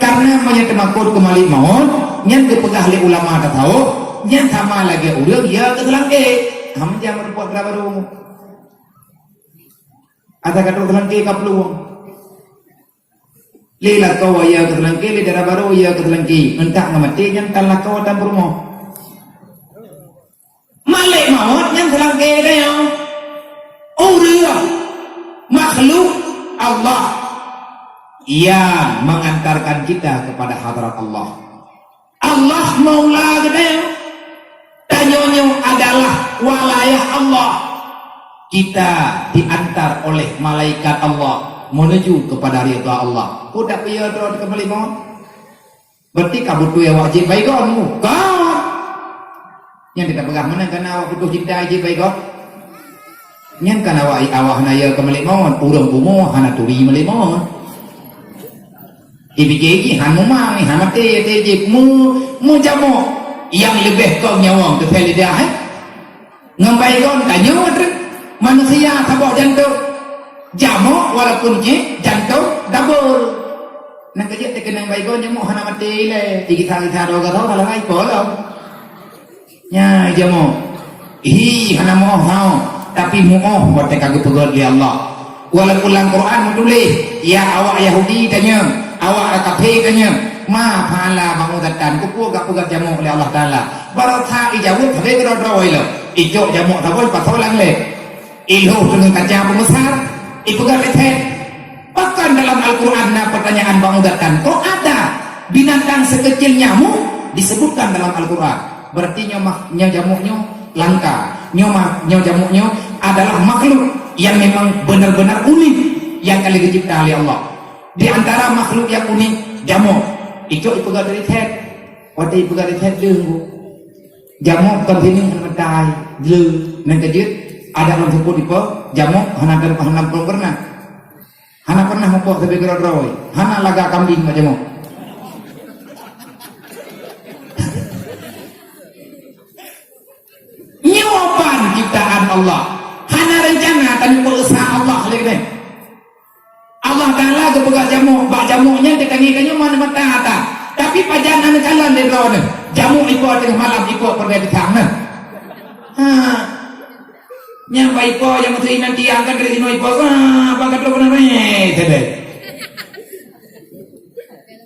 Karena meunyoe teumakot keu malék mawöt, nyan geupeugah lé ulama tasawuf, nyan sama lagèe ureueng yö keu seulangké. Ham jam rumpok dara barô. Ata ka trok seulangké ka plueng. Lé lakoe yö keu seulangké, lé dara barô yö keu seulangké. Euntak ngon maté nyan tan lakoe tan peurumoh. Malék mawöt nyan seulangké tanyoe. Ureueng makhluk Allah yang mengantarkan kita kepada hadarat Allah. Allah Maula geutanyoe. Tanyoe nyoe adalah walayah Allah. Kita diantar oleh malaikat Allah menuju kepada ridha Allah. Peue tapiôh droe keu malék mawöt? Berarti ka beutôi awak jép baygon, bukan? Nyan tapeugah meunan kana awak putôh cinta jép baygon. Nyan kana awak, awak hana yö keu malék mawöt, ureueng bumoe hana turi malék mawöt. Ipike jih han mumang, han maté, até jih mu-, meujamok nyang leubeh kong nyawöng teuthée lidah, eh. Ngon baygon tanyoe treuk manusia saboh jantông. Jamok walaupun jih jantông dabol. Nang keujeuet teukeunong baygon jamok hana maté ilée. Digisa-gisa droe-droe hana ngai polong. Nyan jamok. Hi, hana muoh sahoe, tapi muoh watée ka geupeugét lé Allah. Walaupun lam Quran meutuléh, ya awak Yahudi tanyoe, awak kafé tanyoe, ma fa'ala ba'udatan, keupeue geupeugét jamok lé Allah Taala. Baroesa ijaweueb sabe keudroe-droe ilée. Icok jamok saboh ipasoe lam lé. Ilhôh deungon kaca peubesar, ipeugét lé thèe. Bahkan dalam Al-Quran na pertanyaan ba'udatan, kok ada binatang sekecil nyamuk disebutkan dalam Al-Quran? Berarti nyoe mah, nyoe jamok nyoe langka. Nyoe mah, nyoe jamok nyoe adalah makhluk yang memang benar-benar unik yang ka lheueh geucipta lé Allah. Di antara makhluk yang unik, jamok. Icok ipeugét lé thèe. Watée ipeugét lé thèe deuh. Jamok kon sining hana meutai, deuh. Nang keujeuet, adak lôn seupôt ipo, jamok hana, hana pernah. Hana pernah mupok sabe keudroe-droe. Hana lagak kambing bak jamok. Nyoe ban ciptaan Allah. Hana reuncana tanyoe peuesa Allah lé nyan. Allah Taala geupeugah jamok, bak jamok nyan teutangieng tanyoe mata-mata. Tapi pajan hana calon lé droeneuh. Jamok ipo teungoh malam ipo peureulée pisang nyan. Ha. Nyang bak ipo nyang meuteui nanti angkat dari sinoe ipo, wah, bak ka trok keunan, eh, teudet.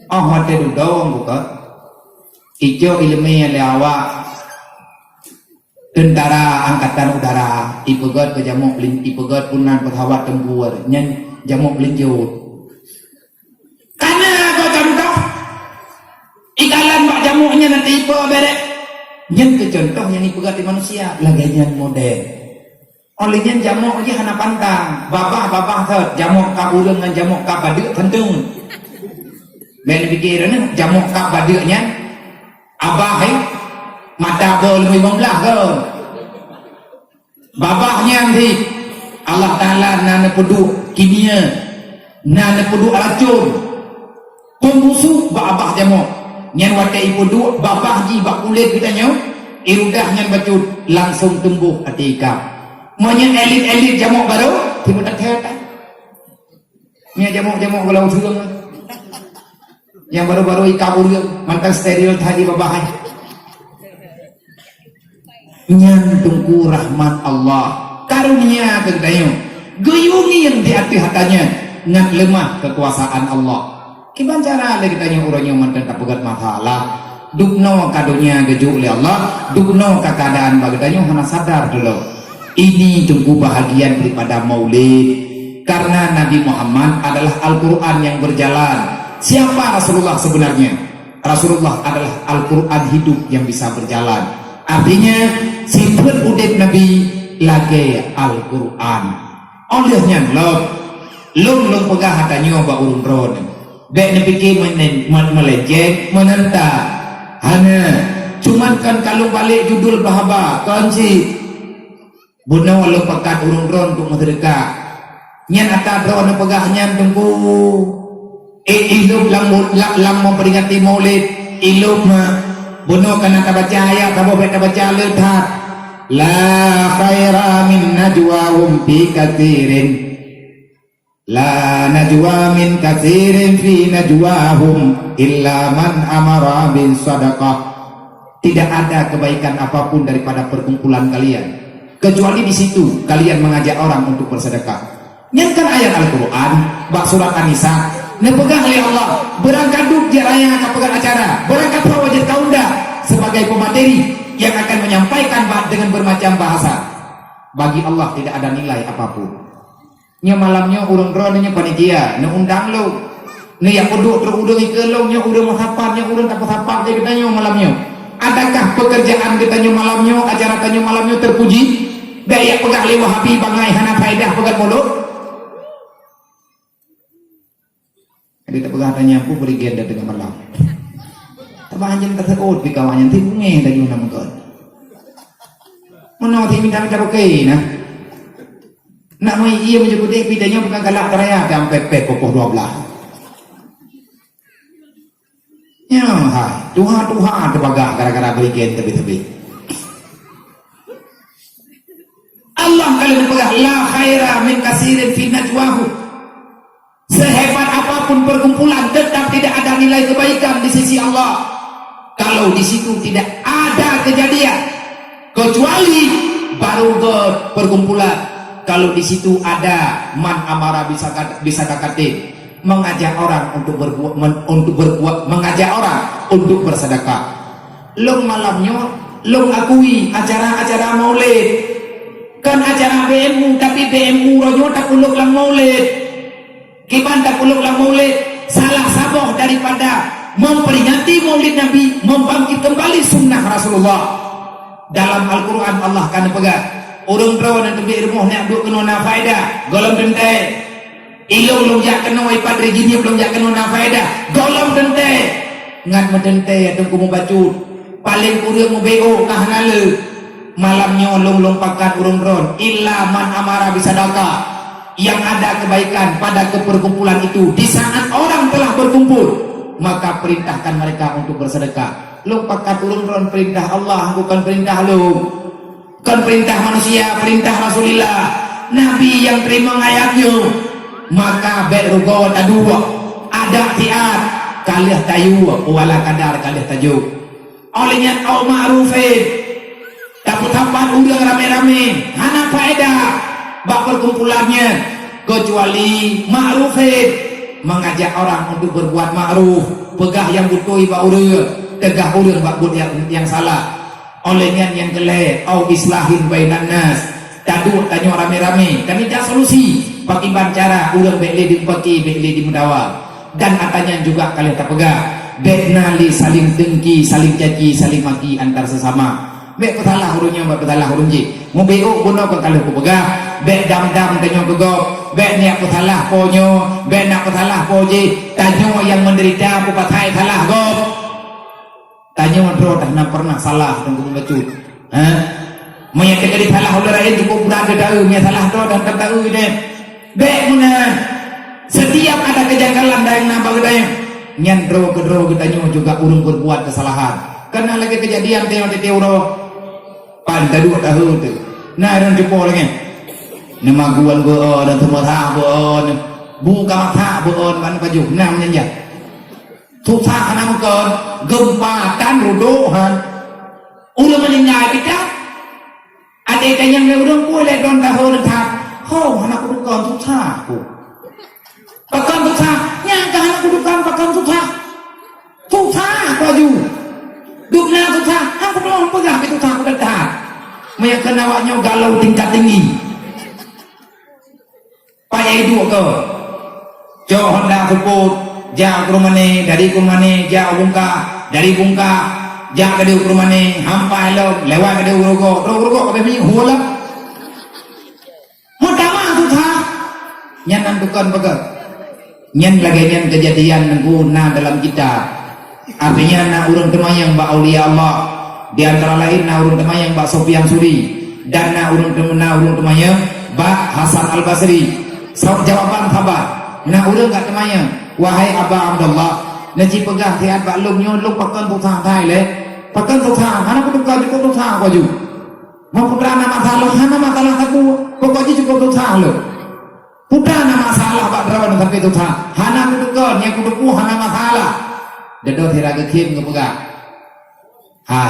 Oh, watée dudoe buka. Icok ileumé lé awak tentara angkatan udara, ipeugét keu jamok belin-, ipeugét keunan pesawat tempur, nyan jamok belinjot. Kana goe contoh, ikalon bak jamok nyan nanti ipo berek. Nyan keu contoh nyang ipeugét lé manusia, lagée nyan model. Óh lheueh nyan jamok jih hana pantang, babah-babah thot, jamok kab ureueng ngon jamok kab badeuk teuntông. Bèk neupike droeneuh, jamok kab badeuk nyan, abah, eh, mata boh limong blah kon. Babah nyan cit Allah Taala na neupeuduek kimia, na neupeuduek racôn. Peubusu bak abah jamok. Nyan watée ipeuduek babah jih bak kulét geutanyoe, irudah nyan bacut langsong tumboh até ikab. Meunyoe elit-elit jamok barô, timu that-that. Nyan jamok-jamok geulau sireung. Nyang barô-barô ikab ureueng, mantong steril that di babah, eh. Nyan teungku rahmat Allah, karunia keu geutanyoe, geuyue ngieng di ateueh ata nyan ngon leumah keukuasaan Allah. Kiban cara lé geutanyoe uroe nyoe mantong tapeugét masalah? Dubnoe ka donya geujok lé Allah, dubnoe ka keuadaan bak geutanyoe hana sadar dudoe. Ini teungku bahagian daripada Maulid, karena Nabi Muhammad adalah Al-Quran yang berjalan. Siapa Rasulullah sebenarnya? Rasulullah adalah Al-Quran hidup yang bisa berjalan. Artinya, sifeuet udép Nabi lagée Al-Quran. Óh lheueh nyan lom, lôn, lôn peugah ata nyoe bak ureueng droeneuh. Bèk neupike meunen-, me-, meulenceng, meunenta. Hana. Cuman kan ka lôn balek judul bak haba, kon cit. Bunoe lôn pakat ureueng droeneuh untuk meuseudeukah. Nyan ata droe neupeugah nyan Teungku. Eh, ilop lam mu-, lam, lam memperingati Maulid, ilop ma. Bunoe kana tabaca ayat, saboh bèk tabaca le that. La khaira min najwahum fi katsirin. La najwa min katsirin fi najwahum illa man amara bin sadaqah. Tidak ada kebaikan apapun daripada perkumpulan kalian, kecuali di situ kalian mengajak orang untuk bersedekah. Nyan kan ayat Al-Quran, bak surat An-Nisa, neupeugah lé Allah, beurangkat duek jeuet raya ka peugöt acara, beurangkat pho jeuet ka undang sebagai pemateri yang akan menyampaikan ba-, dengan bermacam bahasa. Bagi Allah tidak ada nilai apapun. Nyoe malam nyoe ureuëng droeneuh nyoe panitia, neuundang lôn. Neujak peuduek trok ureuëng ikeue lôn, nyoe ureuëng meusapat, nyoe ureuëng tapeusapat lé geutanyoe malam nyoe. Adakah pekerjaan geutanyoe malam nyoe, acara tanyoe malam nyoe terpuji? Bék jak peugah lé Wahabi bangai hana faedah peugöt mulod. Jadi tapeugah tanyoe pun berigen dan tengah malam. Tabah anjeun terseuôt di kawan nyan ti bungéh tanyoe na meugon. Meunoe ti minta minta pakai nah. Nak mai ié meujeuet udeb pih tanyoe bukan galak raya dan pepet pukul dua belas. Ya, hai, tuha-tuha teubagah gara-gara berigen tebi-tebi. Allah ka lheueh peugah, "La khaira min katsirin fi najwahum." Sehebat apapun perkumpulan, tetap tidak ada nilai kebaikan di sisi Allah kalau di situ tidak ada kejadian, kecuali baru ke perkumpulan kalau di situ ada man amara bisakat-, bisadaqatin, mengajak orang untuk berbuat, men-, untuk berbuat, mengajak orang untuk bersedekah. Lôn malam nyoe, lôn akui acara-acara Maulid. Kon acara B M U, tapi B M U uroe nyoe tapeuleuk lam Maulid. Kiban tapeuleuk lam Maulid, salah saboh daripada memperingati Maulid Nabi, membangkit kembali sunnah Rasulullah. Dalam Al-Quran Allah ka neupeugah, ureuëng droe nyang teubiet rumoh nyang duek keunoe na faedah, gohlom teuntèe. Ilôn lôn jak keunoe, ipat rijini lôn jak keunoe na faedah, gohlom teuntèe. Ngat meuteuntèe teungku mubacut. Paleng ureuëng mubeuôt ka hana le. Malam nyoe lôn lôn pakat ureuëng droen, illa man amara bisadaqah. Yang ada kebaikan pada keperkumpulan itu, di saat orang telah berkumpul, maka perintahkan mereka untuk bersedekah. Lôn pakat ureuëng droen perintah Allah, bukan perintah lôn. Kon perintah manusia, perintah Rasulullah. Nabi nyang teurimong ayat nyoe, maka bék rugoe taduek. Adak siat, ka lheueh tayue, wala kadar ka lheueh tajok. Óh lheueh nyan, au ma'rufin, tapeusapat ureuëng ramé-ramé, hana faedah bak perkumpulan nyan, kecuali ma'rufin, mengajak orang untuk berbuat ma'ruf, peugah nyang beutôi bak ureuëng, teugah ureuëng bak buet nyang, nyang salah. Óh lheueh nyan nyang keulhèe, au islahin bainan nas. Taduek tanyoe ramé-ramé, tamita solusi. Pakriban cara ureuëng bék lé dimeupaké, bék lé dimeudawa. Dan ata nyan juga ka lheueh tapeugah, bék na lé saling dengki, saling caci, saling maki antar sesama. Bék peusalah ureuëng nyoe, bék peusalah ureuëng jéh. Mubeuôt bunoe ka lheueh kupeugah, bék dam-dam tanyoe keu gob, bék neujak peusalah po nyoe, bék neujak peusalah po jéh. Tanyoe nyang meudeurita peue pasai salah gob. Tanyoe droe dah na pernah salah teungku bacut. Ha? Meunyo teuka salah ulôn laén cukup brat geudaeu, meunyo salah droe dah teudaeu deh. Bék meunan. Setiap ada kejanggalan dalam na bak geutanyoe, nyan droe keudroe geutanyoe juga ureuëng berbuat kesalahan. Kana lagée kejadian tanyoe tiep-tiep uroe. Pan taduek tahu tu. Na ureuëng cupo lagée. Neumaguan beu dan teumasa beu. Buka mata beu ban pajoh. Na meunyan. Susah hana meukeuen, gempa tan rudok han. Ureuëng meuninggai kita. Até tanyong lé ureuëng pue lé don tahun that. Ho, hana kudukan susah ku. Pakon susah, nyang ka hana kudukan pakon susah. Susah ku aju. Dubna susah, hana kudukan peugah ke susah ku that. Meunyo keunan awak nyoe galau tingkat tinggi. Payah iduek keu. Cok honda seupôt, jak u Krueng Mané, dari Krueng Mané, jak u Bungkah, dari Bungkah, jak keudéh u Krueng Mané, hampai lom, lewat keudéh u Rogok, trok u Rogok, habéh minyeuk hu lom. Meutamah susah. Nyan nan tukon peugah. Nyan lagée nyan keujadian teungku na dalam kitab. Artinya na ureuëng teumanyong bak aulia Allah, di antara lain na ureuëng teumanyong bak Sufyan Suri, dan na ureuëng teum-, na ureuëng teumanyong bak Hasan Al-Basri. Sa-, jawaban saban. Na ureuëng ka teumanyong, "Wahai Aba Abdullah, neuji peugah siat bak lôn nyoe lôn pakon susah that lé? Pakon susah? Hana kutuka jukuk susah ku aju. Meu putra na masalah, hana masalah sapeue. Pokok jih jukuk susah lôn. Putra na masalah bak droe sampai susah. Hana kutuka, nyang kutuku hana masalah." Dedo sira geukhém geupeugah, "Ha,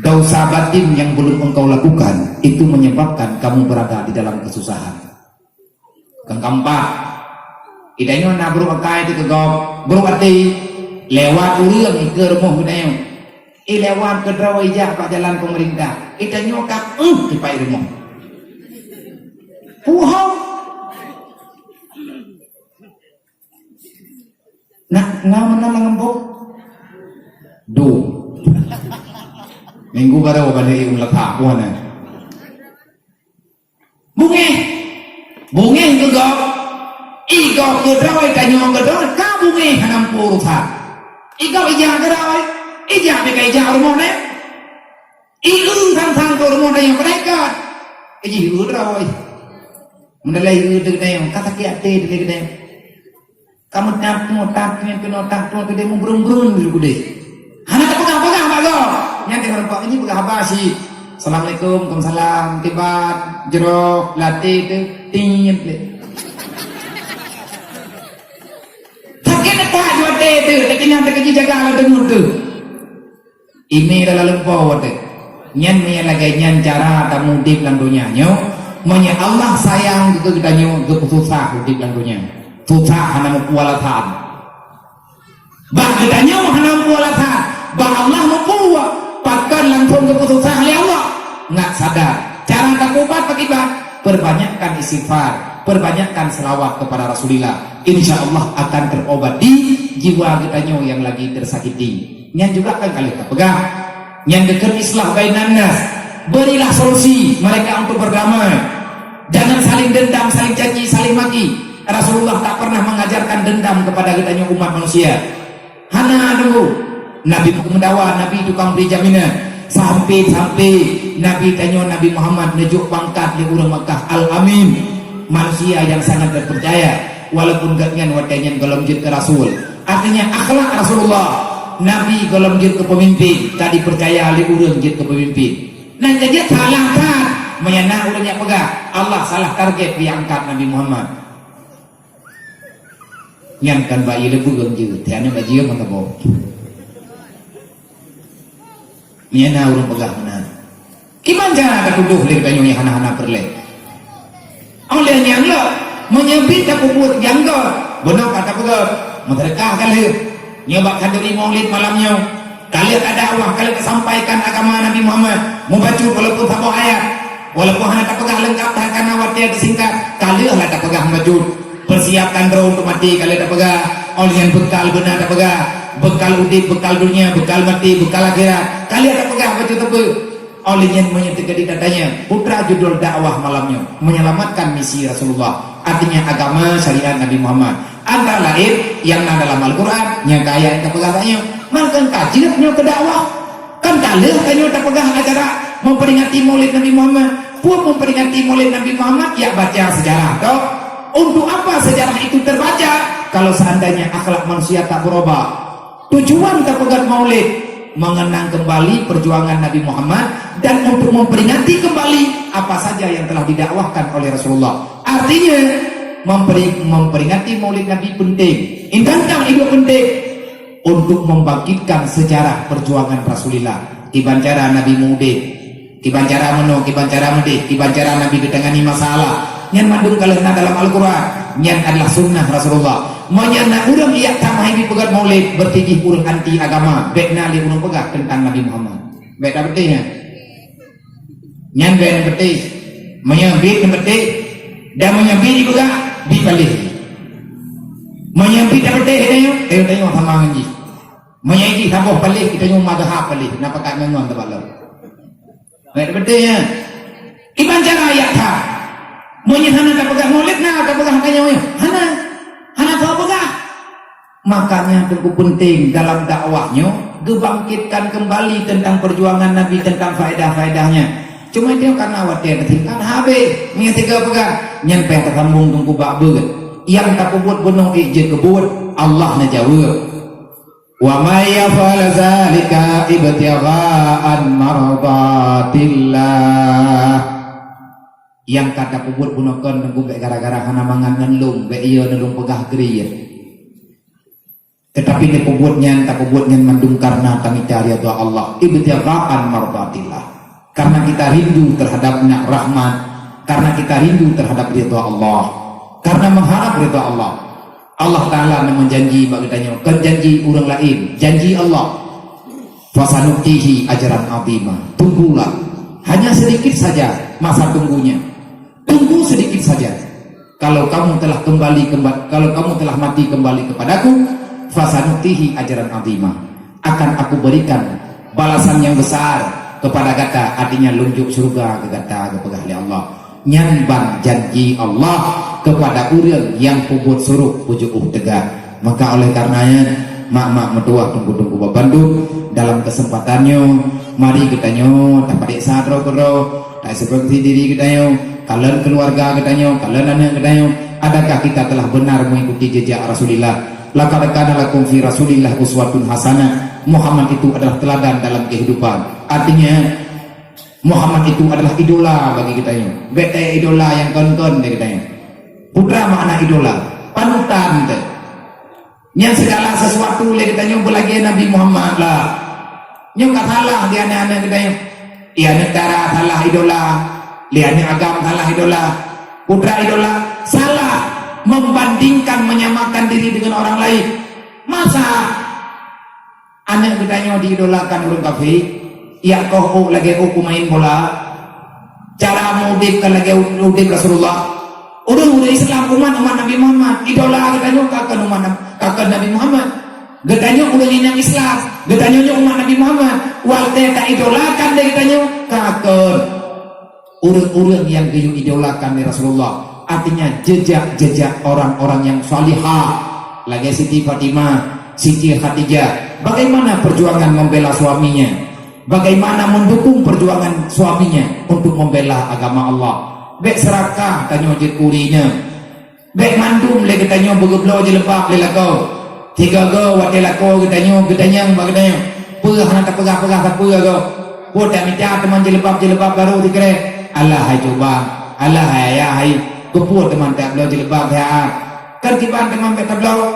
dosa batin yang belum engkau lakukan, itu menyebabkan kamu berada di dalam kesusahan." Kang keempat, itanyoe na brok akai teuh keu gob, brok até, lewat ureuëng ikeue rumoh geutanyoe. I lewat keudroe ijak bak jalan pemerintah, itanyoe ka, uh, tipai rumoh. Puhong. Nak, na meunan lam gampông? Dum. Minggu barô balik i Meulatak, buah na. Bungéh. Bungéh keu gob. I gob keudroe, tanyoe keudroe, ka bungéh hana muphom urusan. I gob ijak keudroe, ijak bèk ijak rumoh nyan. I eu sang-sang keu rumoh tanyoe, padahai kon. Ijih eu droe. Meudalai eu teuh geutanyoe, ka sakét até teuh geutanyoe. Kamoe tatueng, tatueng keunoe, tatueng keudeh, meubreueng-breueng di keudeh. Hana tapeugah-peugah bak gob. Nyan teuh nampak nyoe peugah haba cit. "Assalamualaikum, waalaikumsalam, tibat, jroh, latée teuh, tiet lé." Sakét that watée teuh, tapi nyan teuh keuji jaga lam teungeut teuh. Imé dalam lumpoe watée. Nyan meunyo lagée nyan cara tameudeb lam donya nyoe, meunyo Allah sayang keu geutanyoe geupeususah udeb lam donya. Susah hana meupualasan. Bak geutanyoe hana meupualasan, bak Allah meupuwa, pakon langsung geupeususah lé Allah. Ngat sadar, cara taubat pakriban, perbanyakkan istighfar, perbanyakkan selawat kepada Rasulullah. Insya Allah akan terobati jiwa geutanyoe yang lagi tersakiti. Nyan juga kan ka lheueh tapeugah. Nyan deukheun islah bainan nas. Berilah solusi mereka untuk berdamai. Jangan saling dendam, saling caci, saling maki. Rasulullah tak pernah mengajarkan dendam kepada geutanyoe umat manusia. Hana dulu. Nabi meudawa, Nabi tukang beri jaminan. Sampai-sampai Nabi tanyoe Nabi Muhammad neujok pangkat lé ureuëng Makkah Al-Amin. Manusia yang sangat terpercaya. Walaupun gobnyan watée nyan gohlom jeuet keu rasul. Artinya akhlak Rasulullah, Nabi gohlom jeuet keu pemimpin, ka dipercaya lé ureuëng jeuet keu pemimpin. Nan jadi salah that, meunyo na ureuëng nyang peugah, Allah salah target di angkat Nabi Muhammad. Nyan kan bayi leubeueng jeuet, tiada bajeueng mata boh. Nyan na ureuëng peugah meunan. Kiban cara tatudoh lé geutanyoe nyang hana-hana peureulée. Óh lheueh nyan lom, meunyoe bit tapeubuet nyang göt, bunoe ka tapeugöt, meuseudeukah ka lheueh. Nyoe bak khanduri Maulid malam nyoe, ka lheueh tadakwah, ka lheueh tasampaikan agama Nabi Muhammad, mubacut walaupun saboh ayat, walaupun hana tapeugah leungkap that kana watée teusingkat, ka lheueh lah tapeugah mubacut. Persiapkan droe untuk maté, ka lheueh tapeugah. Óh lheueh nyan beukal beuna tapeugah. Beukal udeb, beukal donya, beukal maté, beukal akhirat. Ka lheueh tapeugah bacut teupeu. Óh lheueh nyan meunyoe teuka di tatanya, peue judul dakwah malam nyoe? Menyelamatkan misi Rasulullah. Artinya agama syariat Nabi Muhammad. Antara lain yang na dalam Al-Quran, nyang kaya nyang tapeugah tanyoe. Maka ka jeuet nyoe keu dakwah. Kan ka lheueh tanyoe tapeugah acara memperingati Maulid Nabi Muhammad. Peue memperingati Maulid Nabi Muhammad? Ya baca sejarah, toh. Untuk apa sejarah itu terbaca kalau seandainya akhlak manusia tak berubah? Tujuan tapeugöt Maulid mengenang kembali perjuangan Nabi Muhammad dan untuk memperingati kembali apa saja yang telah didakwahkan oleh Rasulullah. Artinya, memperi-, memperingati Maulid Nabi penting. Tentang hidup penting. Untuk membangkitkan sejarah perjuangan Rasulullah. Kiban cara Nabi mudeh, kiban cara meunoe, kiban cara meudeh, kiban cara Nabi geutangani masalah. Nyan mandum ka lheueh na dalam Al-Quran. Nyan adalah sunnah Rasulullah. Meunyoe na ureuëng ijak tamah ibi peugöt Maulid, berarti jih ureuëng anti agama. Bék na lé ureuëng peugah tentang Nabi Muhammad. Bék tapeugah nyan. Nyan bék neupeuteh. Meunyoe bit neupeuteh, dan meunyoe bit jipeugah, bit paléh. Meunyoe bit tapeuteh, tanyoe, tanyoe sama ngon jih. Meunyoe jih saboh paléh, tanyoe madhab paléh, na pakat ngon-ngon tabalot. Bék neupeuteh nyan. Kiban cara ijak that. Meunyoe hana tapeugah Maulid, na tapeugah tanyoe nyan. Hana. Hana tapeugah. Makanya teungku penting dalam dakwah nyoe geubangkitkan kembali tentang perjuangan Nabi, tentang faedah-faedahnya. Cuma dia karena watèe teutingkat habéh, meunyoe tiga peugah, nyan payah tasambong teungku bak beuet. Nyang tapeubuet bunoe ék jeuet keu buet, Allah neujaweueb. "Wa may yaf'al zalika ibtigha'an mardatillah." Nyang ka tapeubuet bunoe kon teungku bèk gara-gara hana mangat ngon lôn, bèk iya neulôn peugah keuriet. Teutapi tapeubuet nyan, tapeubuet nyan mandum karena tamita ridha Allah, ibtigha'an mardatillah. Karena kita rindu terhadap nak rahmat, karena kita rindu terhadap ridha Allah, karena mengharap ridha Allah. Allah Ta'ala na meujanji bak geutanyoe, kon janji ureueng laén, janji Allah. "Fasanu'tihi ajran 'azima." Tunggulah, hanya sedikit saja masa tunggunya. Tunggu sedikit saja. "Kalau kamu telah kembali kemba-, kalau kamu telah mati kembali kepadaku, fasanu'tihi ajran 'azima. Akan aku berikan balasan yang besar kepada gata," artinya lôn jok syeuruga keu gata, geupeugah lé Allah. Nyan ban janji Allah kepada ureueng nyang peubuet surok beujeuôh teuga. Maka oleh karenanya, mak-mak meutuwah teungku-teungku bak bandum, dalam kesempatan nyoe, mari geutanyoe tapareksa droe keudroe, taintrospeksi diri geutanyoe, kalon keuluwarga geutanyoe, kalon aneuk geutanyoe, adakah kita telah benar mengikuti jejak Rasulullah? "Laqad kana lakum fi Rasulillah uswatun hasanah." Muhammad itu adalah teladan dalam kehidupan. Artinya, Muhammad itu adalah idola bagi geutanyoe. Bèk taidola nyang kon-kon lé geutanyoe. Peue makna idola? Panutan teuh. Nyan segala sesuatu lé geutanyoe beulagèe Nabi Muhammad lah. Nyoe ka salah di aneuk-aneuk geutanyoe. Di aneuk dara salah idola, di aneuk agam salah idola, putra idola salah membandingkan, menyamakan diri dengan orang lain. Masa aneuk geutanyoe diidolakan ureueng kafé, jak koh ôk lagèe ôk peumain bola, cara meuudép ka lagèe udép Rasulullah. Ureueng-ureueng Islam, umat-umat Nabi Muhammad, idola geutanyoe ka kon umat Nabi, ka kon Nabi Muhammad. Geutanyoe ureueng inong Islam, geutanyoe nyoe umat Nabi Muhammad. Watèe taidolakan lé geutanyoe, ka kon ureueng-ureueng nyang geuyue idolakan lé Rasulullah, artinya jejak-jejak orang-orang yang salihah, lagèe Siti Fatimah, Siti Khadijah. Bagaimana perjuangan membela suaminya? Bagaimana mendukung perjuangan suaminya untuk membela agama Allah? Bèk serakah tanyoe jeuet keu ureueng inong. Bèk mandum lé geutanyoe beugeubloe jilbab lé lakoe. Sigoe-goe watèe lakoe geutanyoe, geutanyong bak geutanyoe, peue hana tapeugah-peugah sapeue goe. Peue tamita teuma jilbab-jilbab barô sikrek. Alah hai coba, alah hai ayah hai, keupeue teuma tabloe jilbab hai? Kan kiban teuma bèk tabloe.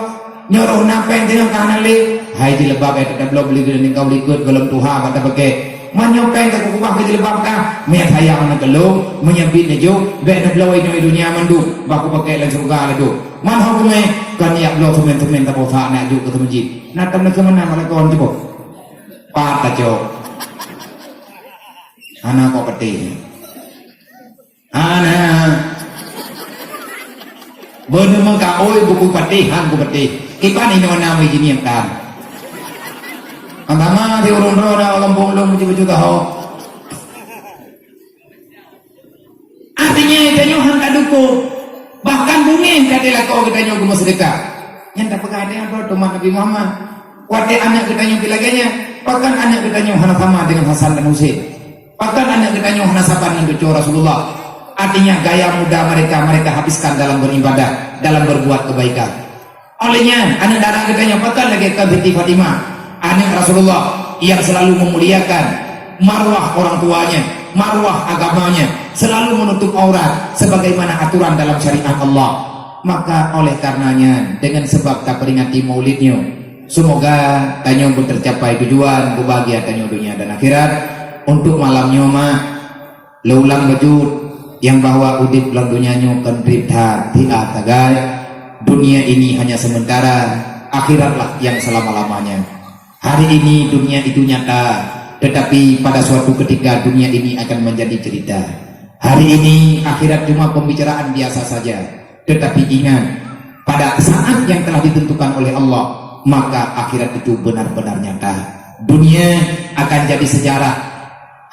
Nyoe roh na pèng tanyoe ka hana lé. Hai jilbab nyang tabloe beli geuneuk ningkau likot gohlom tuha bak tapakè. Man nyoe pèng ka kukeubah keu jilbab kah, meunyo sayang na keu lôn, meunyo biet neujok, bèk neubloe inoe donya mandum, bah kupakè lam syeuruga ladôm. Man ho beungèh, kon jak bloe seumén-seumén saboh sa neujok keu seumeujid. Na tom neukeu meunan malaikat nyoe boh. Pat tacok. Hana kok peuteh. Hana. Beuneumeung ka oi buku patéh, han kupatéh. Kiban inoe na meujinie tan. Agama di ureueng droe na gampông lôn beuju-beuju taho. Artinya, tanyoe han tadukong. Bahkan bungéh ka dilakoe geutanyoe geumeuseudeukah. Nyan tapeugah tanyoe droe umat Nabi Muhammad. Watèe aneuk geutanyoe lagèe nyan, pakon aneuk geutanyoe hana sama dengan Hasan dan Husein? Pakon aneuk geutanyoe hana saban ngon cucu Rasulullah? Artinya, gaya muda mereka, mereka habiskan dalam beribadah, dalam berbuat kebaikan. Oleh nyan, aneuk dara geutanyoe pakon lagèe kon Siti Fatimah, aneuk Rasulullah yang selalu memuliakan marwah orang tuanya, marwah agamanya, selalu menutup aurat sebagaimana aturan dalam syariat Allah. Maka oleh karenanya, dengan sebab taperingati maulid nyoe, semoga tanyoe beutercapai tujuan, beubahagia tanyoe dunia dan akhirat. Untuk malam nyoe, mak, lôn ulang bacut nyang bahwa udép lam donya nyoe kon trép that, siat sagai. Dunia ini hanya sementara, akhiratlah yang selama-lamanya. Hari ini dunia itu nyata, tetapi pada suatu ketika dunia ini akan menjadi cerita. Hari ini akhirat cuma pembicaraan biasa saja. Tetapi ingat, pada saat yang telah ditentukan oleh Allah, maka akhirat itu benar-benar nyata. Dunia akan jadi sejarah.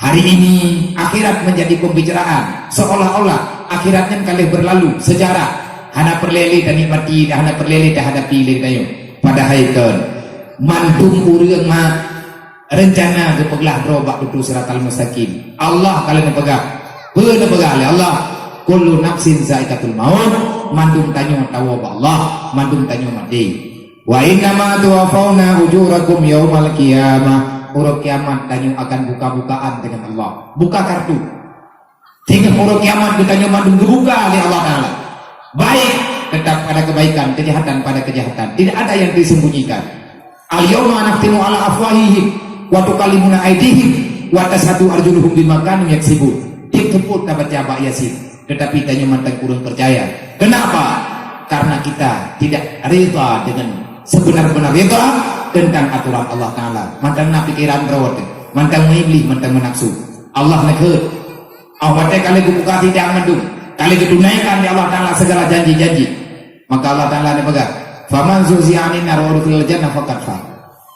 Hari ini akhirat menjadi pembicaraan, seolah-olah akhirat nyan ka lheueh berlalu, sejarah. Hana peureulèe lé tanikmati, hana peureulèe lé tahadapi lé geutanyoe. Padahai kon, mandum ureueng mak Reuncana geupeuglah droe bak tutoe siratal mustaqim. Allah ka lheueh neupeugah. Peue neupeugah lé Allah? "Kullu nafsin zaikatul maut." Mandum tanyoe tawoe bak Allah, mandum tanyoe maté. "Wa innama tuwaffauna ujurakum yaumal qiyamah." Uroe kiamat tanyoe akan buka-bukaan dengan Allah. Buka kartu. Sehingga uroe kiamat geutanyoe mandum geubuka lé Allah Taala. Baik tetap pada kebaikan, kejahatan pada kejahatan. Tidak ada yang disembunyikan. "Al-yauma nakhtimu ala afwahihim wa tukallimuna aidihim wa tasyhadu arjuluhum bima kanu yaksibun." Tiep teupôt tabaca bak Yasin, tetapi tanyoe mantong kureueng percaya. Kenapa? Karena kita tidak rida dengan sebenar-benar rida tentang aturan Allah Taala. Mantong na pikiran droe, mantong meuiblih, mantong meunafsu. Allah neukheun, "Oh, watèe ka lheueh geubuka sidang mandum, ka lheueh geutunaikan lé Allah Taala segala janji-janji." Maka Allah Taala neupeugah, "Faman zuhziha 'anin nar wa udkhilal jannah faqad faz."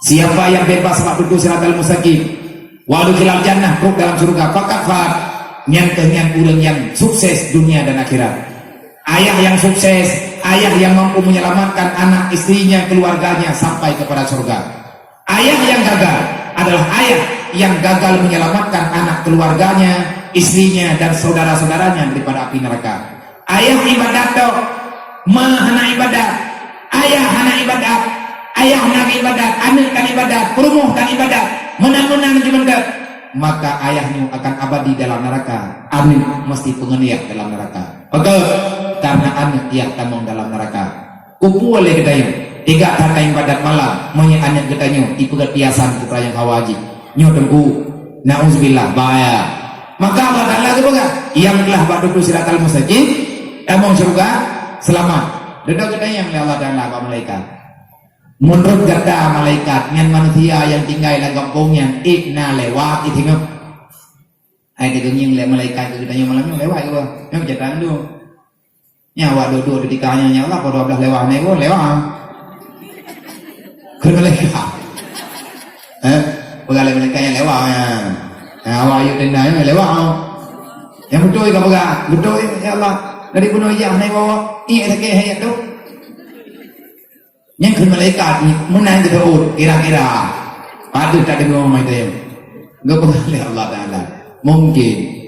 Siapa yang bebas bak tutoe siratal mustaqim, wa udkhilal jannah, trok dalam syurga, faqad faz, nyan keuh nyan ureueng nyang sukses dunia dan akhirat. Ayah yang sukses, ayah yang mampu menyelamatkan anak, istrinya, keluarganya sampai kepada surga. Ayah yang gagal adalah ayah yang gagal menyelamatkan anak, keluarganya, istrinya, dan saudara-saudaranya daripada api neraka. Ayah ibadat tok, ma hana ibadat, ayah hana ibadat, ayah hana ibadat, aneuk tan ibadat, peurumoh tan ibadat, meunan-meunan jeuet mantong, maka ayah nyoe akan abadi dalam neraka, aneuk mesti peungeuneuk dalam neraka. Pakon? Karena aneuk yah tamong dalam neraka. Kupeue lé geutanyoe, tiga that ibadat malam, meunyoe aneuk geutanyoe ipeugét piasan keu peurayaan hawa jih. Nyoe teungku, nauzubillah, bahaya. Maka Allah Taala geupeugah, nyang glah bak tutoe siratal mustaqim, tamong syeuruga, seulamat. Dudoe geutanyong lé Allah Taala bak malaikat, "Meunurot gata malaikat, nyan manusia nyang tinggai lam gampông nyan, ék na lewat i teungoh?" Hai teugeungieng lé malaikat keu geutanyoe malam nyoe, lewat keu bah? Nyoe jadwal mandum. Nyan awak duek-duek teutika nyan, ya Allah, pukul dua belas lewat, hana iwoe, lewat. Kheun malaikat. Eh? Peugah lé malaikat nyan lewat, ya. Ha, awak yue tenda nyan lewat. Nyang beutôi ka peugah, beutôi, ya Allah. Dari bunoe ijak hana iwoe, ié sakét hayat tu. Nyan kheun malaikat nyan, meunan geuteuôt, kira-kira. Padub tadeungoe mai teuh. Geupeugah lé Allah Taala. Mungkin.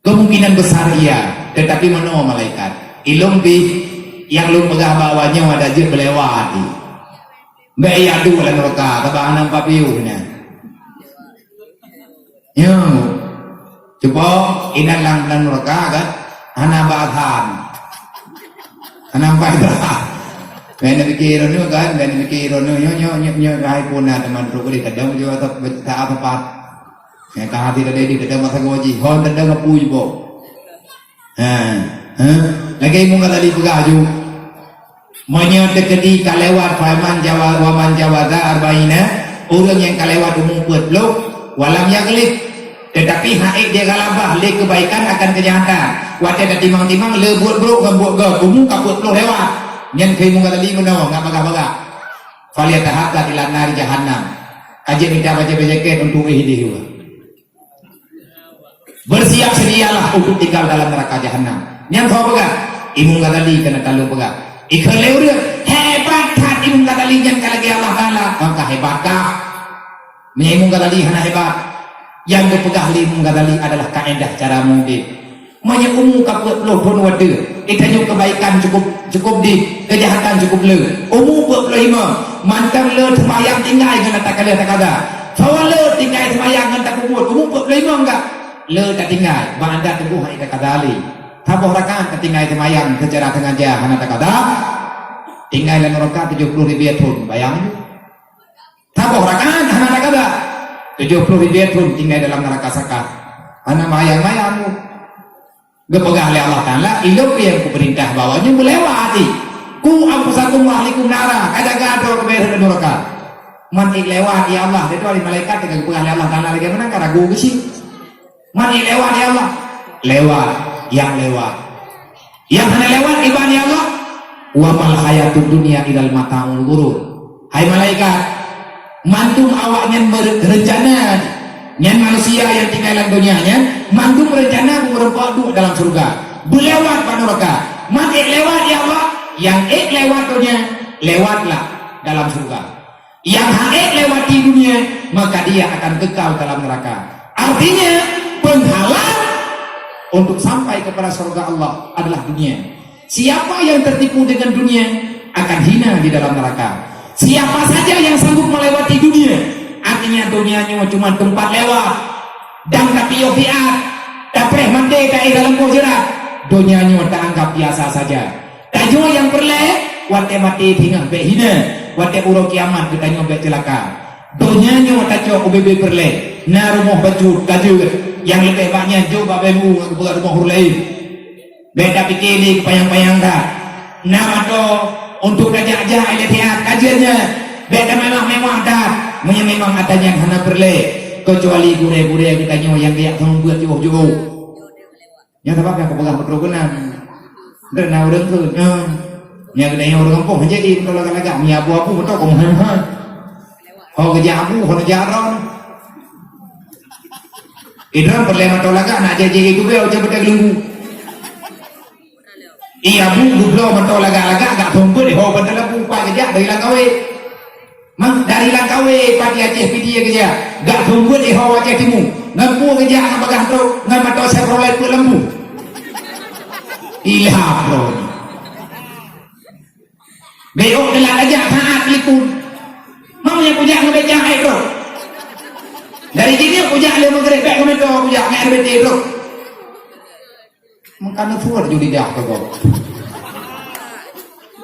Kemungkinan besar iya, tetapi meunoe malaikat. Ilôn pih nyang lôn peugah bak awak nyoe adak jeuet beulewat. Bèk ijak duek lam nuraka, sabab hana mupat piôh nyan. Nyoe. Cuba inan lam, lam nuraka kan, hana basan. Hana mupat dah. Bèk na pikir nyoe kan, bèk na pikir nyoe, nyoe, nyoe, nyoe, nyoe, hai pun na teuma trok deh, kadang jua tak, tak apa-apa. Ya, ka hati tadi di, tadi masa ngaji. Hon tadi ngapui bo. Ha, ha. Lagèe Imam Ghazali peugah ju. Meunyoe teukeudi ka lewat, faman jawa-, wa man jawaza arba'ina, ureueng nyang ka lewat umu peuet ploh, walam yaglib, tetapi hana ék dia galabah lé keubaikan akan keujahatan. Watèe tatimang-timang le buet brôk ngon buet göt, umu ka peuet ploh lewat. Nyan keu Imam Ghazali meunoe, ngat bagah-bagah. Falyatahaddad ila nari jahannam. Ka jeuet mita bajèe-bajèe kèe untuk éh idéh. Bersiap sedialah untuk tinggal dalam neraka jahanam. Nyan soe peugah? Imam Ghazali keuneuk taleueng peugah. Ikheun lé ureueng, hebat that Imam Ghazali nyan ka lagèe Allah Taala. Maka hebat kah? Meunyoe Imam Ghazali hana hebat, nyang geupeugah lé Imam Ghazali adalah kaedah cara meuudép. Meunyoe umu ka peuet ploh thôn watèe, geutanyoe keubaikan cukup, cukup dit, keujahatan cukup le. Umu peuet ploh lima, mantong le seumayang tinggai ngon ata ka lheueh takada. Sawa le tinggai seumayang ngon tapubuet, umu peuet ploh lima enggak? Le tatinggai, bak anda teungoh hai takada lé. Saboh rakaat tatinggai seumayang seucara sengaja hana takada. Tinggai lam nuraka tujoh ploh ribèe thôn, bayang. Saboh rakaat hana takada. Tujoh ploh ribèe thôn tinggai dalam neraka sakar. Hana mayang-mayang mu. Geupeugah lé Allah Taala, "Ilôn nyang kupeurintah bak awak nyoe beulewat." "Qu anfusakum wa ahlikum nara," ka jaga droe keubeureuh nuraka. Man ék lewat, ya Allah, itu malaikat ka geupeugah lé Allah Taala lagèe meunan ka ragu geuchik. Man ék lewat, ya Allah? Lewat, nyang lewat. Nyang hana lewat, iban, ya Allah? "Wa mal hayatud dunya illal mata'ul ghurur." Hai malaikat, mandum awaknyan mere-, reuncana, nyan manusia nyang tinggai lam donya nyan, mandum reuncana meureumpok duek dalam syeuruga. Beulewat bak nuraka. Man ék lewat, ya Allah? Nyang ék lewat donya, lewatlah dalam syeuruga. Yang hana lewati dunia, maka dia akan kekal dalam neraka. Artinya, penghalang untuk sampai kepada surga Allah adalah dunia. Siapa yang tertipu dengan dunia akan hina di dalam neraka. Siapa saja yang sanggup melewati dunia, artinya dunia nyoe cuma tempat lewat, dan tapiôh siat, tapreh maté taéh dalam boh jeurat, dunia nyoe taanggap biasa saja. Tanyoe nyang peureulée, watée maté singoh bék hina, watée uroe kiamat geutanyoe bék ceulaka. Donya nyoe tacok ubé-bé peureulée, na rumoh bacut ka jeuet, nyang leubeh bak nyan jok bak beumu ngon geupeugah rumoh ureuëng laén. Bék tapike lé keupayang-payang that. Na mantong untuk tajak-jak ilée siat ka jeuet nyan, bék tamewah-mewah that. Meunyoe memang atra nyan hana peureulée, keucuali gurée-gurée geutanyoe nyang geujak seumeubeuet jiôh-jiôh. Nyan sabab nyang kupeugah beutôi keunan. Ndak na ureuëng kheun, nyan. Nyang keuneuk ureuëng gampông han jadi beutôi lagak-lagak, mi abu-abu beutôi keu meuhan-meuhan. Ho geujak abu, ho neujak droen. Idroen peureulée mantong lagak, nak jai-jai itu beu ucap beutôi geulunggu. Iya bu geubloe mantong lagak-lagak, gak seumeubeuet ho beutôi labu, pat geujak dari Langkawe. Mang dari Langkawe pat di Aceh Pidie geujak, gak seumeubeuet iho Aceh Timu. Ngon peue geujak ngon bagah trok, ngon moto Chevrolet peuet lampu. Ilap lôn. Bék telat geujak saát telepon. Mang nyang kujak ngon beca hai trok. Dari sini kujak lé Maghrib bék ngon moto kujak ngon R B T trok. Meukaneupeuet ju lidah keu gob.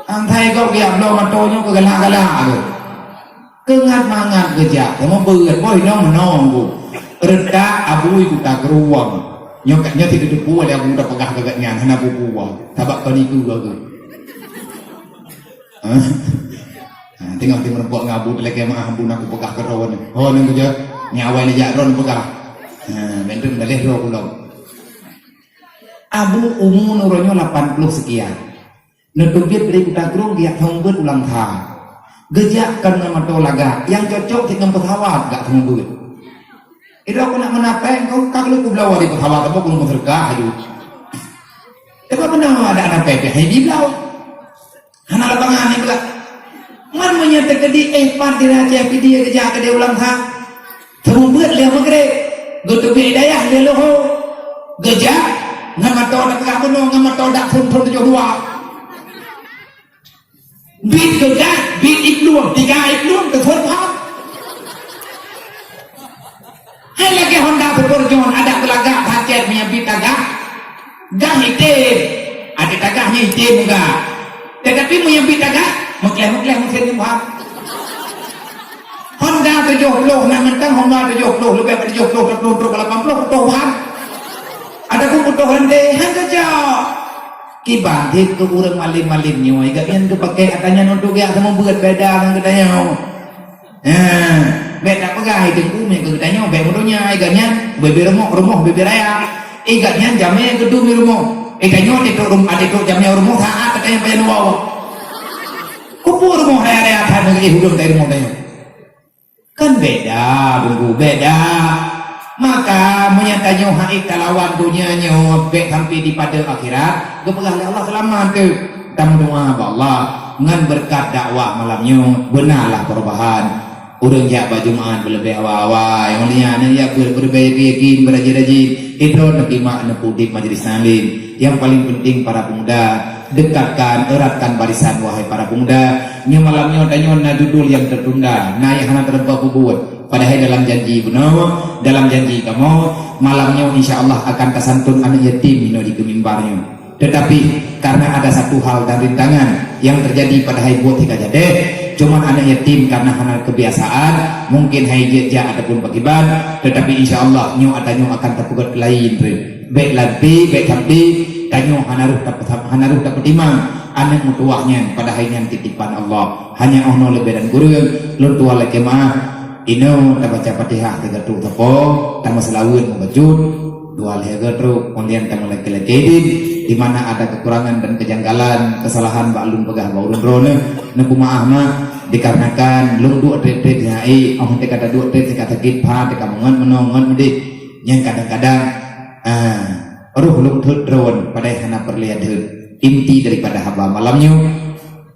Asai gob geujak bloe moto nyoe keu galak-galak tu. Keu ngat mangat geujak, keu meubeuet, boh inong meunoe bu. Reutak abui kuta geuruwang. Nyoe ka, nyoe sit teupeu lé abu tapeugah keu gobnyan, hana bubuwa. Sabab kon iku lagée. Hah? Ha, teungoh ti meurumpok ngon abu teulakée meuah abu na kupeugah keu droe nyoe. Oh, nyoe beujeuet. Nyoe awai neujak droe neupeugah. Ha, ben teuk meudaléh droe ulôn. Abu umu neuroe nyoe lapan ploh sekian. Neuteubiet dari Kuta Krueng geujak seumeubeuet u Langsa. Geujak kon ngon moto lagak, nyang cocok cit ngon peusawat gak seumeubeuet. Idroe keuneuk meunapéng kau ka keuneuk kubloe di peusawat apa keuneuk meuseudeukah aju. Tapi beuna ada napéng pih hai dibloe. Hana labangan ni pula. Man meunyoe teukeudi éh pat di Aceh Pidie geujak keudeh u Langsa. Seumeubeuet lheueh Maghrib, geuteubiet dayah lheueh luho. Geujak ngon moto dak peugah bunoe, ngon moto dak phon-phon tujoh dua. Bit geugat, bit iplueng, tiga iplueng teuphon phon. Hai lagée Honda Super John adak beulagak that cit meunyoe bit tagah. Gah item. Adak tagah nyan item gah. Tetapi meunyoe bit tagah, meukleh-meukleh meusén nyoe bah. Honda tujoh ploh na mantong Honda tujoh ploh, leubeh pada tujoh ploh, dua ploh, dua ploh, lapan ploh, putôh bah. Ada pun putôh rante, han cocok. Kiban dit keu ureuëng malem-malem nyoe, gobnyan geupakée atra nyan untuk geujak seumeubeuet beda ngon geutanyoe. Ha, bék tapeugah hai teungku meunan keu geutanyoe, bék meudonya, hai gobnyan, beubi rumoh, rumoh beubi raya. Eh, gobnyan jamé geudum di rumoh. Eh, tanyoe até trok rum-, até trok jamé rumoh saát geutanyoe pajan woe. Keupeue rumoh raya-raya that ngon eh ulôn dari rumoh tanyoe? Kan beda, teungku, beda. Maka, meunyoe tanyoe hana talawan donya nyoe bék sampai dipada akhirat, geupeugah lé Allah seulamat teuh. Tameudoa bak Allah ngon beureukat dakwah malam nyoe beunalah peurubahan. Ureuëng jak bak Jumat beuleubeh awai-awai, nyang mulia na jak beureubeh yakin-yakin, beurajin-rajin. Idroe neukimak neupeuudeb majlis taklim. Yang paling penting para pemuda, dekatkan, eratkan barisan wahai para pemuda. Nyoe malam nyoe tanyoe na judul nyang tertunda, na nyang hana teureumpa peubuet. Padahai dalam janji bunoe, dalam janji kamoe, malam nyoe insya Allah akan tasantun aneuk yatim inoe di keu mimbar nyoe. Tetapi, karena ada satu hal dan rintangan yang terjadi padahai buet hika jadeh, cuman aneuk yatim karena hana kebiasaan, mungkin hai jejak ataupun pakiban, tetapi insya Allah nyoe ata nyoe akan tapeugét lain re. Bék lanti, bék cantik, tanyoe hana roh tap-, hana roh tapeutimang aneuk meutuwah nyan, padahai nyan titipan Allah. Hanya oh noe leubeh dan kureueng, lôn tuan lakée meu'ah. Inoe tabaca Fatihah teuga trok sapo, tameuseulaweuet meubacut, dua lhée geutrok, kemudian tameulakée-lakée idin, di mana ada kekurangan dan kejanggalan, kesalahan bak lôn peugah bak ureuëng droeneuh, neupeumaah mah, dikarenakan lôn duek treb-treb nyang aé, oh teuka taduek treb teuka sakét pha, teuka meungon meunoe ngon meudeh. Nyang kadang-kadang, ah, roh lôn thot droen padahai hana peureulée thot. Inti daripada haba malam nyoe,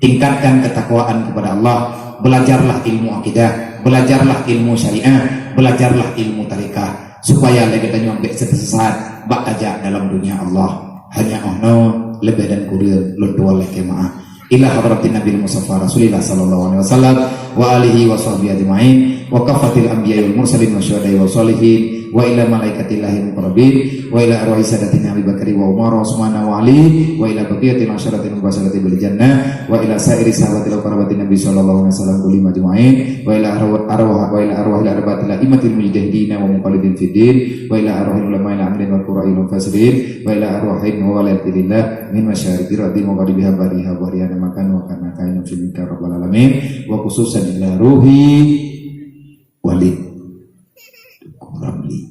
tingkatkan ketakwaan kepada Allah, Belajarlah ilmu akidah, belajarlah ilmu syariah, belajarlah ilmu tarekat, supaya lé geutanyoe bék teusesat bak tajak dalam dunia Allah. Hanya oh no, leubeh dan kureueng lôn tuan lakée meu'ah. Ila hadratin Nabil Mustafa Rasulillah sallallahu alaihi wasallam wa alihi wa sahbihi ajma'in wa kaffatil anbiya wal mursalin wa syuhada wa salihin wa ila malaikatillahil muqarrabin wa ila arwahi sadatina Abi Bakri wa Umar wa Usmana wa Ali wa ila baqiyatil asyaratil mubasyarati bil jannah wa ila sairi sahabatil qarabatin Nabi sallallahu alaihi wasallam kullihim ajma'in wa ila arwah, arwah wa ila arwahil arba'atil a'immatil mujtahidin wa muqallidin fid din wa ila arwahil ulama'il amilin wal qurra'il mufassirin wa ila arwahil waliyillah min masyariqil ardi magharibiha bariha wa riyana makan wa kana kainu fi minka rabbal alamin wa khususan ila ruhi Walid Ramli.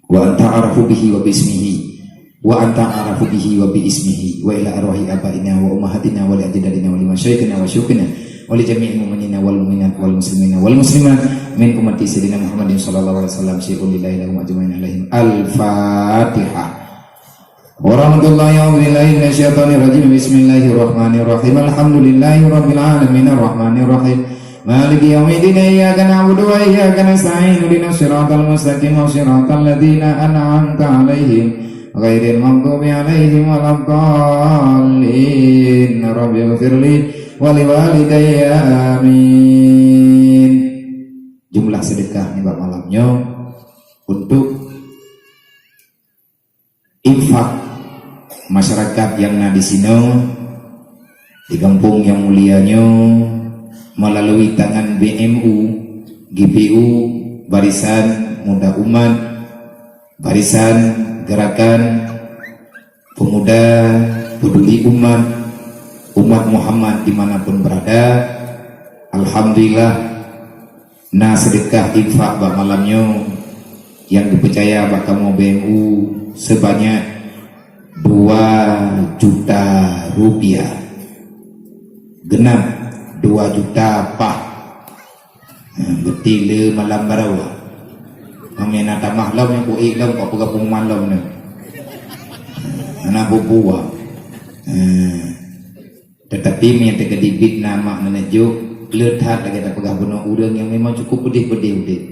Wa anta arafu bihi wa bismihi. Wa anta arafu bihi wa bi ismihi. Wa ila arwahi abaina wa ummahatina wa li ajdadina wa li masyayikhina wa syuyukhina wa li jami'il mu'minina wal mu'minat wal muslimina wal muslimat min ummati sayyidina Muhammadin sallallahu alaihi wasallam syai'un lillahi lahum ajma'in alaihim. Al-Fatihah. Warahmatullahi, a'udzubillahi minasyaitonirrajim. Bismillahirrahmanirrahim. Alhamdulillahi rabbil alamin, arrahmanirrahim, maliki yaumiddin. Iyyaka na'budu wa iyyaka nasta'in. Ihdinas siratal mustaqim, siratal ladzina an'amta 'alaihim, ghairil maghdubi 'alaihim waladdallin. Rabbighfirli wa liwalidayya. Amin. Jumlah sedekah nibak malam nyoe untuk infak masyarakat nyang na di sinoe, di gampông nyang mulia nyoe, meulalu tangan B M U, G P U, Barisan Muda Umat, Barisan Gerakan Pemuda Peduli Umat, umat Muhammad di mana pun berada. Alhamdulillah, na sedekah infak bak malam nyoe nyang geupeucaya bak kamoe B M U seubanyak dua juta rupiah. Genap dua juta pah. Ha, beutôi le malam baroe. Kami na tamah lom nyang kuék lom, kok peugah pengumuman lom nyoe. Hana bubuwa. Ha. Teutapi meunyoe teukeudi bit na mak neuneujuk, le that lagée tapeugah bunoe ureuëng nyang memang cukup peudeh-peudeh udeb.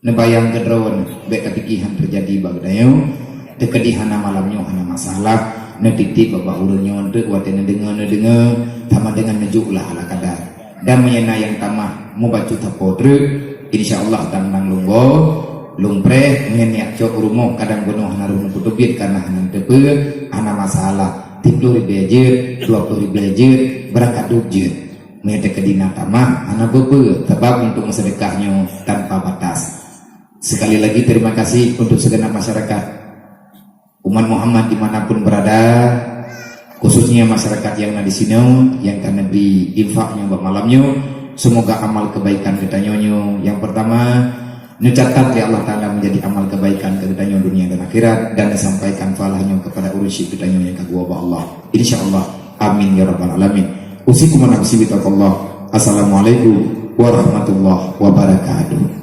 Neubayang keudroe, bék ka pike han teujadi bak geutanyoe. Teukeudi hana malam nyoe hana masalah, neutitip bak ureuëng nyoe teuk watée neudeungoe-neudeungoe, sama deungon neujok lah ala kadar. Dan meunyoe na nyang tamah mubacut sapo treuk, insya Allah dang-dang lunggo, lungpreh, meunyoe niat cok rumoh kadang bunoe hana rumoh peuteubiet karena hana teupeue, hana masalah. Tieb ploh ribée jeuet, dua ploh ribée jeuet, beurangkat duek jeuet. Meunyoe teukeudi na tamah, hana peue-peue, sabab untuk meuseudekah nyoe tanpa batas. Sekali lagi terima kasih untuk segenap masyarakat umat Muhammad di mana pun berada, khususnya masyarakat nyang na di sinoe nyang ka neubri infak nyoe bak malam nyoe. Semoga amal kebaikan geutanyoe nyoe yang pertama neucatat lé Allah Taala menjadi amal kebaikan keu geutanyoe dunia dan akhirat, dan neusampaikan pahala nyoe kepada ureuëng syik geutanyoe nyang ka geuwoe bak Allah. Insya Allah. Amin ya rabbal alamin. Usikum wa nafsi bitaqwallah. Assalamualaikum warahmatullahi wabarakatuh.